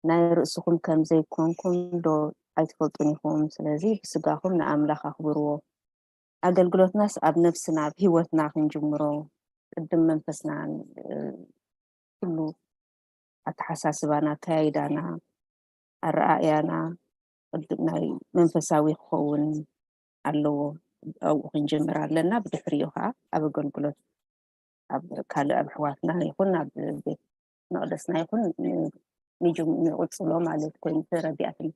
ናይ ርእስኹም ከም ዘይኮንኩም ዶ ኣይትፈልጡን ኢኹም? ስለዚ ብስጋኹም ንኣምላኽ ኣኽብርዎ። ኣገልግሎትናስ ኣብ ነብስና፣ ኣብ ህይወትና ክንጅምሮ፣ ቅድም መንፈስና፣ እ፣ ኩሉ ኣተሓሳስባና፣ ኣካያይዳና፣ ኣረኣእያና፣ ቅድም ናይ መንፈሳዊ ክኸውን ኣለዎ። ኣብኡ ክንጅምር ኣለና። ብድሕሪኡ ኸዓ ኣብ ኣገልግሎት፣ ኣብ ካልእ፣ ኣብ ኣሕዋትና ይኹን ኣብ ቤት መቕደስና ይኹን ን-፣ ንጅም-፣ ንቕጽሎ ማለት ኮይኑ ተረዲኣትኒ።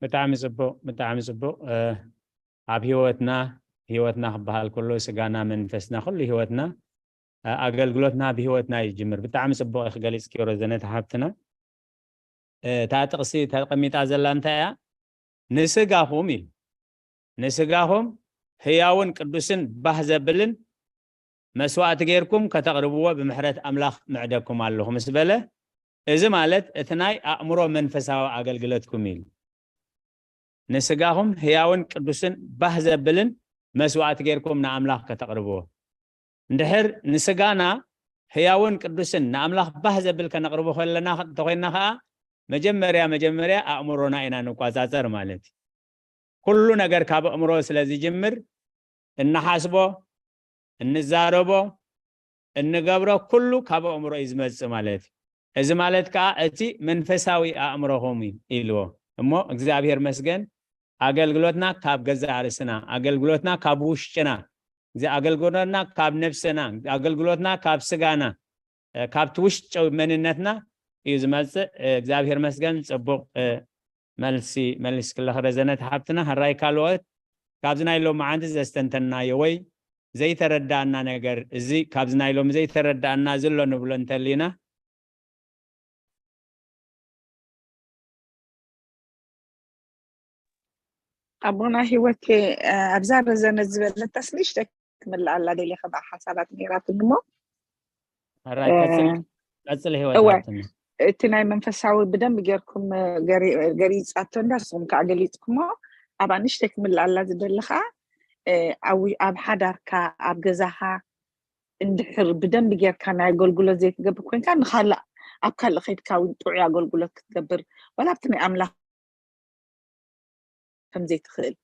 ብጣዕሚ ጽቡቕ፣ ብጣዕሚ ጽቡቕ። እ፣ ኣብ ህይወትና፣ ህይወትና ክበሃል ከሎ ስጋና፣ መንፈስና፣ ኩሉ ህይወትና፣ እ፣ ኣገልግሎትና ኣብ ህይወትና ይጅምር። ብጣዕሚ ጽቡቕ ኢኺ ገሊጽክዮ ረዘነት ሓብትና። እ፣ እታ ጥቕሲ ተቐሚጣ ዘላ እንታይ እያ? ንስጋኹም ኢሉ፣ ንስጋኹም ህያውን ቅዱስን ባህ ዘብልን መስዋእቲ ጌርኩም ከተቕርብዎ ብምሕረት ኣምላኽ ምዕደኩም ኣለኹ ምስ በለ፣ እዚ ማለት እቲ ናይ ኣእምሮ መንፈሳዊ ኣገልግለትኩም እዩ። ንስጋኹም ህያውን ቅዱስን ባህ ዘብልን መስዋእቲ ጌርኩም ንኣምላኽ ከተቕርብዎ። እንድሕር ንስጋና ህያውን ቅዱስን ንኣምላኽ ባህ ዘብል ከነቕርቦ ከለና፣ እንተኾይንና ኸዓ፣ መጀመርያ፣ መጀመርያ ኣእምሮና ኢና ንቋጻጸር ማለት እዩ። ኩሉ ነገር ካብ ኣእምሮ ስለ ዝጅምር፣ እንሓስቦ፣ እንዛረቦ፣ እንገብሮ ኩሉ ካብ ኣእምሮ እዩ ዝመጽእ ማለት እዩ። እዚ ማለት ከኣ እቲ መንፈሳዊ ኣእምሮኹም እዩ ኢልዎ። እሞ እግዚኣብሔር መስገን፣ ኣገልግሎትና ካብ ገዛእ ርእስና፣ ኣገልግሎትና ካብ ውሽጥና፣ እዚ ኣገልግሎትና ካብ ነፍስና፣ ኣገልግሎትና ካብ ስጋና፣ እ፣ ካብቲ ውሽጣዊ መንነትና እዩ ዝመጽእ። እ፣ እግዚኣብሔር መስገን፣ ጽቡቕ፣ እ፣ መልሲ መሊስክለኺ ረዘነት ሓብትና። ሕራይ ካልኦት ካብዚ ናይ ሎማዓንቲ ዘስተንተናዮ ወይ ዘይተረዳእና ነገር፣ እዚ ካብዚ ናይ ሎሚ ዘይተረዳእና እዚ ኣሎ ንብሎ እንተሊና? ኣቦና ህይወት፣ እ፣ ኣብዛ ረዘነት ዝበለታስ ንእሽተይ ክምልኣላ ደልየ፣ ከብኣ ሓሳባት ነይራትኒ እሞ፣ ሕራይ ቀጽል፣ እ፣ ቀጽል ህይወት እወ፣ ሓብትና። እቲ ናይ መንፈሳዊ ብደንብ ጌርኩም፣ እ፣ ገሪ-፣ ገሪጻቶ እንዳ ንስኹም ከኣ ገሊጽኩሞ፣ ኣብኣ ንእሽተይ ክምልኣላ ዝደሊ ከኣ፣ እ፣ ኣብ ው-፣ ኣብ ሓዳርካ፣ ኣብ ገዛኻ እንድሕር ብደንብ ጌርካ ናይ ኣገልግሎት ዘይትገብር ኮይንካ፣ ንኻልእ፣ ኣብ ካልእ ከይድካ እውን ጥዑይ ኣገልግሎት ክትገብር፣ ዋላ ኣብቲ ናይ ኣምላኽ ከም ዘይትኽእል፣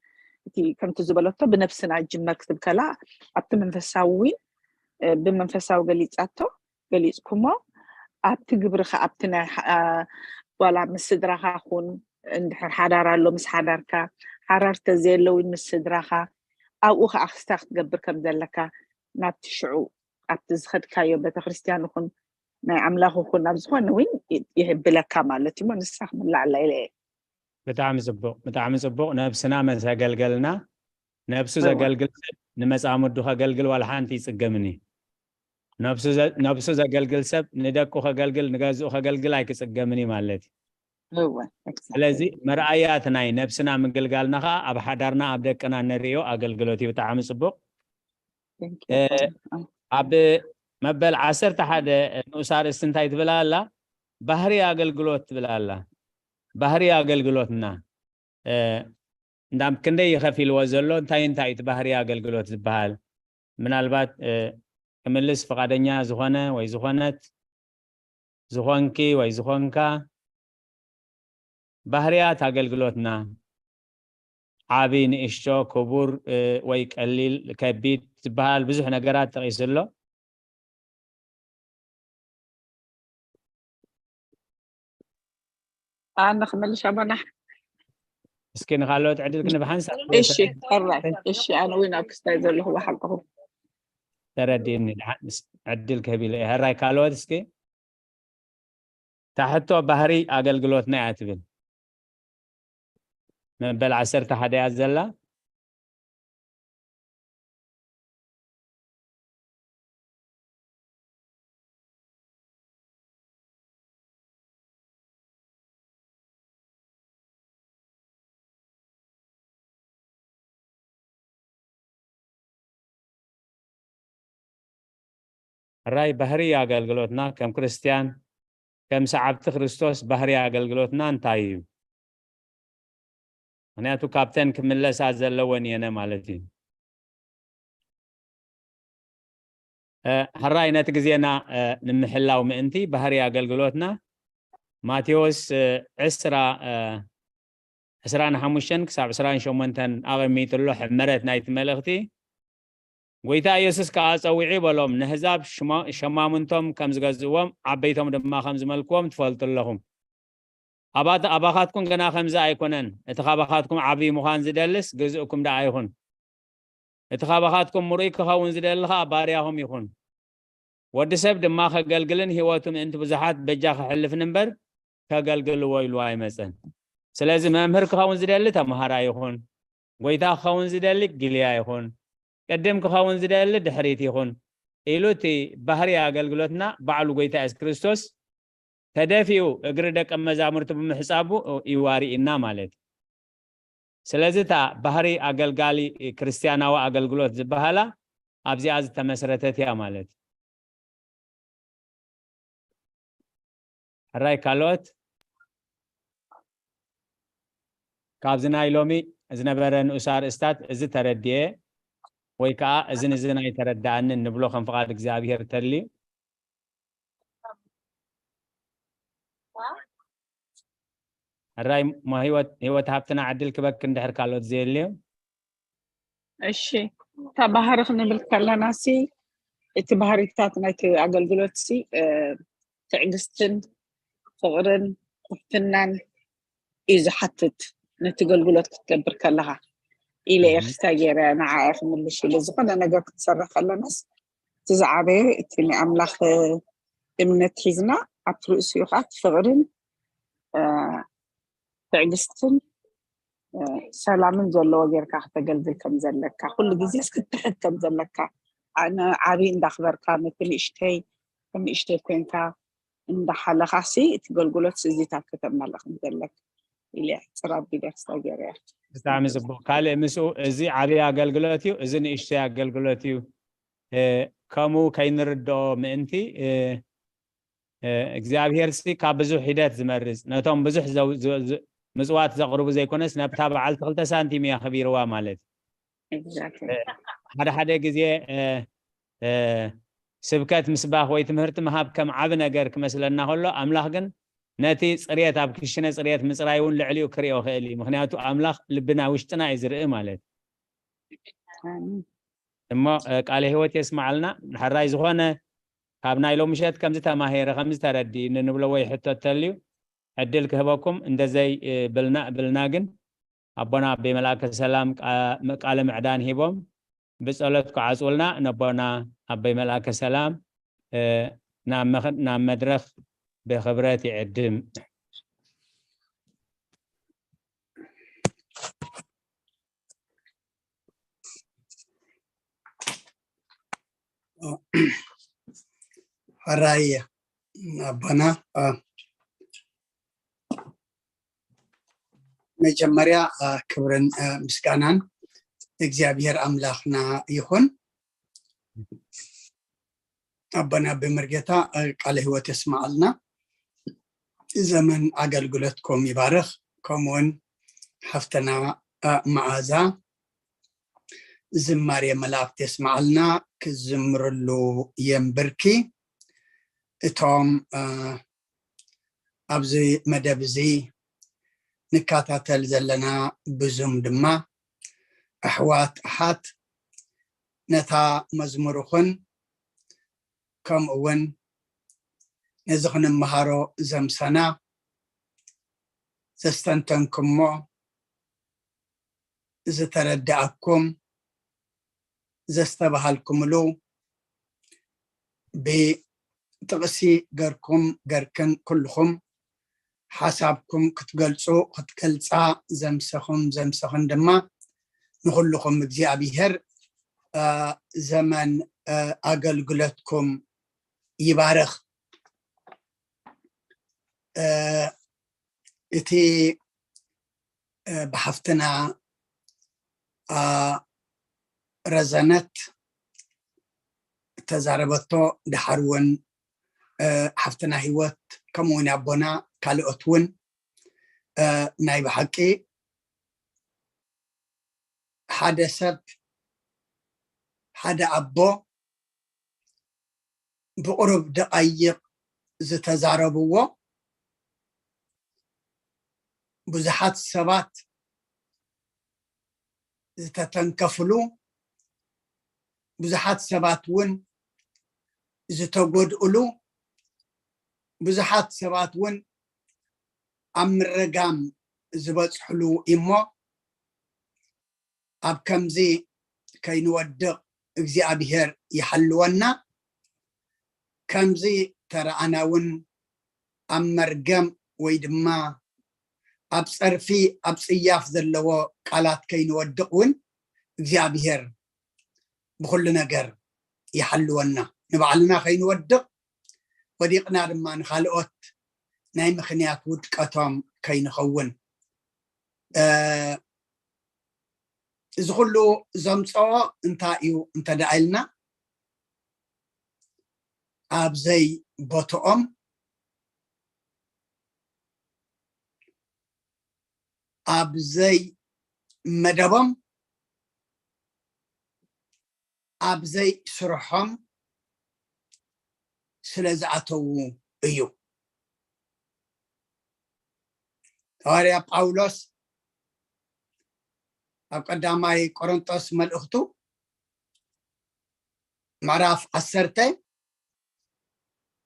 እቲ ከምቲ ዝበለቶ ብነብስና ይጅመር ክትብል ከላ፣ ኣብቲ መንፈሳዊ እውን፣ እ፣ ብመንፈሳዊ ገሊጻቶ፣ ገሊጽኩሞ፣ ኣብቲ ግብርኻ፣ ኣብቲ ናይ ሓ-፣ አ፣ ዋላ ምስ ስድራኻ ኩን፣ እንድሕር ሓዳር ኣሎ፣ ምስ ሓዳርካ፣ ሓዳር ተዘየሎ እውን ምስ ስድራኻ፣ ኣብኡ ኸዓ ክስታ ክትገብር ከም ዘለካ፣ ናብቲ ሽዑ ኣብቲ ዝኸድካዮ ቤተክርስትያን ይኹን፣ ናይ ኣምላኽ ይኹን፣ ኣብ ዝኾነ እውን ይ-፣ ይህብለካ ማለት እዩ። እሞ ንሳ ክምልኣላ ኢለ እየ። ብጣዕሚ ጽቡቕ፣ ብጣዕሚ ጽቡቕ። ነብስና መስ ኣገልገልና፣ ነብሱ እወ። ዘገልግል ሰብ ንመጻምዱ ከገልግል ዋላ ሓንቲ ይጽገምን እዩ። ነብሱ ዘ-፣ ነብሱ ዘገልግል ሰብ ንደቁ ከገልግል፣ ንገዝኡ ከገልግል ኣይክጽገምን እዩ ማለት እዩ። እወ፣ exactly። ስለዚ መርኣያ እቲ ናይ ነብስና ምግልጋልና ኸኣ ኣብ ሓዳርና፣ ኣብ ደቅና ንርእዮ ኣገልግሎት እዩ። ብጣዕሚ ጽቡቕ። Thank you። እ፣ ኣብ መበል ዓሰርተ ሓደ ንኡስ ኣርእስቲ እንታይ ትብል ኣላ? ባህሪ ኣገልግሎት ትብል ኣላ። ባህሪ ኣገልግሎትና፣ እ፣ እንዳም ክንደይ እዩ ከፊልዎ ዘሎ? እንታይ እንታይ እቲ ባህሪ ኣገልግሎት ዝበሃል? ምናልባት፣ እ፣ ክምልስ ፍቓደኛ ዝኾነ ወይ ዝኾነት፣ ዝኾንኪ ወይ ዝኾንካ፣ ባህርያት ኣገልግሎትና፣ ዓቢ፣ ንእሽቶ፣ ክቡር፣ እ፣ ወይ ቀሊል፣ ከቢድ ዝበሃል ብዙሕ ነገራት ጠቒሱ ኣሎ። ኣነ ክመልሽ ኣቦና። እስኪ ንኻልኦት ዕድል ክንብ ሓንሳብ እሺ፣ ሕራይ። እሺ፣ ኣነ እውን ኣብ ክስታይ ዘለኹ ብሓቅኹ። ተረዲእኒ፣ ድሓን ዕድል ክህብ ኢለ እየ። ሕራይ፣ ካልኦት እስኪ። እታ ሕቶ ባህሪ ኣገልግሎትና እያ ትብል። መበል ዓሰርተ ሓደ እያ ዘላ። ሕራይ፣ ባህሪ ኣገልግሎትና ከም ክርስትያን፣ ከም ሰዓብቲ ክርስቶስ ባህሪ ኣገልግሎትና እንታይ እዩ? ምኽንያቱ ካብተን ክምለሳ ዘለወን እየነ ማለት እዩ። እ፣ ሕራይ፣ ነቲ ግዜና፣ እ፣ ንምሕላው ምእንቲ ባህሪ ኣገልግሎትና ማቴዎስ፣ እ፣ ዕስራ፣ እ፣ ዕስራን ሓሙሽተን ክሳብ ዕስራን ሸሞንተን ኣቐሚጡ ኣሎ ሕመረት ናይቲ መልእኽቲ። ጎይታ ኢየሱስ ከኣ ጸዊዑ በሎም፣ ነህዛብ ሽማ-፣ ሸማሙንቶም ከም ዝገዝእዎም፣ ዓበይቶም ድማ ከም ዝመልክዎም ትፈልጡ ኣለኹም። ኣባት-፣ ኣባኻትኩም ግና ከምዚ ኣይኮነን። እቲ ካባኻትኩም ዓብዪ ምዃን ዝደልስ ግዝእኩም ደኣ ይኹን። እቲ ካባኻትኩም ምሩይ ክኸውን ዝደሊ ኸኣ ባርያኹም ይኹን። ወዲ ሰብ ድማ ከገልግልን ህይወቱ ምእንቲ ብዙሓት በጃ ከሕልፍን እምበር ከገልግልዎ ኢሉ ኣይመጸን። ስለዚ መምህር ክኸውን ዝደሊ ተምሃራይ ይኹን፣ ጎይታ ክኸውን ዝደሊ ግልያ ይኹን፣ ቅድም ክኸውን ዝደሊ ድሕሪት ይኹን ኢሉ እቲ ባህሪ ኣገልግሎትና ባዕሉ ጎይታ የሱስ ክርስቶስ ተደፊኡ እግሪ ደቀ መዛሙርቱ ብምሕጻቡ እዩ ኣርኢና ማለት እዩ። ስለዚ እታ ባህሪ ኣገልጋሊ ክርስትያናዊ ኣገልግሎት ዝበሃላ ኣብዚኣ ዝተመስረተት እያ ማለት እዩ። ሕራይ ካልኦት ካብዚ ናይ ሎሚ ዝነበረ ንኡስ ኣርእስታት እዚ ተረድኤ ወይ ከዓ እዚ ንዚ ናይ ተረዳኣንን ንብሎ ከም ፍቓድ እግዚኣብሔር ተልዩ። ሕራይ ሞ ህይወት፣ ህይወት ሃብትና ዕድል ክበክ እንድሕር ካልኦት ዘየልዩ። እሺ፣ እታ ባህሪ ክንብል ከለና ሲ እቲ ባህሪታት ናይቲ ኣገልግሎት ሲ፣ እ፣ ትዕግስትን ፍቕርን ትሕትናን እዩ ዝሓትት። ነቲ ኣገልግሎት ክትገብር ከለኻ ኢለ እየ እህ። ክስታይ ገይረ ንዓ እየ ክምልሽ ኢለ። ዝኾነ ነገር ክትሰርሕ ከለናስ እቲ ዝዓበየ እቲ ናይ ኣምላኽ እምነት ሒዝና ኣብቲ ርእሲኡ ከዓ እቲ ፍቕርን፣ እ፣ ትዕግስትን፣ እ፣ ሰላምን ዘለዎ ጌርካ ክተገልግል ከም ዘለካ፣ ኩሉ ግዜስ ክትትሕት ከም ዘለካ፣ ኣ-፣ ንዓብዪ እንዳኽበርካ፣ ነቲ ንእሽተይ ከም ንእሽተይ ኮንካ እንዳሓለኻሲ እቲ ገልግሎት ስዚታት ከተማልእ ከም ዘለካ ኢለ እየ ሕጽር ኣቢለ ክስታይ ገይረ እየ። ብጣዕሚ ጽቡቕ። ካልእ ምስኡ እዚ ዓብዪ ኣገልግሎት እዩ፣ እዚ ንእሽተይ ኣገልግሎት እዩ። እ፣ ከምኡ ከይንርድኦ ምእንቲ፣ እ፣ እ፣ እግዚኣብሄርሲ ካብ ብዙሕ ሒደት ዝመርጽ፣ ነቶም ብዙሕ ዘው-፣ ዝ-፣ ዝ-፣ ምጽዋት ዘቕርቡ ዘይኮነስ፣ ነብታ በዓልቲ ክልተ ሳንቲም እያ ኣኽቢርዋ ማለት እዩ። Exactly። እ፣ ሓደ ሓደ ግዜ፣ እ፣ እ፣ ስብከት ምስባኽ ወይ ትምህርቲ ምሃብ ከም ዓቢ ነገር ክመስለና ከሎ፣ ኣምላኽ ግን ነቲ ጽሬት ኣብ ክሽነ ጽሬት ምጽራይ እውን ልዕሊኡ ክርእዮ ክእል እዩ። ምኽንያቱ ኣምላኽ ልብና ውሽጥና እዩ ዝርኢ ማለት እዩ። ኣሜን። እሞ፣ እ፣ ቃለ ህይወት የስምዓልና። ሕራይ ዝኾነ ካብ ናይ ሎምሸት ከምዚ ተማሂረ፣ ከምዚ ተረዲእኒ ንብሎ ወይ ሕቶ ተልዩ ዕድል ክህበኩም፣ እንደዘይ፣ እ፣ ብልና፣ ብልና ግን ኣቦና ኣበይ መልኣከ ሰላም ቃ-፣ ቃለ ምዕዳን ሂቦም ብጸሎት ክዓጽውልና ነቦና ኣበይ መልኣከ ሰላም፣ እ፣ ናብ መኸ-፣ ናብ መድረኽ ብኽብረት ይዕድም። ሕራይ ኣቦና፣ እ፣ መጀመርያ፣ እ፣ ክብርን፣ እ፣ ምስጋናን እግዚኣብሔር ኣምላኽና ይኹን። ኣቦና ብመርጌታ፣ እ፣ ቃለ ህይወት የስምዓልና፣ ዘመን ኣገልግሎትኩም ይባርኽ። ከምኡውን ሓፍተና፣ እ፣ መዓዛ ዝማሬ መላእክት የስምዓልና፣ ክዝምርሉ የንብርኪ። እቶም፣ እ፣ ኣብዚ መደብ እዚ ንከታተል ዘለና ብዙም ድማ ኣሕዋት ኣሓት፣ ነታ መዝሙርኹን ከምኡ እውን ነዚ ክንመሃሮ ዘምሰና ዘስተንተንኩሞ፣ ዝተረዳእኩም፣ ዘስተባሃልኩምሉ፣ ብጥቕሲ ገርኩም ገርክን ኩልኹም ሓሳብኩም ክትገልጹ፣ ክትገልጻ ዘምሰኹም ዘምሰኽን ድማ ንኹልኹም እግዚኣብሔር ዘመን ኣገልግሎትኩም ይባርኽ። እቲ ብሓፍትና ረዘነት እተዛረበቶ፣ ድሓር እውን ሓፍትና ህይወት፣ ከምኡ እውን ኣቦና ካልኦት እውን፣ ናይ ብሓቂ ሓደ ሰብ፣ ሓደ ኣቦ ብቑሩብ ደቓይቕ ዝተዛረብዎ፣ ብዙሓት ሰባት ዝተተንከፍሉ፣ ብዙሓት ሰባት እውን ዝተጎድእሉ፣ ብዙሓት ሰባት እውን ኣብ ምርጋም ዝበጽሕሉ እሞ፣ ኣብ ከምዚ ከይንወድቕ እግዚኣብሔር ይሓልወና። ከምዚ ተረኣና እውን ኣብ መርገም ወይ ድማ ኣብ ጸርፊ፣ ኣብ ጽያፍ ዘለዎ ቃላት ከይንወድቕ እውን እግዚኣብሔር ብኹሉ ነገር ይሓልወና። ንባዕልና ከይንወድቕ፣ ወዲቕና ድማ ንኻልኦት ናይ ምኽንያት ውድቀቶም ከይንኸውን። እዚ ኩሉ ዘምፅኦ እንታይ እዩ እንተ ደኣ ኢልና፣ ኣብ ዘይቦትኦም፣ ኣብ ዘይመደቦም፣ ኣብ ዘይስርሖም ስለ ዝኣተዉ እዩ። ሃዋርያ ጳውሎስ ኣብ ቀዳማይ ቆሮንጦስ መልእኽቱ ምዕራፍ ዓሰርተ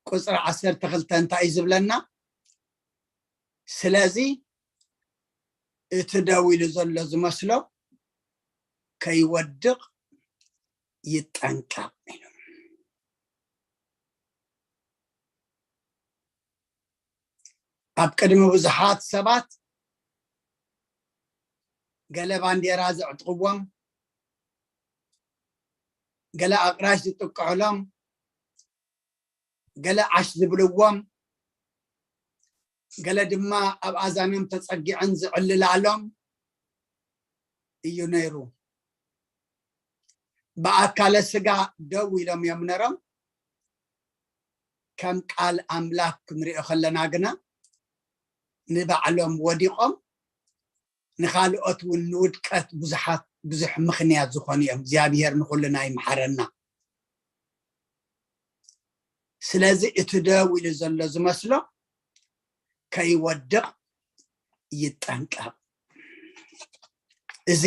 ቁፅሪ ዓሰርተ ክልተ እንታይ እዩ ዝብለና? ስለዚ እቲ ደው ኢሉ ዘሎ ዝመስሎ ከይወድቕ ይጠንቀቕ ኢሉ። ኣብ ቅድሚ ብዙሓት ሰባት ገለ ባንዴራ ዘዕጥቕዎም፣ ገለ ኣቕራሽ ዝጥቅዕሎም፣ ገለ ዓሽ ዝብልዎም፣ ገለ ድማ ኣብ ኣዛኖም ተጸጊዐን ዝዕልላሎም እዩ ነይሩ። ብኣካለ ስጋ ደው ኢሎም እዮም ነሮም። ከም ቃል ኣምላኽ ክንሪኦ ከለና ግና፣ ንባዕሎም ወዲቖም፣ ንኻልኦት እውን ንውድቀት ብዙሓት፣ ብዙሕ ምኽንያት ዝኾኑ እዮም። እግዚኣብሔር ንኹልና ይምሓረና። ስለዚ እቲ ደው ኢሉ ዘሎ ዝመስሎ ከይወድቕ ይጠንቀቕ። እዚ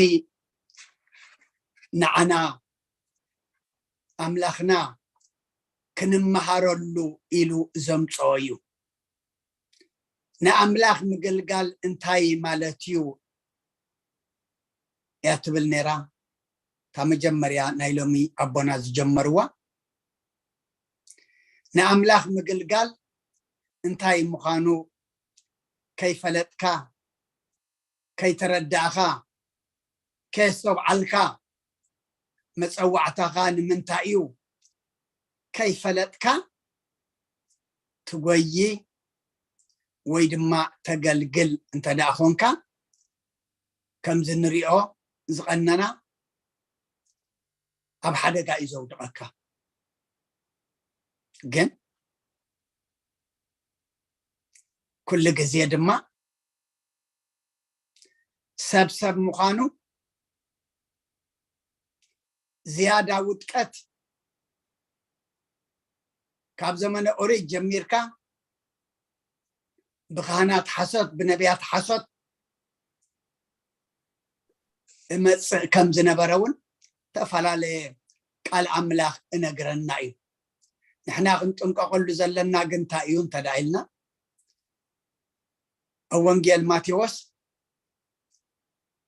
ንዓና ኣምላኽና ክንመሃረሉ ኢሉ ዘምጽኦ እዩ። ንኣምላኽ ምግልጋል እንታይ ማለት እዩ እያ ትብል ነይራ እታ መጀመርያ ናይ ሎሚ ኣቦና ዝጀመርዋ። ንኣምላኽ ምግልጋል እንታይ ምዃኑ ከይፈለጥካ፣ ከይተረዳእኻ፣ ከየስተብዓልካ፣ መጸዋዕታኻ ንምንታይ እዩ ከይፈለጥካ ትጎዪ ወይ ድማ ተገልግል እንተ ደኣ ኾንካ፣ ከምዚ ንሪኦ ዝቐነና ኣብ ሓደጋ እዩ ዘውድቐካ። ግን ኩሉ ግዜ ድማ ሰብ ሰብ ምዃኑ ዝያዳ ውድቀት ካብ ዘመነ ኦሪት ጀሚርካ ብካህናት ሓሶት፣ ብነቢያት ሓሶት፣ እመፅእ ከም ዝነበረ እውን ዝተፈላለየ ቃል ኣምላኽ እነግረና እዩ። ንሕና ክንጥንቀቐሉ ዘለና ግን እንታይ እዩ እንተዳ ኢልና፣ ኣብ ወንጌል ማቴዎስ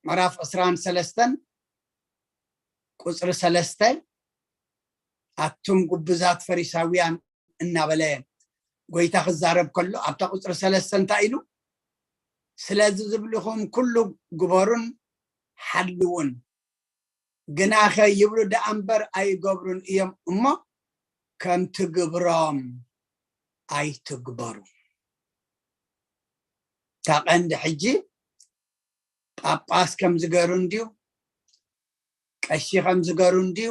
ምዕራፍ ዕስራን ሰለስተን ቁፅሪ ሰለስተ፣ ኣቱም ጉብዛት ፈሪሳውያን እናበለ ጎይታ ክዛረብ ከሎ፣ ኣብታ ቁፅሪ ሰለስተ እንታይ ኢሉ? ስለዚ ዝብልኹም ኩሉ ግበሩን ሓልውን፣ ግናኸ ይብሉ ደኣ እምበር ኣይገብሩን እዮም እሞ፣ ከምቲ ግብሮም ኣይትግበሩ። እታ ቀንዲ ሕጂ ጳጳስ ከም ዝገሩ እንድዩ፣ ቀሺ ከም ዝገሩ እንድዩ፣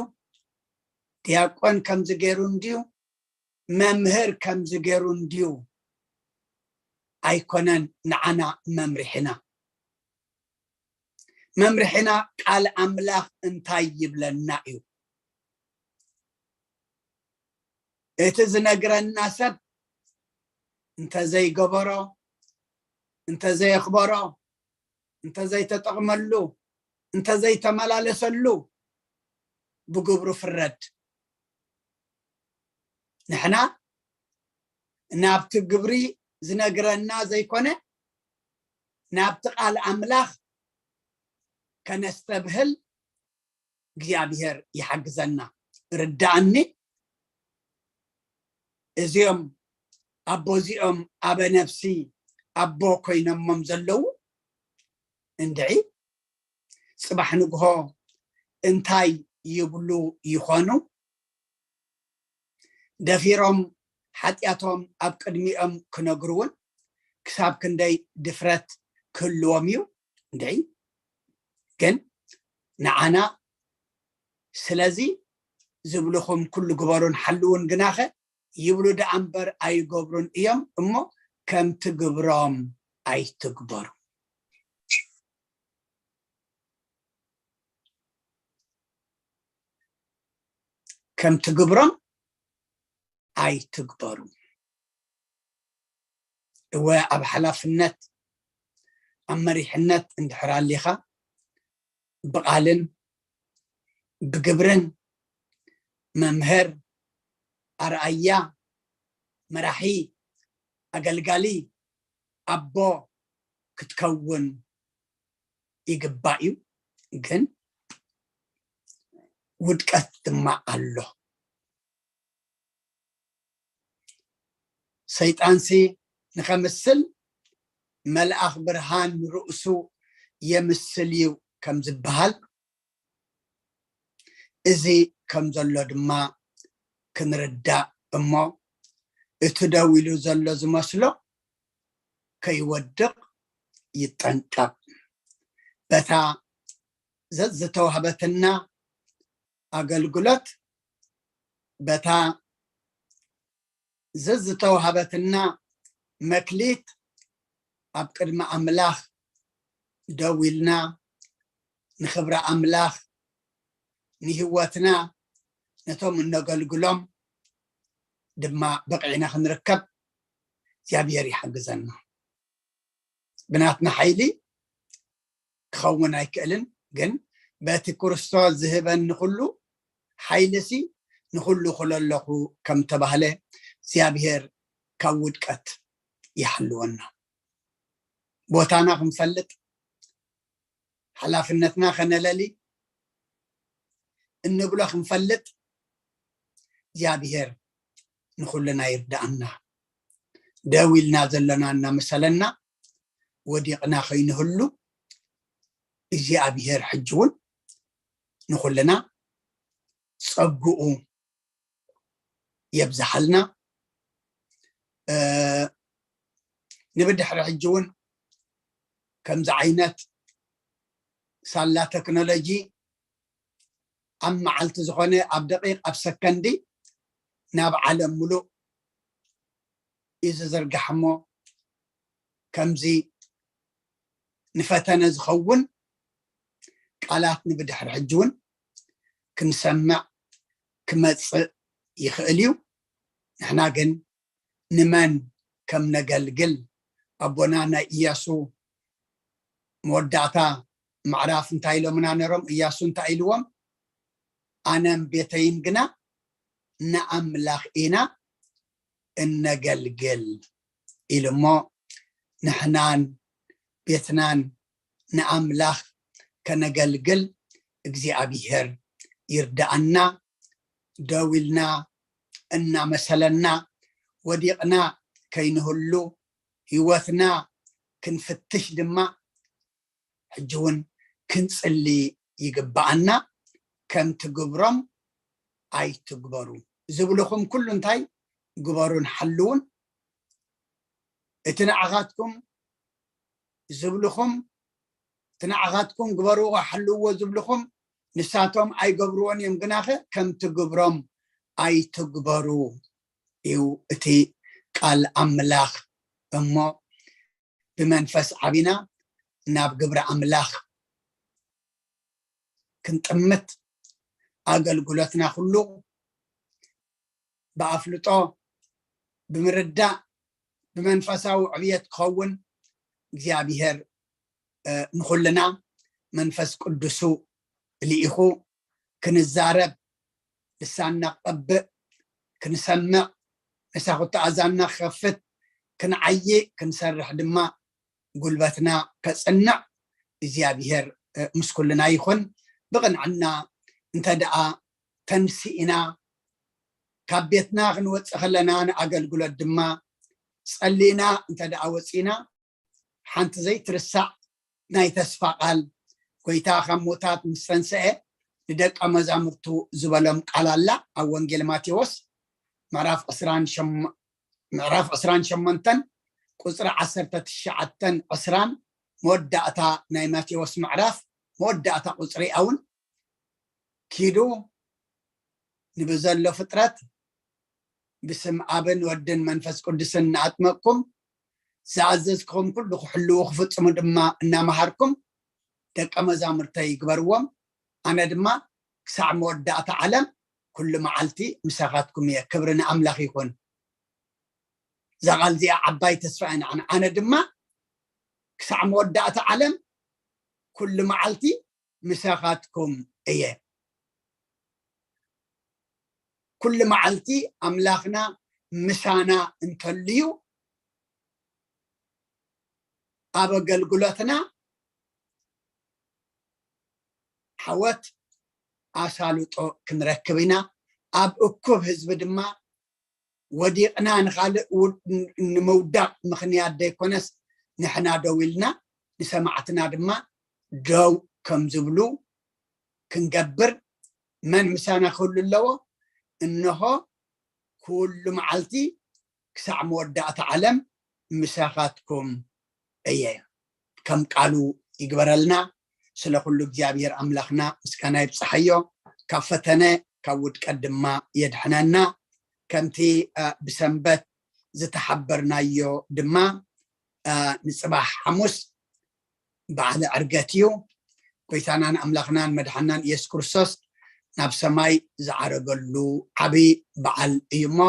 ዲያቆን ከም ዝገሩ እንድዩ፣ መምህር ከም ዝገሩ እንድዩ ኣይኮነን። ንዓና መምርሒና፣ መምርሒና ቃል ኣምላኽ እንታይ ይብለና እዩ? እቲ ዝነግረና ሰብ እንተዘይገበሮ፣ እንተዘየኽበሮ፣ እንተዘይተጠቕመሉ፣ እንተዘይተመላለሰሉ፣ ብግብሩ ፍረድ። ንሕና ናብቲ ግብሪ ዝነግረና ዘይኮነ፣ ናብቲ ቃል ኣምላኽ ከነስተብህል እግዚኣብሔር ይሓግዘና። ርዳእኒ፣ እዚኦም ኣቦዚኦም ኣበ ነፍሲ ኣቦ ኮይኖሞም ዘለዉ እንድዒ፣ ጽባሕ ንግሆ እንታይ ይብሉ ይኾኑ? ደፊሮም ሓጢኣቶም ኣብ ቅድሚኦም ክነግሩ እውን ክሳብ ክንደይ ድፍረት ክህልዎም እዩ እንድዒ። ግን ንዓና፣ ስለዚ ዝብልኹም ኩሉ ግበሩን ሓልውን፣ ግናኸ ይብሉ ደኣ እምበር ኣይገብሩን እዮም እሞ፣ ከምቲ ግብሮም ኣይትግበሩ። ከምቲ ግብሮም ኣይትግበሩ። እወ፣ ኣብ ሓላፍነት፣ ኣብ መሪሕነት እንድሕር ኣሊኻ፣ ብቓልን ብግብርን መምህር፣ ኣርኣያ፣ መራሒ፣ ኣገልጋሊ፣ ኣቦ ክትከውን ይግባእ እዩ። ግን ውድቀት ድማ ኣሎ። ሰይጣንሲ ንኸምስል፣ መልኣኽ ብርሃን ርእሱ የምስል እዩ ከም ዝበሃል፣ እዚ ከም ዘሎ ድማ ክንርዳእ እሞ፣ እቲ ደው ኢሉ ዘሎ ዝመስሎ ከይወድቕ ይጠንቀቕ። በታ ዘዝተዋህበትና ኣገልግሎት፣ በታ ዘዝተዋህበትና መክሊት ኣብ ቅድሚ ኣምላኽ ደው ኢልና፣ ንኽብሪ ኣምላኽ፣ ንህይወትና፣ ነቶም እነገልግሎም ድማ በቒዕና ክንርከብ እግዚኣብሔር ይሓግዘና። ብናትና ሓይሊ ክኸውን ኣይክእልን፣ ግን በቲ ክርስቶስ ዝህበኒ ኩሉ ሓይልሲ ንኹሉ ክእለለኹ ከም ተባህለ እግዚኣብሔር ካብ ውድቀት ይሓልወና። ቦታና ክንፈልጥ፣ ሓላፍነትና ከነለሊ፣ እንብሎ ክንፈልጥ እግዚኣብሔር ንኹልና ይርዳኣና። ደው ኢልና ዘለና እናመሰለና ወዲቕና ከይንህሉ እግዚኣብሔር ሕጂ እውን ንኹልና ጸግኡ የብዝሓልና። እ፣ ንብድሕሪ ሕጂ እውን ከምዚ ዓይነት ሳላ ቴክኖሎጂ ኣብ መዓልቲ ዝኾነ ኣብ ደቂቕ ኣብ ሰከንዲ ናብ ዓለም ሙሉእ እዩ ዝዝርጋሕ እሞ ከምዚ ንፈተነ ዝኸውን ቃላት ንብድሕሪ ሕጂ እውን ክንሰምዕ ክመፅእ ይኽእል እዩ። ንሕና ግን ንመን ከም ነገልግል ኣቦና ናይ ኢያሱ መወዳእታ ምዕራፍ እንታይ ኢሎምና ነሮም? እያሱ እንታይ ኢልዎም? ኣነን ቤተይን ግና ንኣምላኽ ኢና እነገልግል ኢሉ እሞ፣ ንሕናን ቤትናን ንኣምላኽ ከነገልግል እግዚኣብሔር ይርዳኣና። ደው ኢልና እናመሰለና ወዲቕና ከይንህሉ፣ ህይወትና ክንፍትሽ ድማ ሕጂ እውን ክንጽሊ ይግብኣና። ከምቲ ግብሮም ኣይትግበሩ ዝብልኹም ኩሉ እንታይ ግበሩን ሓልውን። እቲ ንዓኻትኩም ዝብልኹም፣ እቲ ንዓኻትኩም ግበርዎ ሓልውዎ ዝብልኹም ንሳቶም ኣይገብርዎን እዮም፣ ግናኸ ከምቲ ግብሮም ኣይትግበሩ እዩ እቲ ቃል ኣምላኽ። እሞ ብመንፈስ ዓቢና ናብ ግብሪ ኣምላኽ ክንጥምት፣ ኣገልግሎትና ኩሉ ብኣፍልጦ፣ ብምርዳእ፣ ብመንፈሳዊ ዕብየት ክኸውን እግዚኣብሔር ንኹልና መንፈስ ቅዱሱ ልኢኹ ክንዛረብ፣ ልሳንና ክቐብእ፣ ክንሰምዕ፣ መሳኹቲ ኣዛንና ክኸፍት፣ ክንዓይይ፣ ክንሰርሕ ድማ ጉልበትና ከጽንዕ እግዚኣብሔር ምስ ኩልና ይኹን። ብቕንዕና እንተ ደኣ ተንሲእና፣ ካብ ቤትና ክንወጽእ ከለና ንኣገልግሎት ድማ ጸሊእና እንተ ደኣ ወጺእና፣ ሓንቲ ዘይትርሳዕ ናይ ተስፋ ቃል፣ ጎይታ ካብ ሞታት ምስ ተንስአ ንደቀ መዛሙርቱ ዝበሎም ቃል ኣላ ኣብ ወንጌል ማቴዎስ ምዕራፍ ዕስራን ሸሞንተን ቁጽሪ ዓሰርተ ትሽዓተን ዕስራን፣ መወዳእታ ናይ ማቴዎስ ምዕራፍ መወዳእታ ቁጽሪ እውን፣ ኪዱ ንብዘሎ ፍጥረት ብስም ኣብን ወድን መንፈስ ቅዱስን እናኣጥመቅኩም፣ ዝኣዘዝክኹም ኩሉ ክሕልዉ ክፍጽሙ ድማ እናመሃርኩም ደቀ መዛሙርተይ ይግበርዎም። ኣነ ድማ ክሳዕ መወዳእታ ዓለም ኩሉ መዓልቲ ምሳኻትኩም እየ። ክብሪ ንኣምላኽ ይኹን። እዛ ቃል እዚኣ ዓባይ ተስፋ እያ ንዓና። ኣነ ድማ ክሳዕ መወዳእታ ዓለም ኩሉ መዓልቲ ምሳኻትኩም እየ። ኩሉ መዓልቲ ኣምላኽና ምሳና እንተልዩ፣ ኣብ ኣገልግሎትና ዓወት ኣሳልጦ ክንረክብ ኢና። ኣብ እኩብ ህዝቢ ድማ ወዲቕና ንኻልእ ንምውዳቕ ምኽንያት ዘይኮነስ፣ ንሕና ደው ኢልና ንሰማዕትና ድማ ደው ከም ዝብሉ ክንገብር፣ መን ምሳና ክህሉ ኣለዎ? እንሆ ኩሉ መዓልቲ ክሳዕ መወዳእታ ዓለም ምሳኻትኩም እየ። ከም ቃሉ ይግበረልና። ስለ ኩሉ እግዚኣብሔር ኣምላኽና ምስጋና ይብጽሓዮ። ካብ ፈተነ ካብ ውድቀት ድማ የድሕነና። ከምቲ ብሰንበት ዝተሓበርናዮ ድማ ንጽባሕ ሓሙስ በዓለ ዕርገት እዩ። ጎይታናን ኣምላኽናን መድሓናን ኢየሱስ ክርስቶስ ናብ ሰማይ ዝዓረገሉ ዓብዪ በዓል እዩ እሞ፣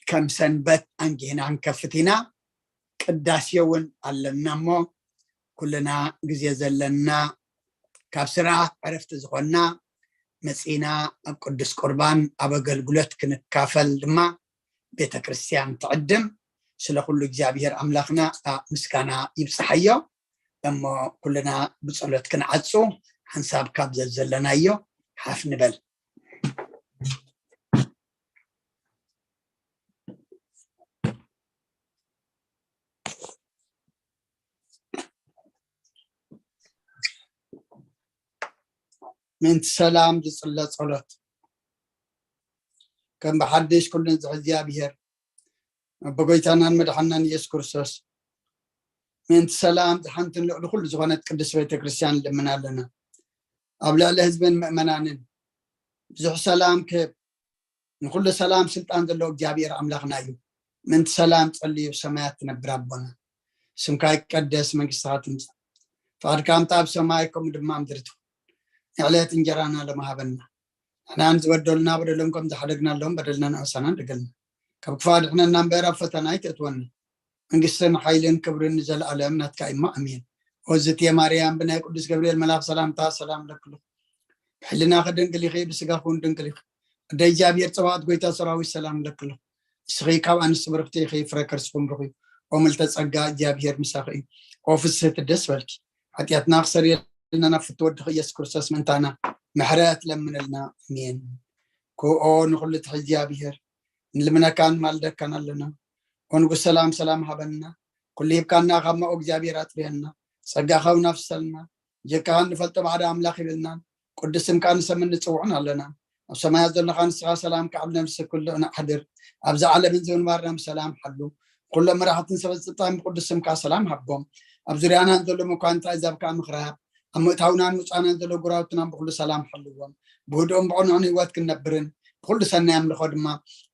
ከም ሰንበት ኣንጊህና ክንከፍት ኢና። ቅዳሴ እውን ኣለና እሞ፣ ኩልና ግዜ ዘለና ካብ ስራሕ ዕረፍቲ ዝኾንና መጺና ኣብ ቅዱስ ቁርባን ኣብ ኣገልግሎት ክንካፈል ድማ ቤተ ክርስቲያን ትዕድም። ስለ ኩሉ እግዚኣብሔር ኣምላኽና ምስጋና ይብጽሓዮ። እሞ ኩልና ብጸሎት ክንዓጹ ሓንሳብ ካብ ዘዘለናዮ ሓፍ ንበል። ምእንቲ ሰላም ዝጽለ ጸሎት። ከም ብሓድሽ ኩሉን ዝሕ እግዚኣብሔር፣ ኣቦ ጎይታናን መድሓናን ኢየሱስ ክርስቶስ፣ ምእንቲ ሰላም ዝሓንትን ልዕሊ ኩሉ ዝኾነት ቅድስት ቤተ ክርስቲያን ንልምን ኣለና። ኣብ ልዕሊ ህዝብን ምእመናንን ብዙሕ ሰላም ክህብ፣ ንኩሉ ሰላም ስልጣን ዘለዎ እግዚኣብሔር ኣምላኽና እዩ። ምእንቲ ሰላም ጸልዩ ኣብ ሰማያት ትነብር ኣቦና፣ ስምካ ይቀደስ፣ መንግስትኻ ትምጻእ፣ ፍቓድካ ከምቲ ኣብ ሰማይ ከምኡ ድማ ኣብ ምድሪ ትኹን። ንዕለት እንጀራና ሎሚ ሃበና፣ ንሕና ንዝበደሉና በደሎም ከም ዝሓደግናሎም በደልና ንሕሰና ንደገልና፣ ካብ ክፉእ ኣድሕነና እምበር ኣብ ፈተና ኣይተእትወና። መንግስትን ሓይልን ክብርን ንዘለኣለም ናትካ እዩ እሞ ኣሜን። ኦዝትየ ማርያም ብናይ ቅዱስ ገብርኤል መልኣኽ ሰላምታ ሰላም ለክሉ። ብሕልናኺ ድንግል ኢኺ፣ ብስጋኺ እውን ድንግል ኢኺ። ኣደ እግዚኣብሔር ጸባኦት ጎይታ ሰራዊት ሰላም ለክሉ። ንስኺ ካብ ኣንስቲ ብርኽቲ ኢኺ፣ ፍረ ከርስኹም ብሩኽ እዩ። ኦ ምልተ ጸጋ እግዚኣብሔር ምሳኺ እዩ። ኦ ፍስህቲ ደስ በልኪ። ሓጢኣትና ክሰርየልና ናብ ፍትወ ወድኺ ኢየሱስ ክርስቶስ ምእንታና ምሕረት ለምንልና። ኣሜን። ክኦ ንኹሉ ትሕዚ እግዚኣብሔር ንልምነካን ማልደካን ኣለና። ኦ ንጉስ ሰላም ሰላም ሃበና። ኩሉ ሂብካና ካብ ማኡ እግዚኣብሔር ኣጥርየና። ጸጋኻ እውን ኣፍሰልና። ጀካኻ ንፈልጦ ባዕዳ ኣምላኽ ይብልናን ቅዱስ ስምካ ንሰምን ንጽውዑን ኣለና። ኣብ ሰማያት ዘለኻ ንስኻ ሰላም ከዓብ ነብሲ ኩሉ ነሕድር። ኣብዚ ዓለምን ዝምንባርና ብሰላም ሓሉ። ኩሎም መራሕትን ሰበ ስልጣን ብቅዱስ ስምካ ሰላም ሃቦም። ኣብ ዙርያናን ዘሎ መኳንንታ ኣሕዛብ ከዓ ምኽራብ ኣብ ምእታውናን ውፃናን ዘሎ ጉራውትና ብኩሉ ሰላም ሓልዎም። ብህድኦም ብቕንዑን ህይወት ክንነብርን ብኩሉ ሰናይ ኣምልኾ ድማ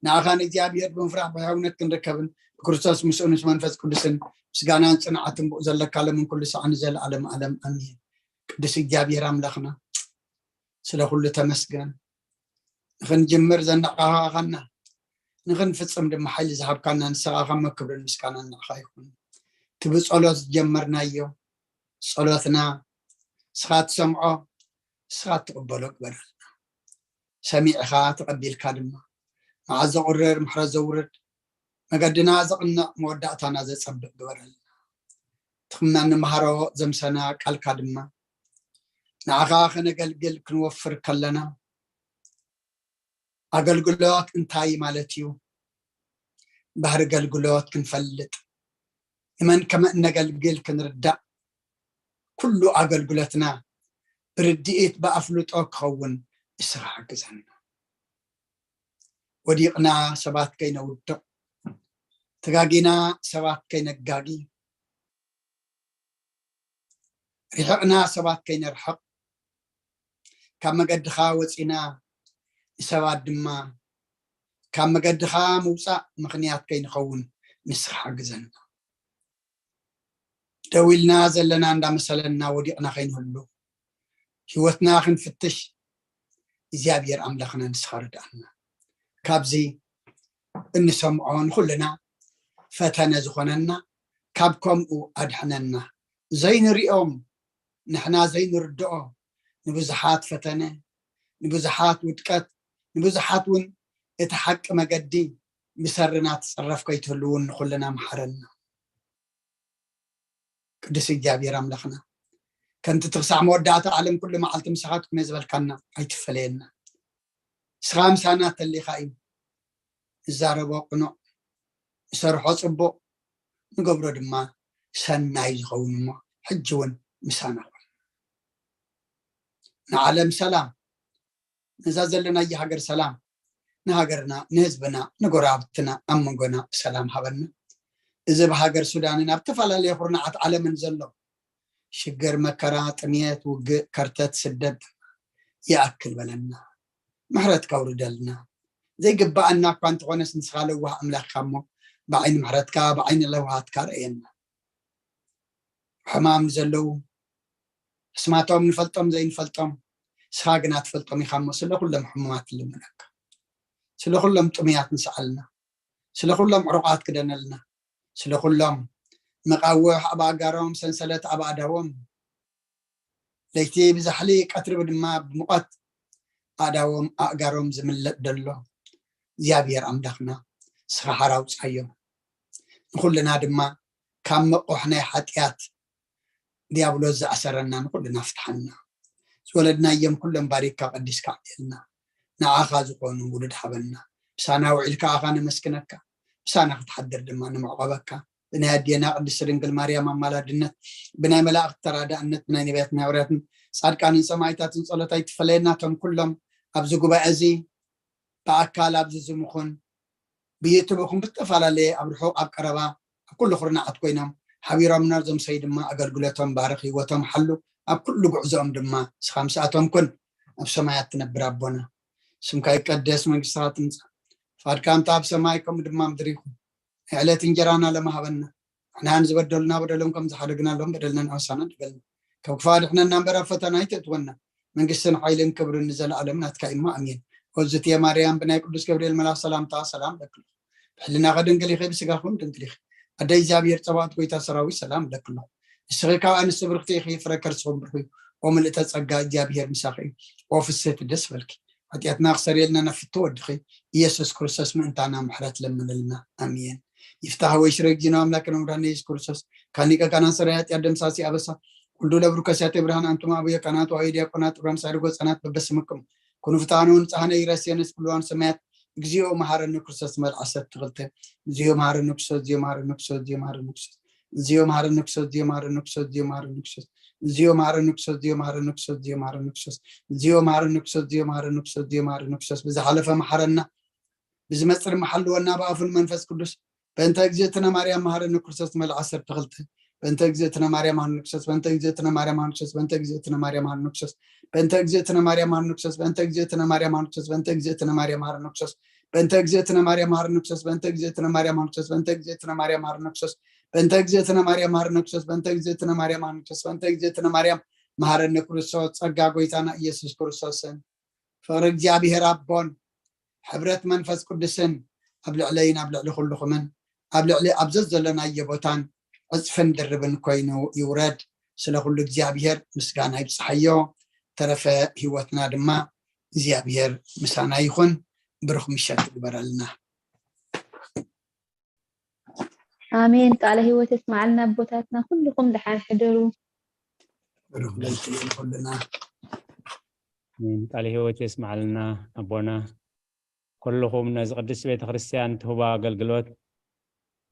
ንኣኻ ንእግዚኣብሔር ብምፍራሕ ብሕውነት ክንርከብን ብክርስቶስ ምስኡ ምስ መንፈስ ቅዱስን ምስጋናን ጽንዓትን ብኡ ዘለካ ለምን ኩሉ ሰዓን ዘለዓለም ዓለም ኣሜን። ቅዱስ እግዚኣብሔር ኣምላኽና ስለ ኩሉ ተመስገን። ንኽንጅምር ዘነቓቓኻና ንኽንፍጽም ድማ ሓይሊ ዝሃብካና ንስኻ ካብ መክብርን ምስጋናን ንዓኻ ይኹን። እቲ ብጸሎት ዝጀመርናዮ ጸሎትና ንስኻ ትሰምዖ ንስኻ ትቕበሎ ግበረልና። ሰሚዕኻ ተቐቢልካ ድማ መዓት ዘቑርር ምሕረት ዘውርድ መገድና ዘቕንዕ መወዳእታና ዘጸብቕ ግበረልና። ትኽመን ንመሃሮ ዘምሰና ቃልካ ድማ ንዓኻ ከነገልግል ክንወፍር ከለና ኣገልግሎት እንታይ ማለት እዩ? ባህሪ ኣገልግሎት ክንፈልጥ ንመን ከመ እነገልግል ክንርዳእ ኩሉ ኣገልግሎትና ብርድኢት ብኣፍልጦ ክኸውን እስኻ ሓግዘና። ወዲቕና ሰባት ከይነውድቕ ተጋጊና ሰባት ከይነጋጊ ርሕቕና ሰባት ከይነርሕቕ ካብ መገድኻ ወፂና ንሰባት ድማ ካብ መገድኻ ምውፃእ ምኽንያት ከይንኸውን ንስኻ ሓግዘና። ደው ኢልና ዘለና እንዳመሰለና ወዲቕና ከይንህሉ ህይወትና ክንፍትሽ እግዚኣብሔር ኣምላኽና ንስኻ ርድኣና። ካብዚ እንሰምዖ ንኹልና ፈተነ ዝኾነና ካብ ከምኡ ኣድሕነና። ዘይንሪኦም ንሕና ዘይንርድኦ ንብዙሓት ፈተነ ንብዙሓት ውድቀት ንብዙሓት እውን እቲ ሓቂ መገዲ ብሰርና ትፅረፍ ከይትህልውን ንኹልና መሓረና። ቅዱስ እግዚኣብሔር ኣምላኽና ከምቲ ትኽሳዕ መወዳእታ ዓለም ኩሉ መዓልቲ ምሳኻትኩም እየ ዝበልካና ኣይትፈለየና። ንስኻ ምሳና ተሊኻ እዩ። ንዛረቦ ቅኑዕ ንሰርሖ ፅቡቕ ንገብሮ ድማ ሰናይ ዝኸውን እሞ ሕጂ እውን ምሳና ኹን። ንዓለም ሰላም ነዛ ዘለናያ ሃገር ሰላም ንሃገርና ንህዝብና ንጎረባብትና ኣብ መንጎና ሰላም ሃበና። እዚ ብሃገር ሱዳንን ኣብ ተፈላለየ ኩርናዓት ዓለምን ዘሎ ሽግር መከራ ጥምየት ውግእ ከርተት ስደት ይኣክል በለና። ምሕረትካ ኣውርደልና። ዘይግባኣና እኳ እንተኾነስ ንስኻ ለዋህ ኣምላኽካ እሞ ብዓይኒ ምሕረትካ ብዓይኒ ለዋሃትካ ርእየና። ሕማም ንዘለዉ ኣስማቶም ንፈልጦም ዘይንፈልጦም ንስኻ ግና ትፈልጦም ኢኻ እሞ ስለ ኩሎም ሕሙማት ንልምነካ። ስለ ኩሎም ጥሙያት ንስኣልና። ስለ ኩሎም ዕሩቓት ክደነልና። ስለ ኩሎም መቓውሕ ኣብ ኣእጋሮም ሰንሰለት ኣብ ኣእዳዎም ለይቲ ብዛሕሊ ቀትሪ ድማ ብሙቐት ኣእዳዎም ኣእጋሮም ዝምለጥ ዘሎ እግዚኣብሔር ኣምላኽና ንስኻ ሓራ ኣውፅኣዮም። ንኹልና ድማ ካብ መቑሕ ናይ ሓጢኣት ዲያብሎስ ዝኣሰረና ንኹልና ፍትሓልና። ዝወለድናዮም ኩሎም ባሪክካ ቀዲስካ ኣዕብየልና። ንዓኻ ዝኾኑ ውሉድ ሃበና። ምሳና ውዒልካ ኣኻ ነመስግነካ። ምሳና ክትሓድር ድማ ንምዕቐበካ። ብናይ ኣዴና ቅድስቲ ድንግል ማርያም ኣማላድነት ብናይ መላእኽቲ ተራዳእነት ብናይ ነቢያትን ሃዋርያትን ጻድቃንን ሰማዕታትን ጸሎት ኣይትፈለየና። እቶም ኩሎም ኣብዚ ጉባኤ እዚ ብኣካል ኣብዚ ዝምኹን ብዩቱብ ይኹን ብዝተፈላለየ ኣብ ርሑቕ ኣብ ቀረባ ኣብ ኩሉ ኩርናዓት ኮይኖም ሓቢሮምና ዘምሰዩ ድማ ኣገልግሎቶም ባርኽ ህይወቶም ሓሉ ኣብ ኩሉ ጉዕዞኦም ድማ ንስኻ ምስኣቶም ኩን። ኣብ ሰማያት ትነብር ኣቦና ስምካ ይቀደስ መንግስትኻ ትምጻእ ፍቓድካ እንተ ኣብ ሰማይ ከምኡ ድማ ምድሪ ይኹን። ናይ ዕለት እንጀራና ለመሃበና ንሕና ንዝበደሉና በደሎም ከም ዝሓደግናሎም በደልና ንኣሳና ድገልና ካብ ክፋ ድሕነና እምበር ኣብ ፈተና ኣይተእትወና መንግስትን ሓይልን ክብርን ንዘለኣለም ናትካ ኢማ ኣሜን። ወዝትየ ማርያም ብናይ ቅዱስ ገብርኤል መልኣኽ ሰላምታ ሰላም ለክልኹ ብሕልናኸ ድንግል ኢኺ ብስጋኹም ድንግል ኢኺ ኣደ እግዚኣብሔር ጸባኦት ጎይታ ሰራዊት ሰላም ለክልኹ ንስኺ ካብ ኣንስቲ ብርክቲ ኢኺ፣ ፍረ ከርስኹም ብሩኽ እዩ። ኦ ምልእተ ጸጋ፣ እግዚኣብሔር ምሳኺ እዩ። ኦ ፍስህቲ፣ ደስ በልኪ። ሓጢኣትና ክሰርየልና ነፍቲ ወድኺ ኢየሱስ ክርስቶስ ምእንታና ምሕረት ለምንልና። ኣሜን። ይፍታህ ወይ ሽረ ጊዜና ኣምላክ ነምራን ኢየሱስ ክርስቶስ ካኒቀ ካና ሰራይ ሓጢኣት ደምሳሲ ኣበሳ ኩሉ ለብሩ ከሲያተ ብርሃን ኣንቱም ኣቡየ ካናት ወይ ዲያቆናት ራን ሳይርጎ ጸናት በበስምኩም ኩኑ ፍታኑ ንጻህነ ይረስየንስ ኩሉዋን ሰማያት እግዚኦ መሐረኒ ክርስቶስ መልዓ ሰት ትኽልተ። እግዚኦ መሐረኒ ክርስቶስ፣ እግዚኦ መሐረኒ ክርስቶስ፣ እግዚኦ መሐረኒ ክርስቶስ፣ እግዚኦ መሐረኒ ክርስቶስ፣ እግዚኦ መሐረኒ ክርስቶስ፣ እግዚኦ መሐረኒ ክርስቶስ፣ እግዚኦ መሐረኒ ክርስቶስ፣ እግዚኦ መሐረኒ ክርስቶስ፣ እግዚኦ መሐረኒ ክርስቶስ፣ እግዚኦ መሐረኒ ክርስቶስ፣ እግዚኦ መሐረኒ ክርስቶስ። ብዝሓለፈ መሐረና፣ ብዝመጽእ ድማ ሓልወና ብኣፉን መንፈስ ቅዱስ። በእንተ እግዝእትነ ማርያም መሐረኒ ክርስቶስ መልዓ ዓሰርተ ክልተ። በእንተ እግዝእትነ ማርያም መሐረኒ ክርስቶስ፣ በእንተ እግዝእትነ ማርያም መሐረኒ ክርስቶስ፣ በእንተ እግዝእትነ ማርያም መሐረኒ ክርስቶስ፣ በእንተ እግዝእትነ ማርያም መሐረኒ ክርስቶስ፣ በእንተ እግዝእትነ ማርያም መሐረኒ ክርስቶስ፣ በእንተ እግዝእትነ ማርያም መሐረኒ ክርስቶስ፣ በእንተ እግዝእትነ ማርያም መሐረኒ ክርስቶስ፣ በእንተ እግዝእትነ ማርያም መሐረኒ ክርስቶስ፣ በእንተ እግዝእትነ ማርያም መሐረኒ ክርስቶስ፣ በእንተ እግዝእትነ ማርያም መሐረኒ ክርስቶስ፣ በእንተ እግዝእትነ ማርያም መሐረኒ ክርስቶስ፣ በእንተ እግዝእትነ ማርያም መሐረኒ ክርስቶስ። ጸጋ ጎይታና ኢየሱስ ክርስቶስን ፍቕሪ እግዚኣብሔር ኣቦን ሕብረት መንፈስ ቅዱስን ኣብ ልዕለይን ኣብ ልዕሊ ኩልኹምን ኣብ ልዕሊ ኣብ ዘዘለናዮ ቦታን ዕጽፍን ድርብን ኮይኑ ይውረድ። ስለ ኩሉ እግዚኣብሔር ምስጋና ይብጽሓዮ። ተረፈ ህይወትና ድማ እግዚኣብሔር ምሳና ይኹን። ብሩኽ ምሸት ይግበረልና። ኣሜን። ቃለ ህይወት የስማዓልና ኣቦታትና፣ ኩልኹም ደሓን ሕደሩ። ብሩኽ ለይቲ ይኹንልና። ቃለ ህይወት የስማዓልና ኣቦና። ኩልኹም ነዚ ቅድስት ቤተክርስትያን ትህቦ ኣገልግሎት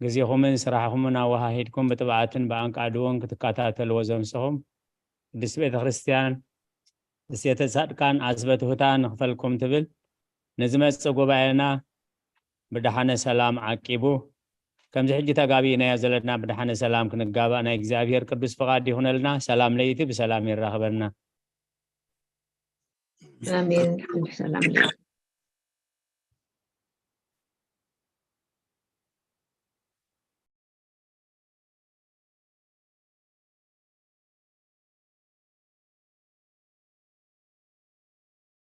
ግዜኹምን ስራሕኹምን ኣወሃሂድኩም ብጥብዓትን ብኣንቃድውን ክትከታተልዎ ዘምሰኹም ቅድስት ቤተክርስትያን ደሴተ ጻድቃን ዓስበ ትሑታን ንኽፈልኩም ትብል ንዝመጽእ ጉባኤና ብደሓነ ሰላም ዓቂቡ ከምዚ ሕጂ ተጋቢእናዮ ዘለና ብደሓነ ሰላም ክንጋባእ ናይ እግዚኣብሔር ቅዱስ ፍቓድ ይኹነልና። ሰላም ለይቲ ብሰላም የራኽበና። ኣሜን። ሰላም ለይቲ።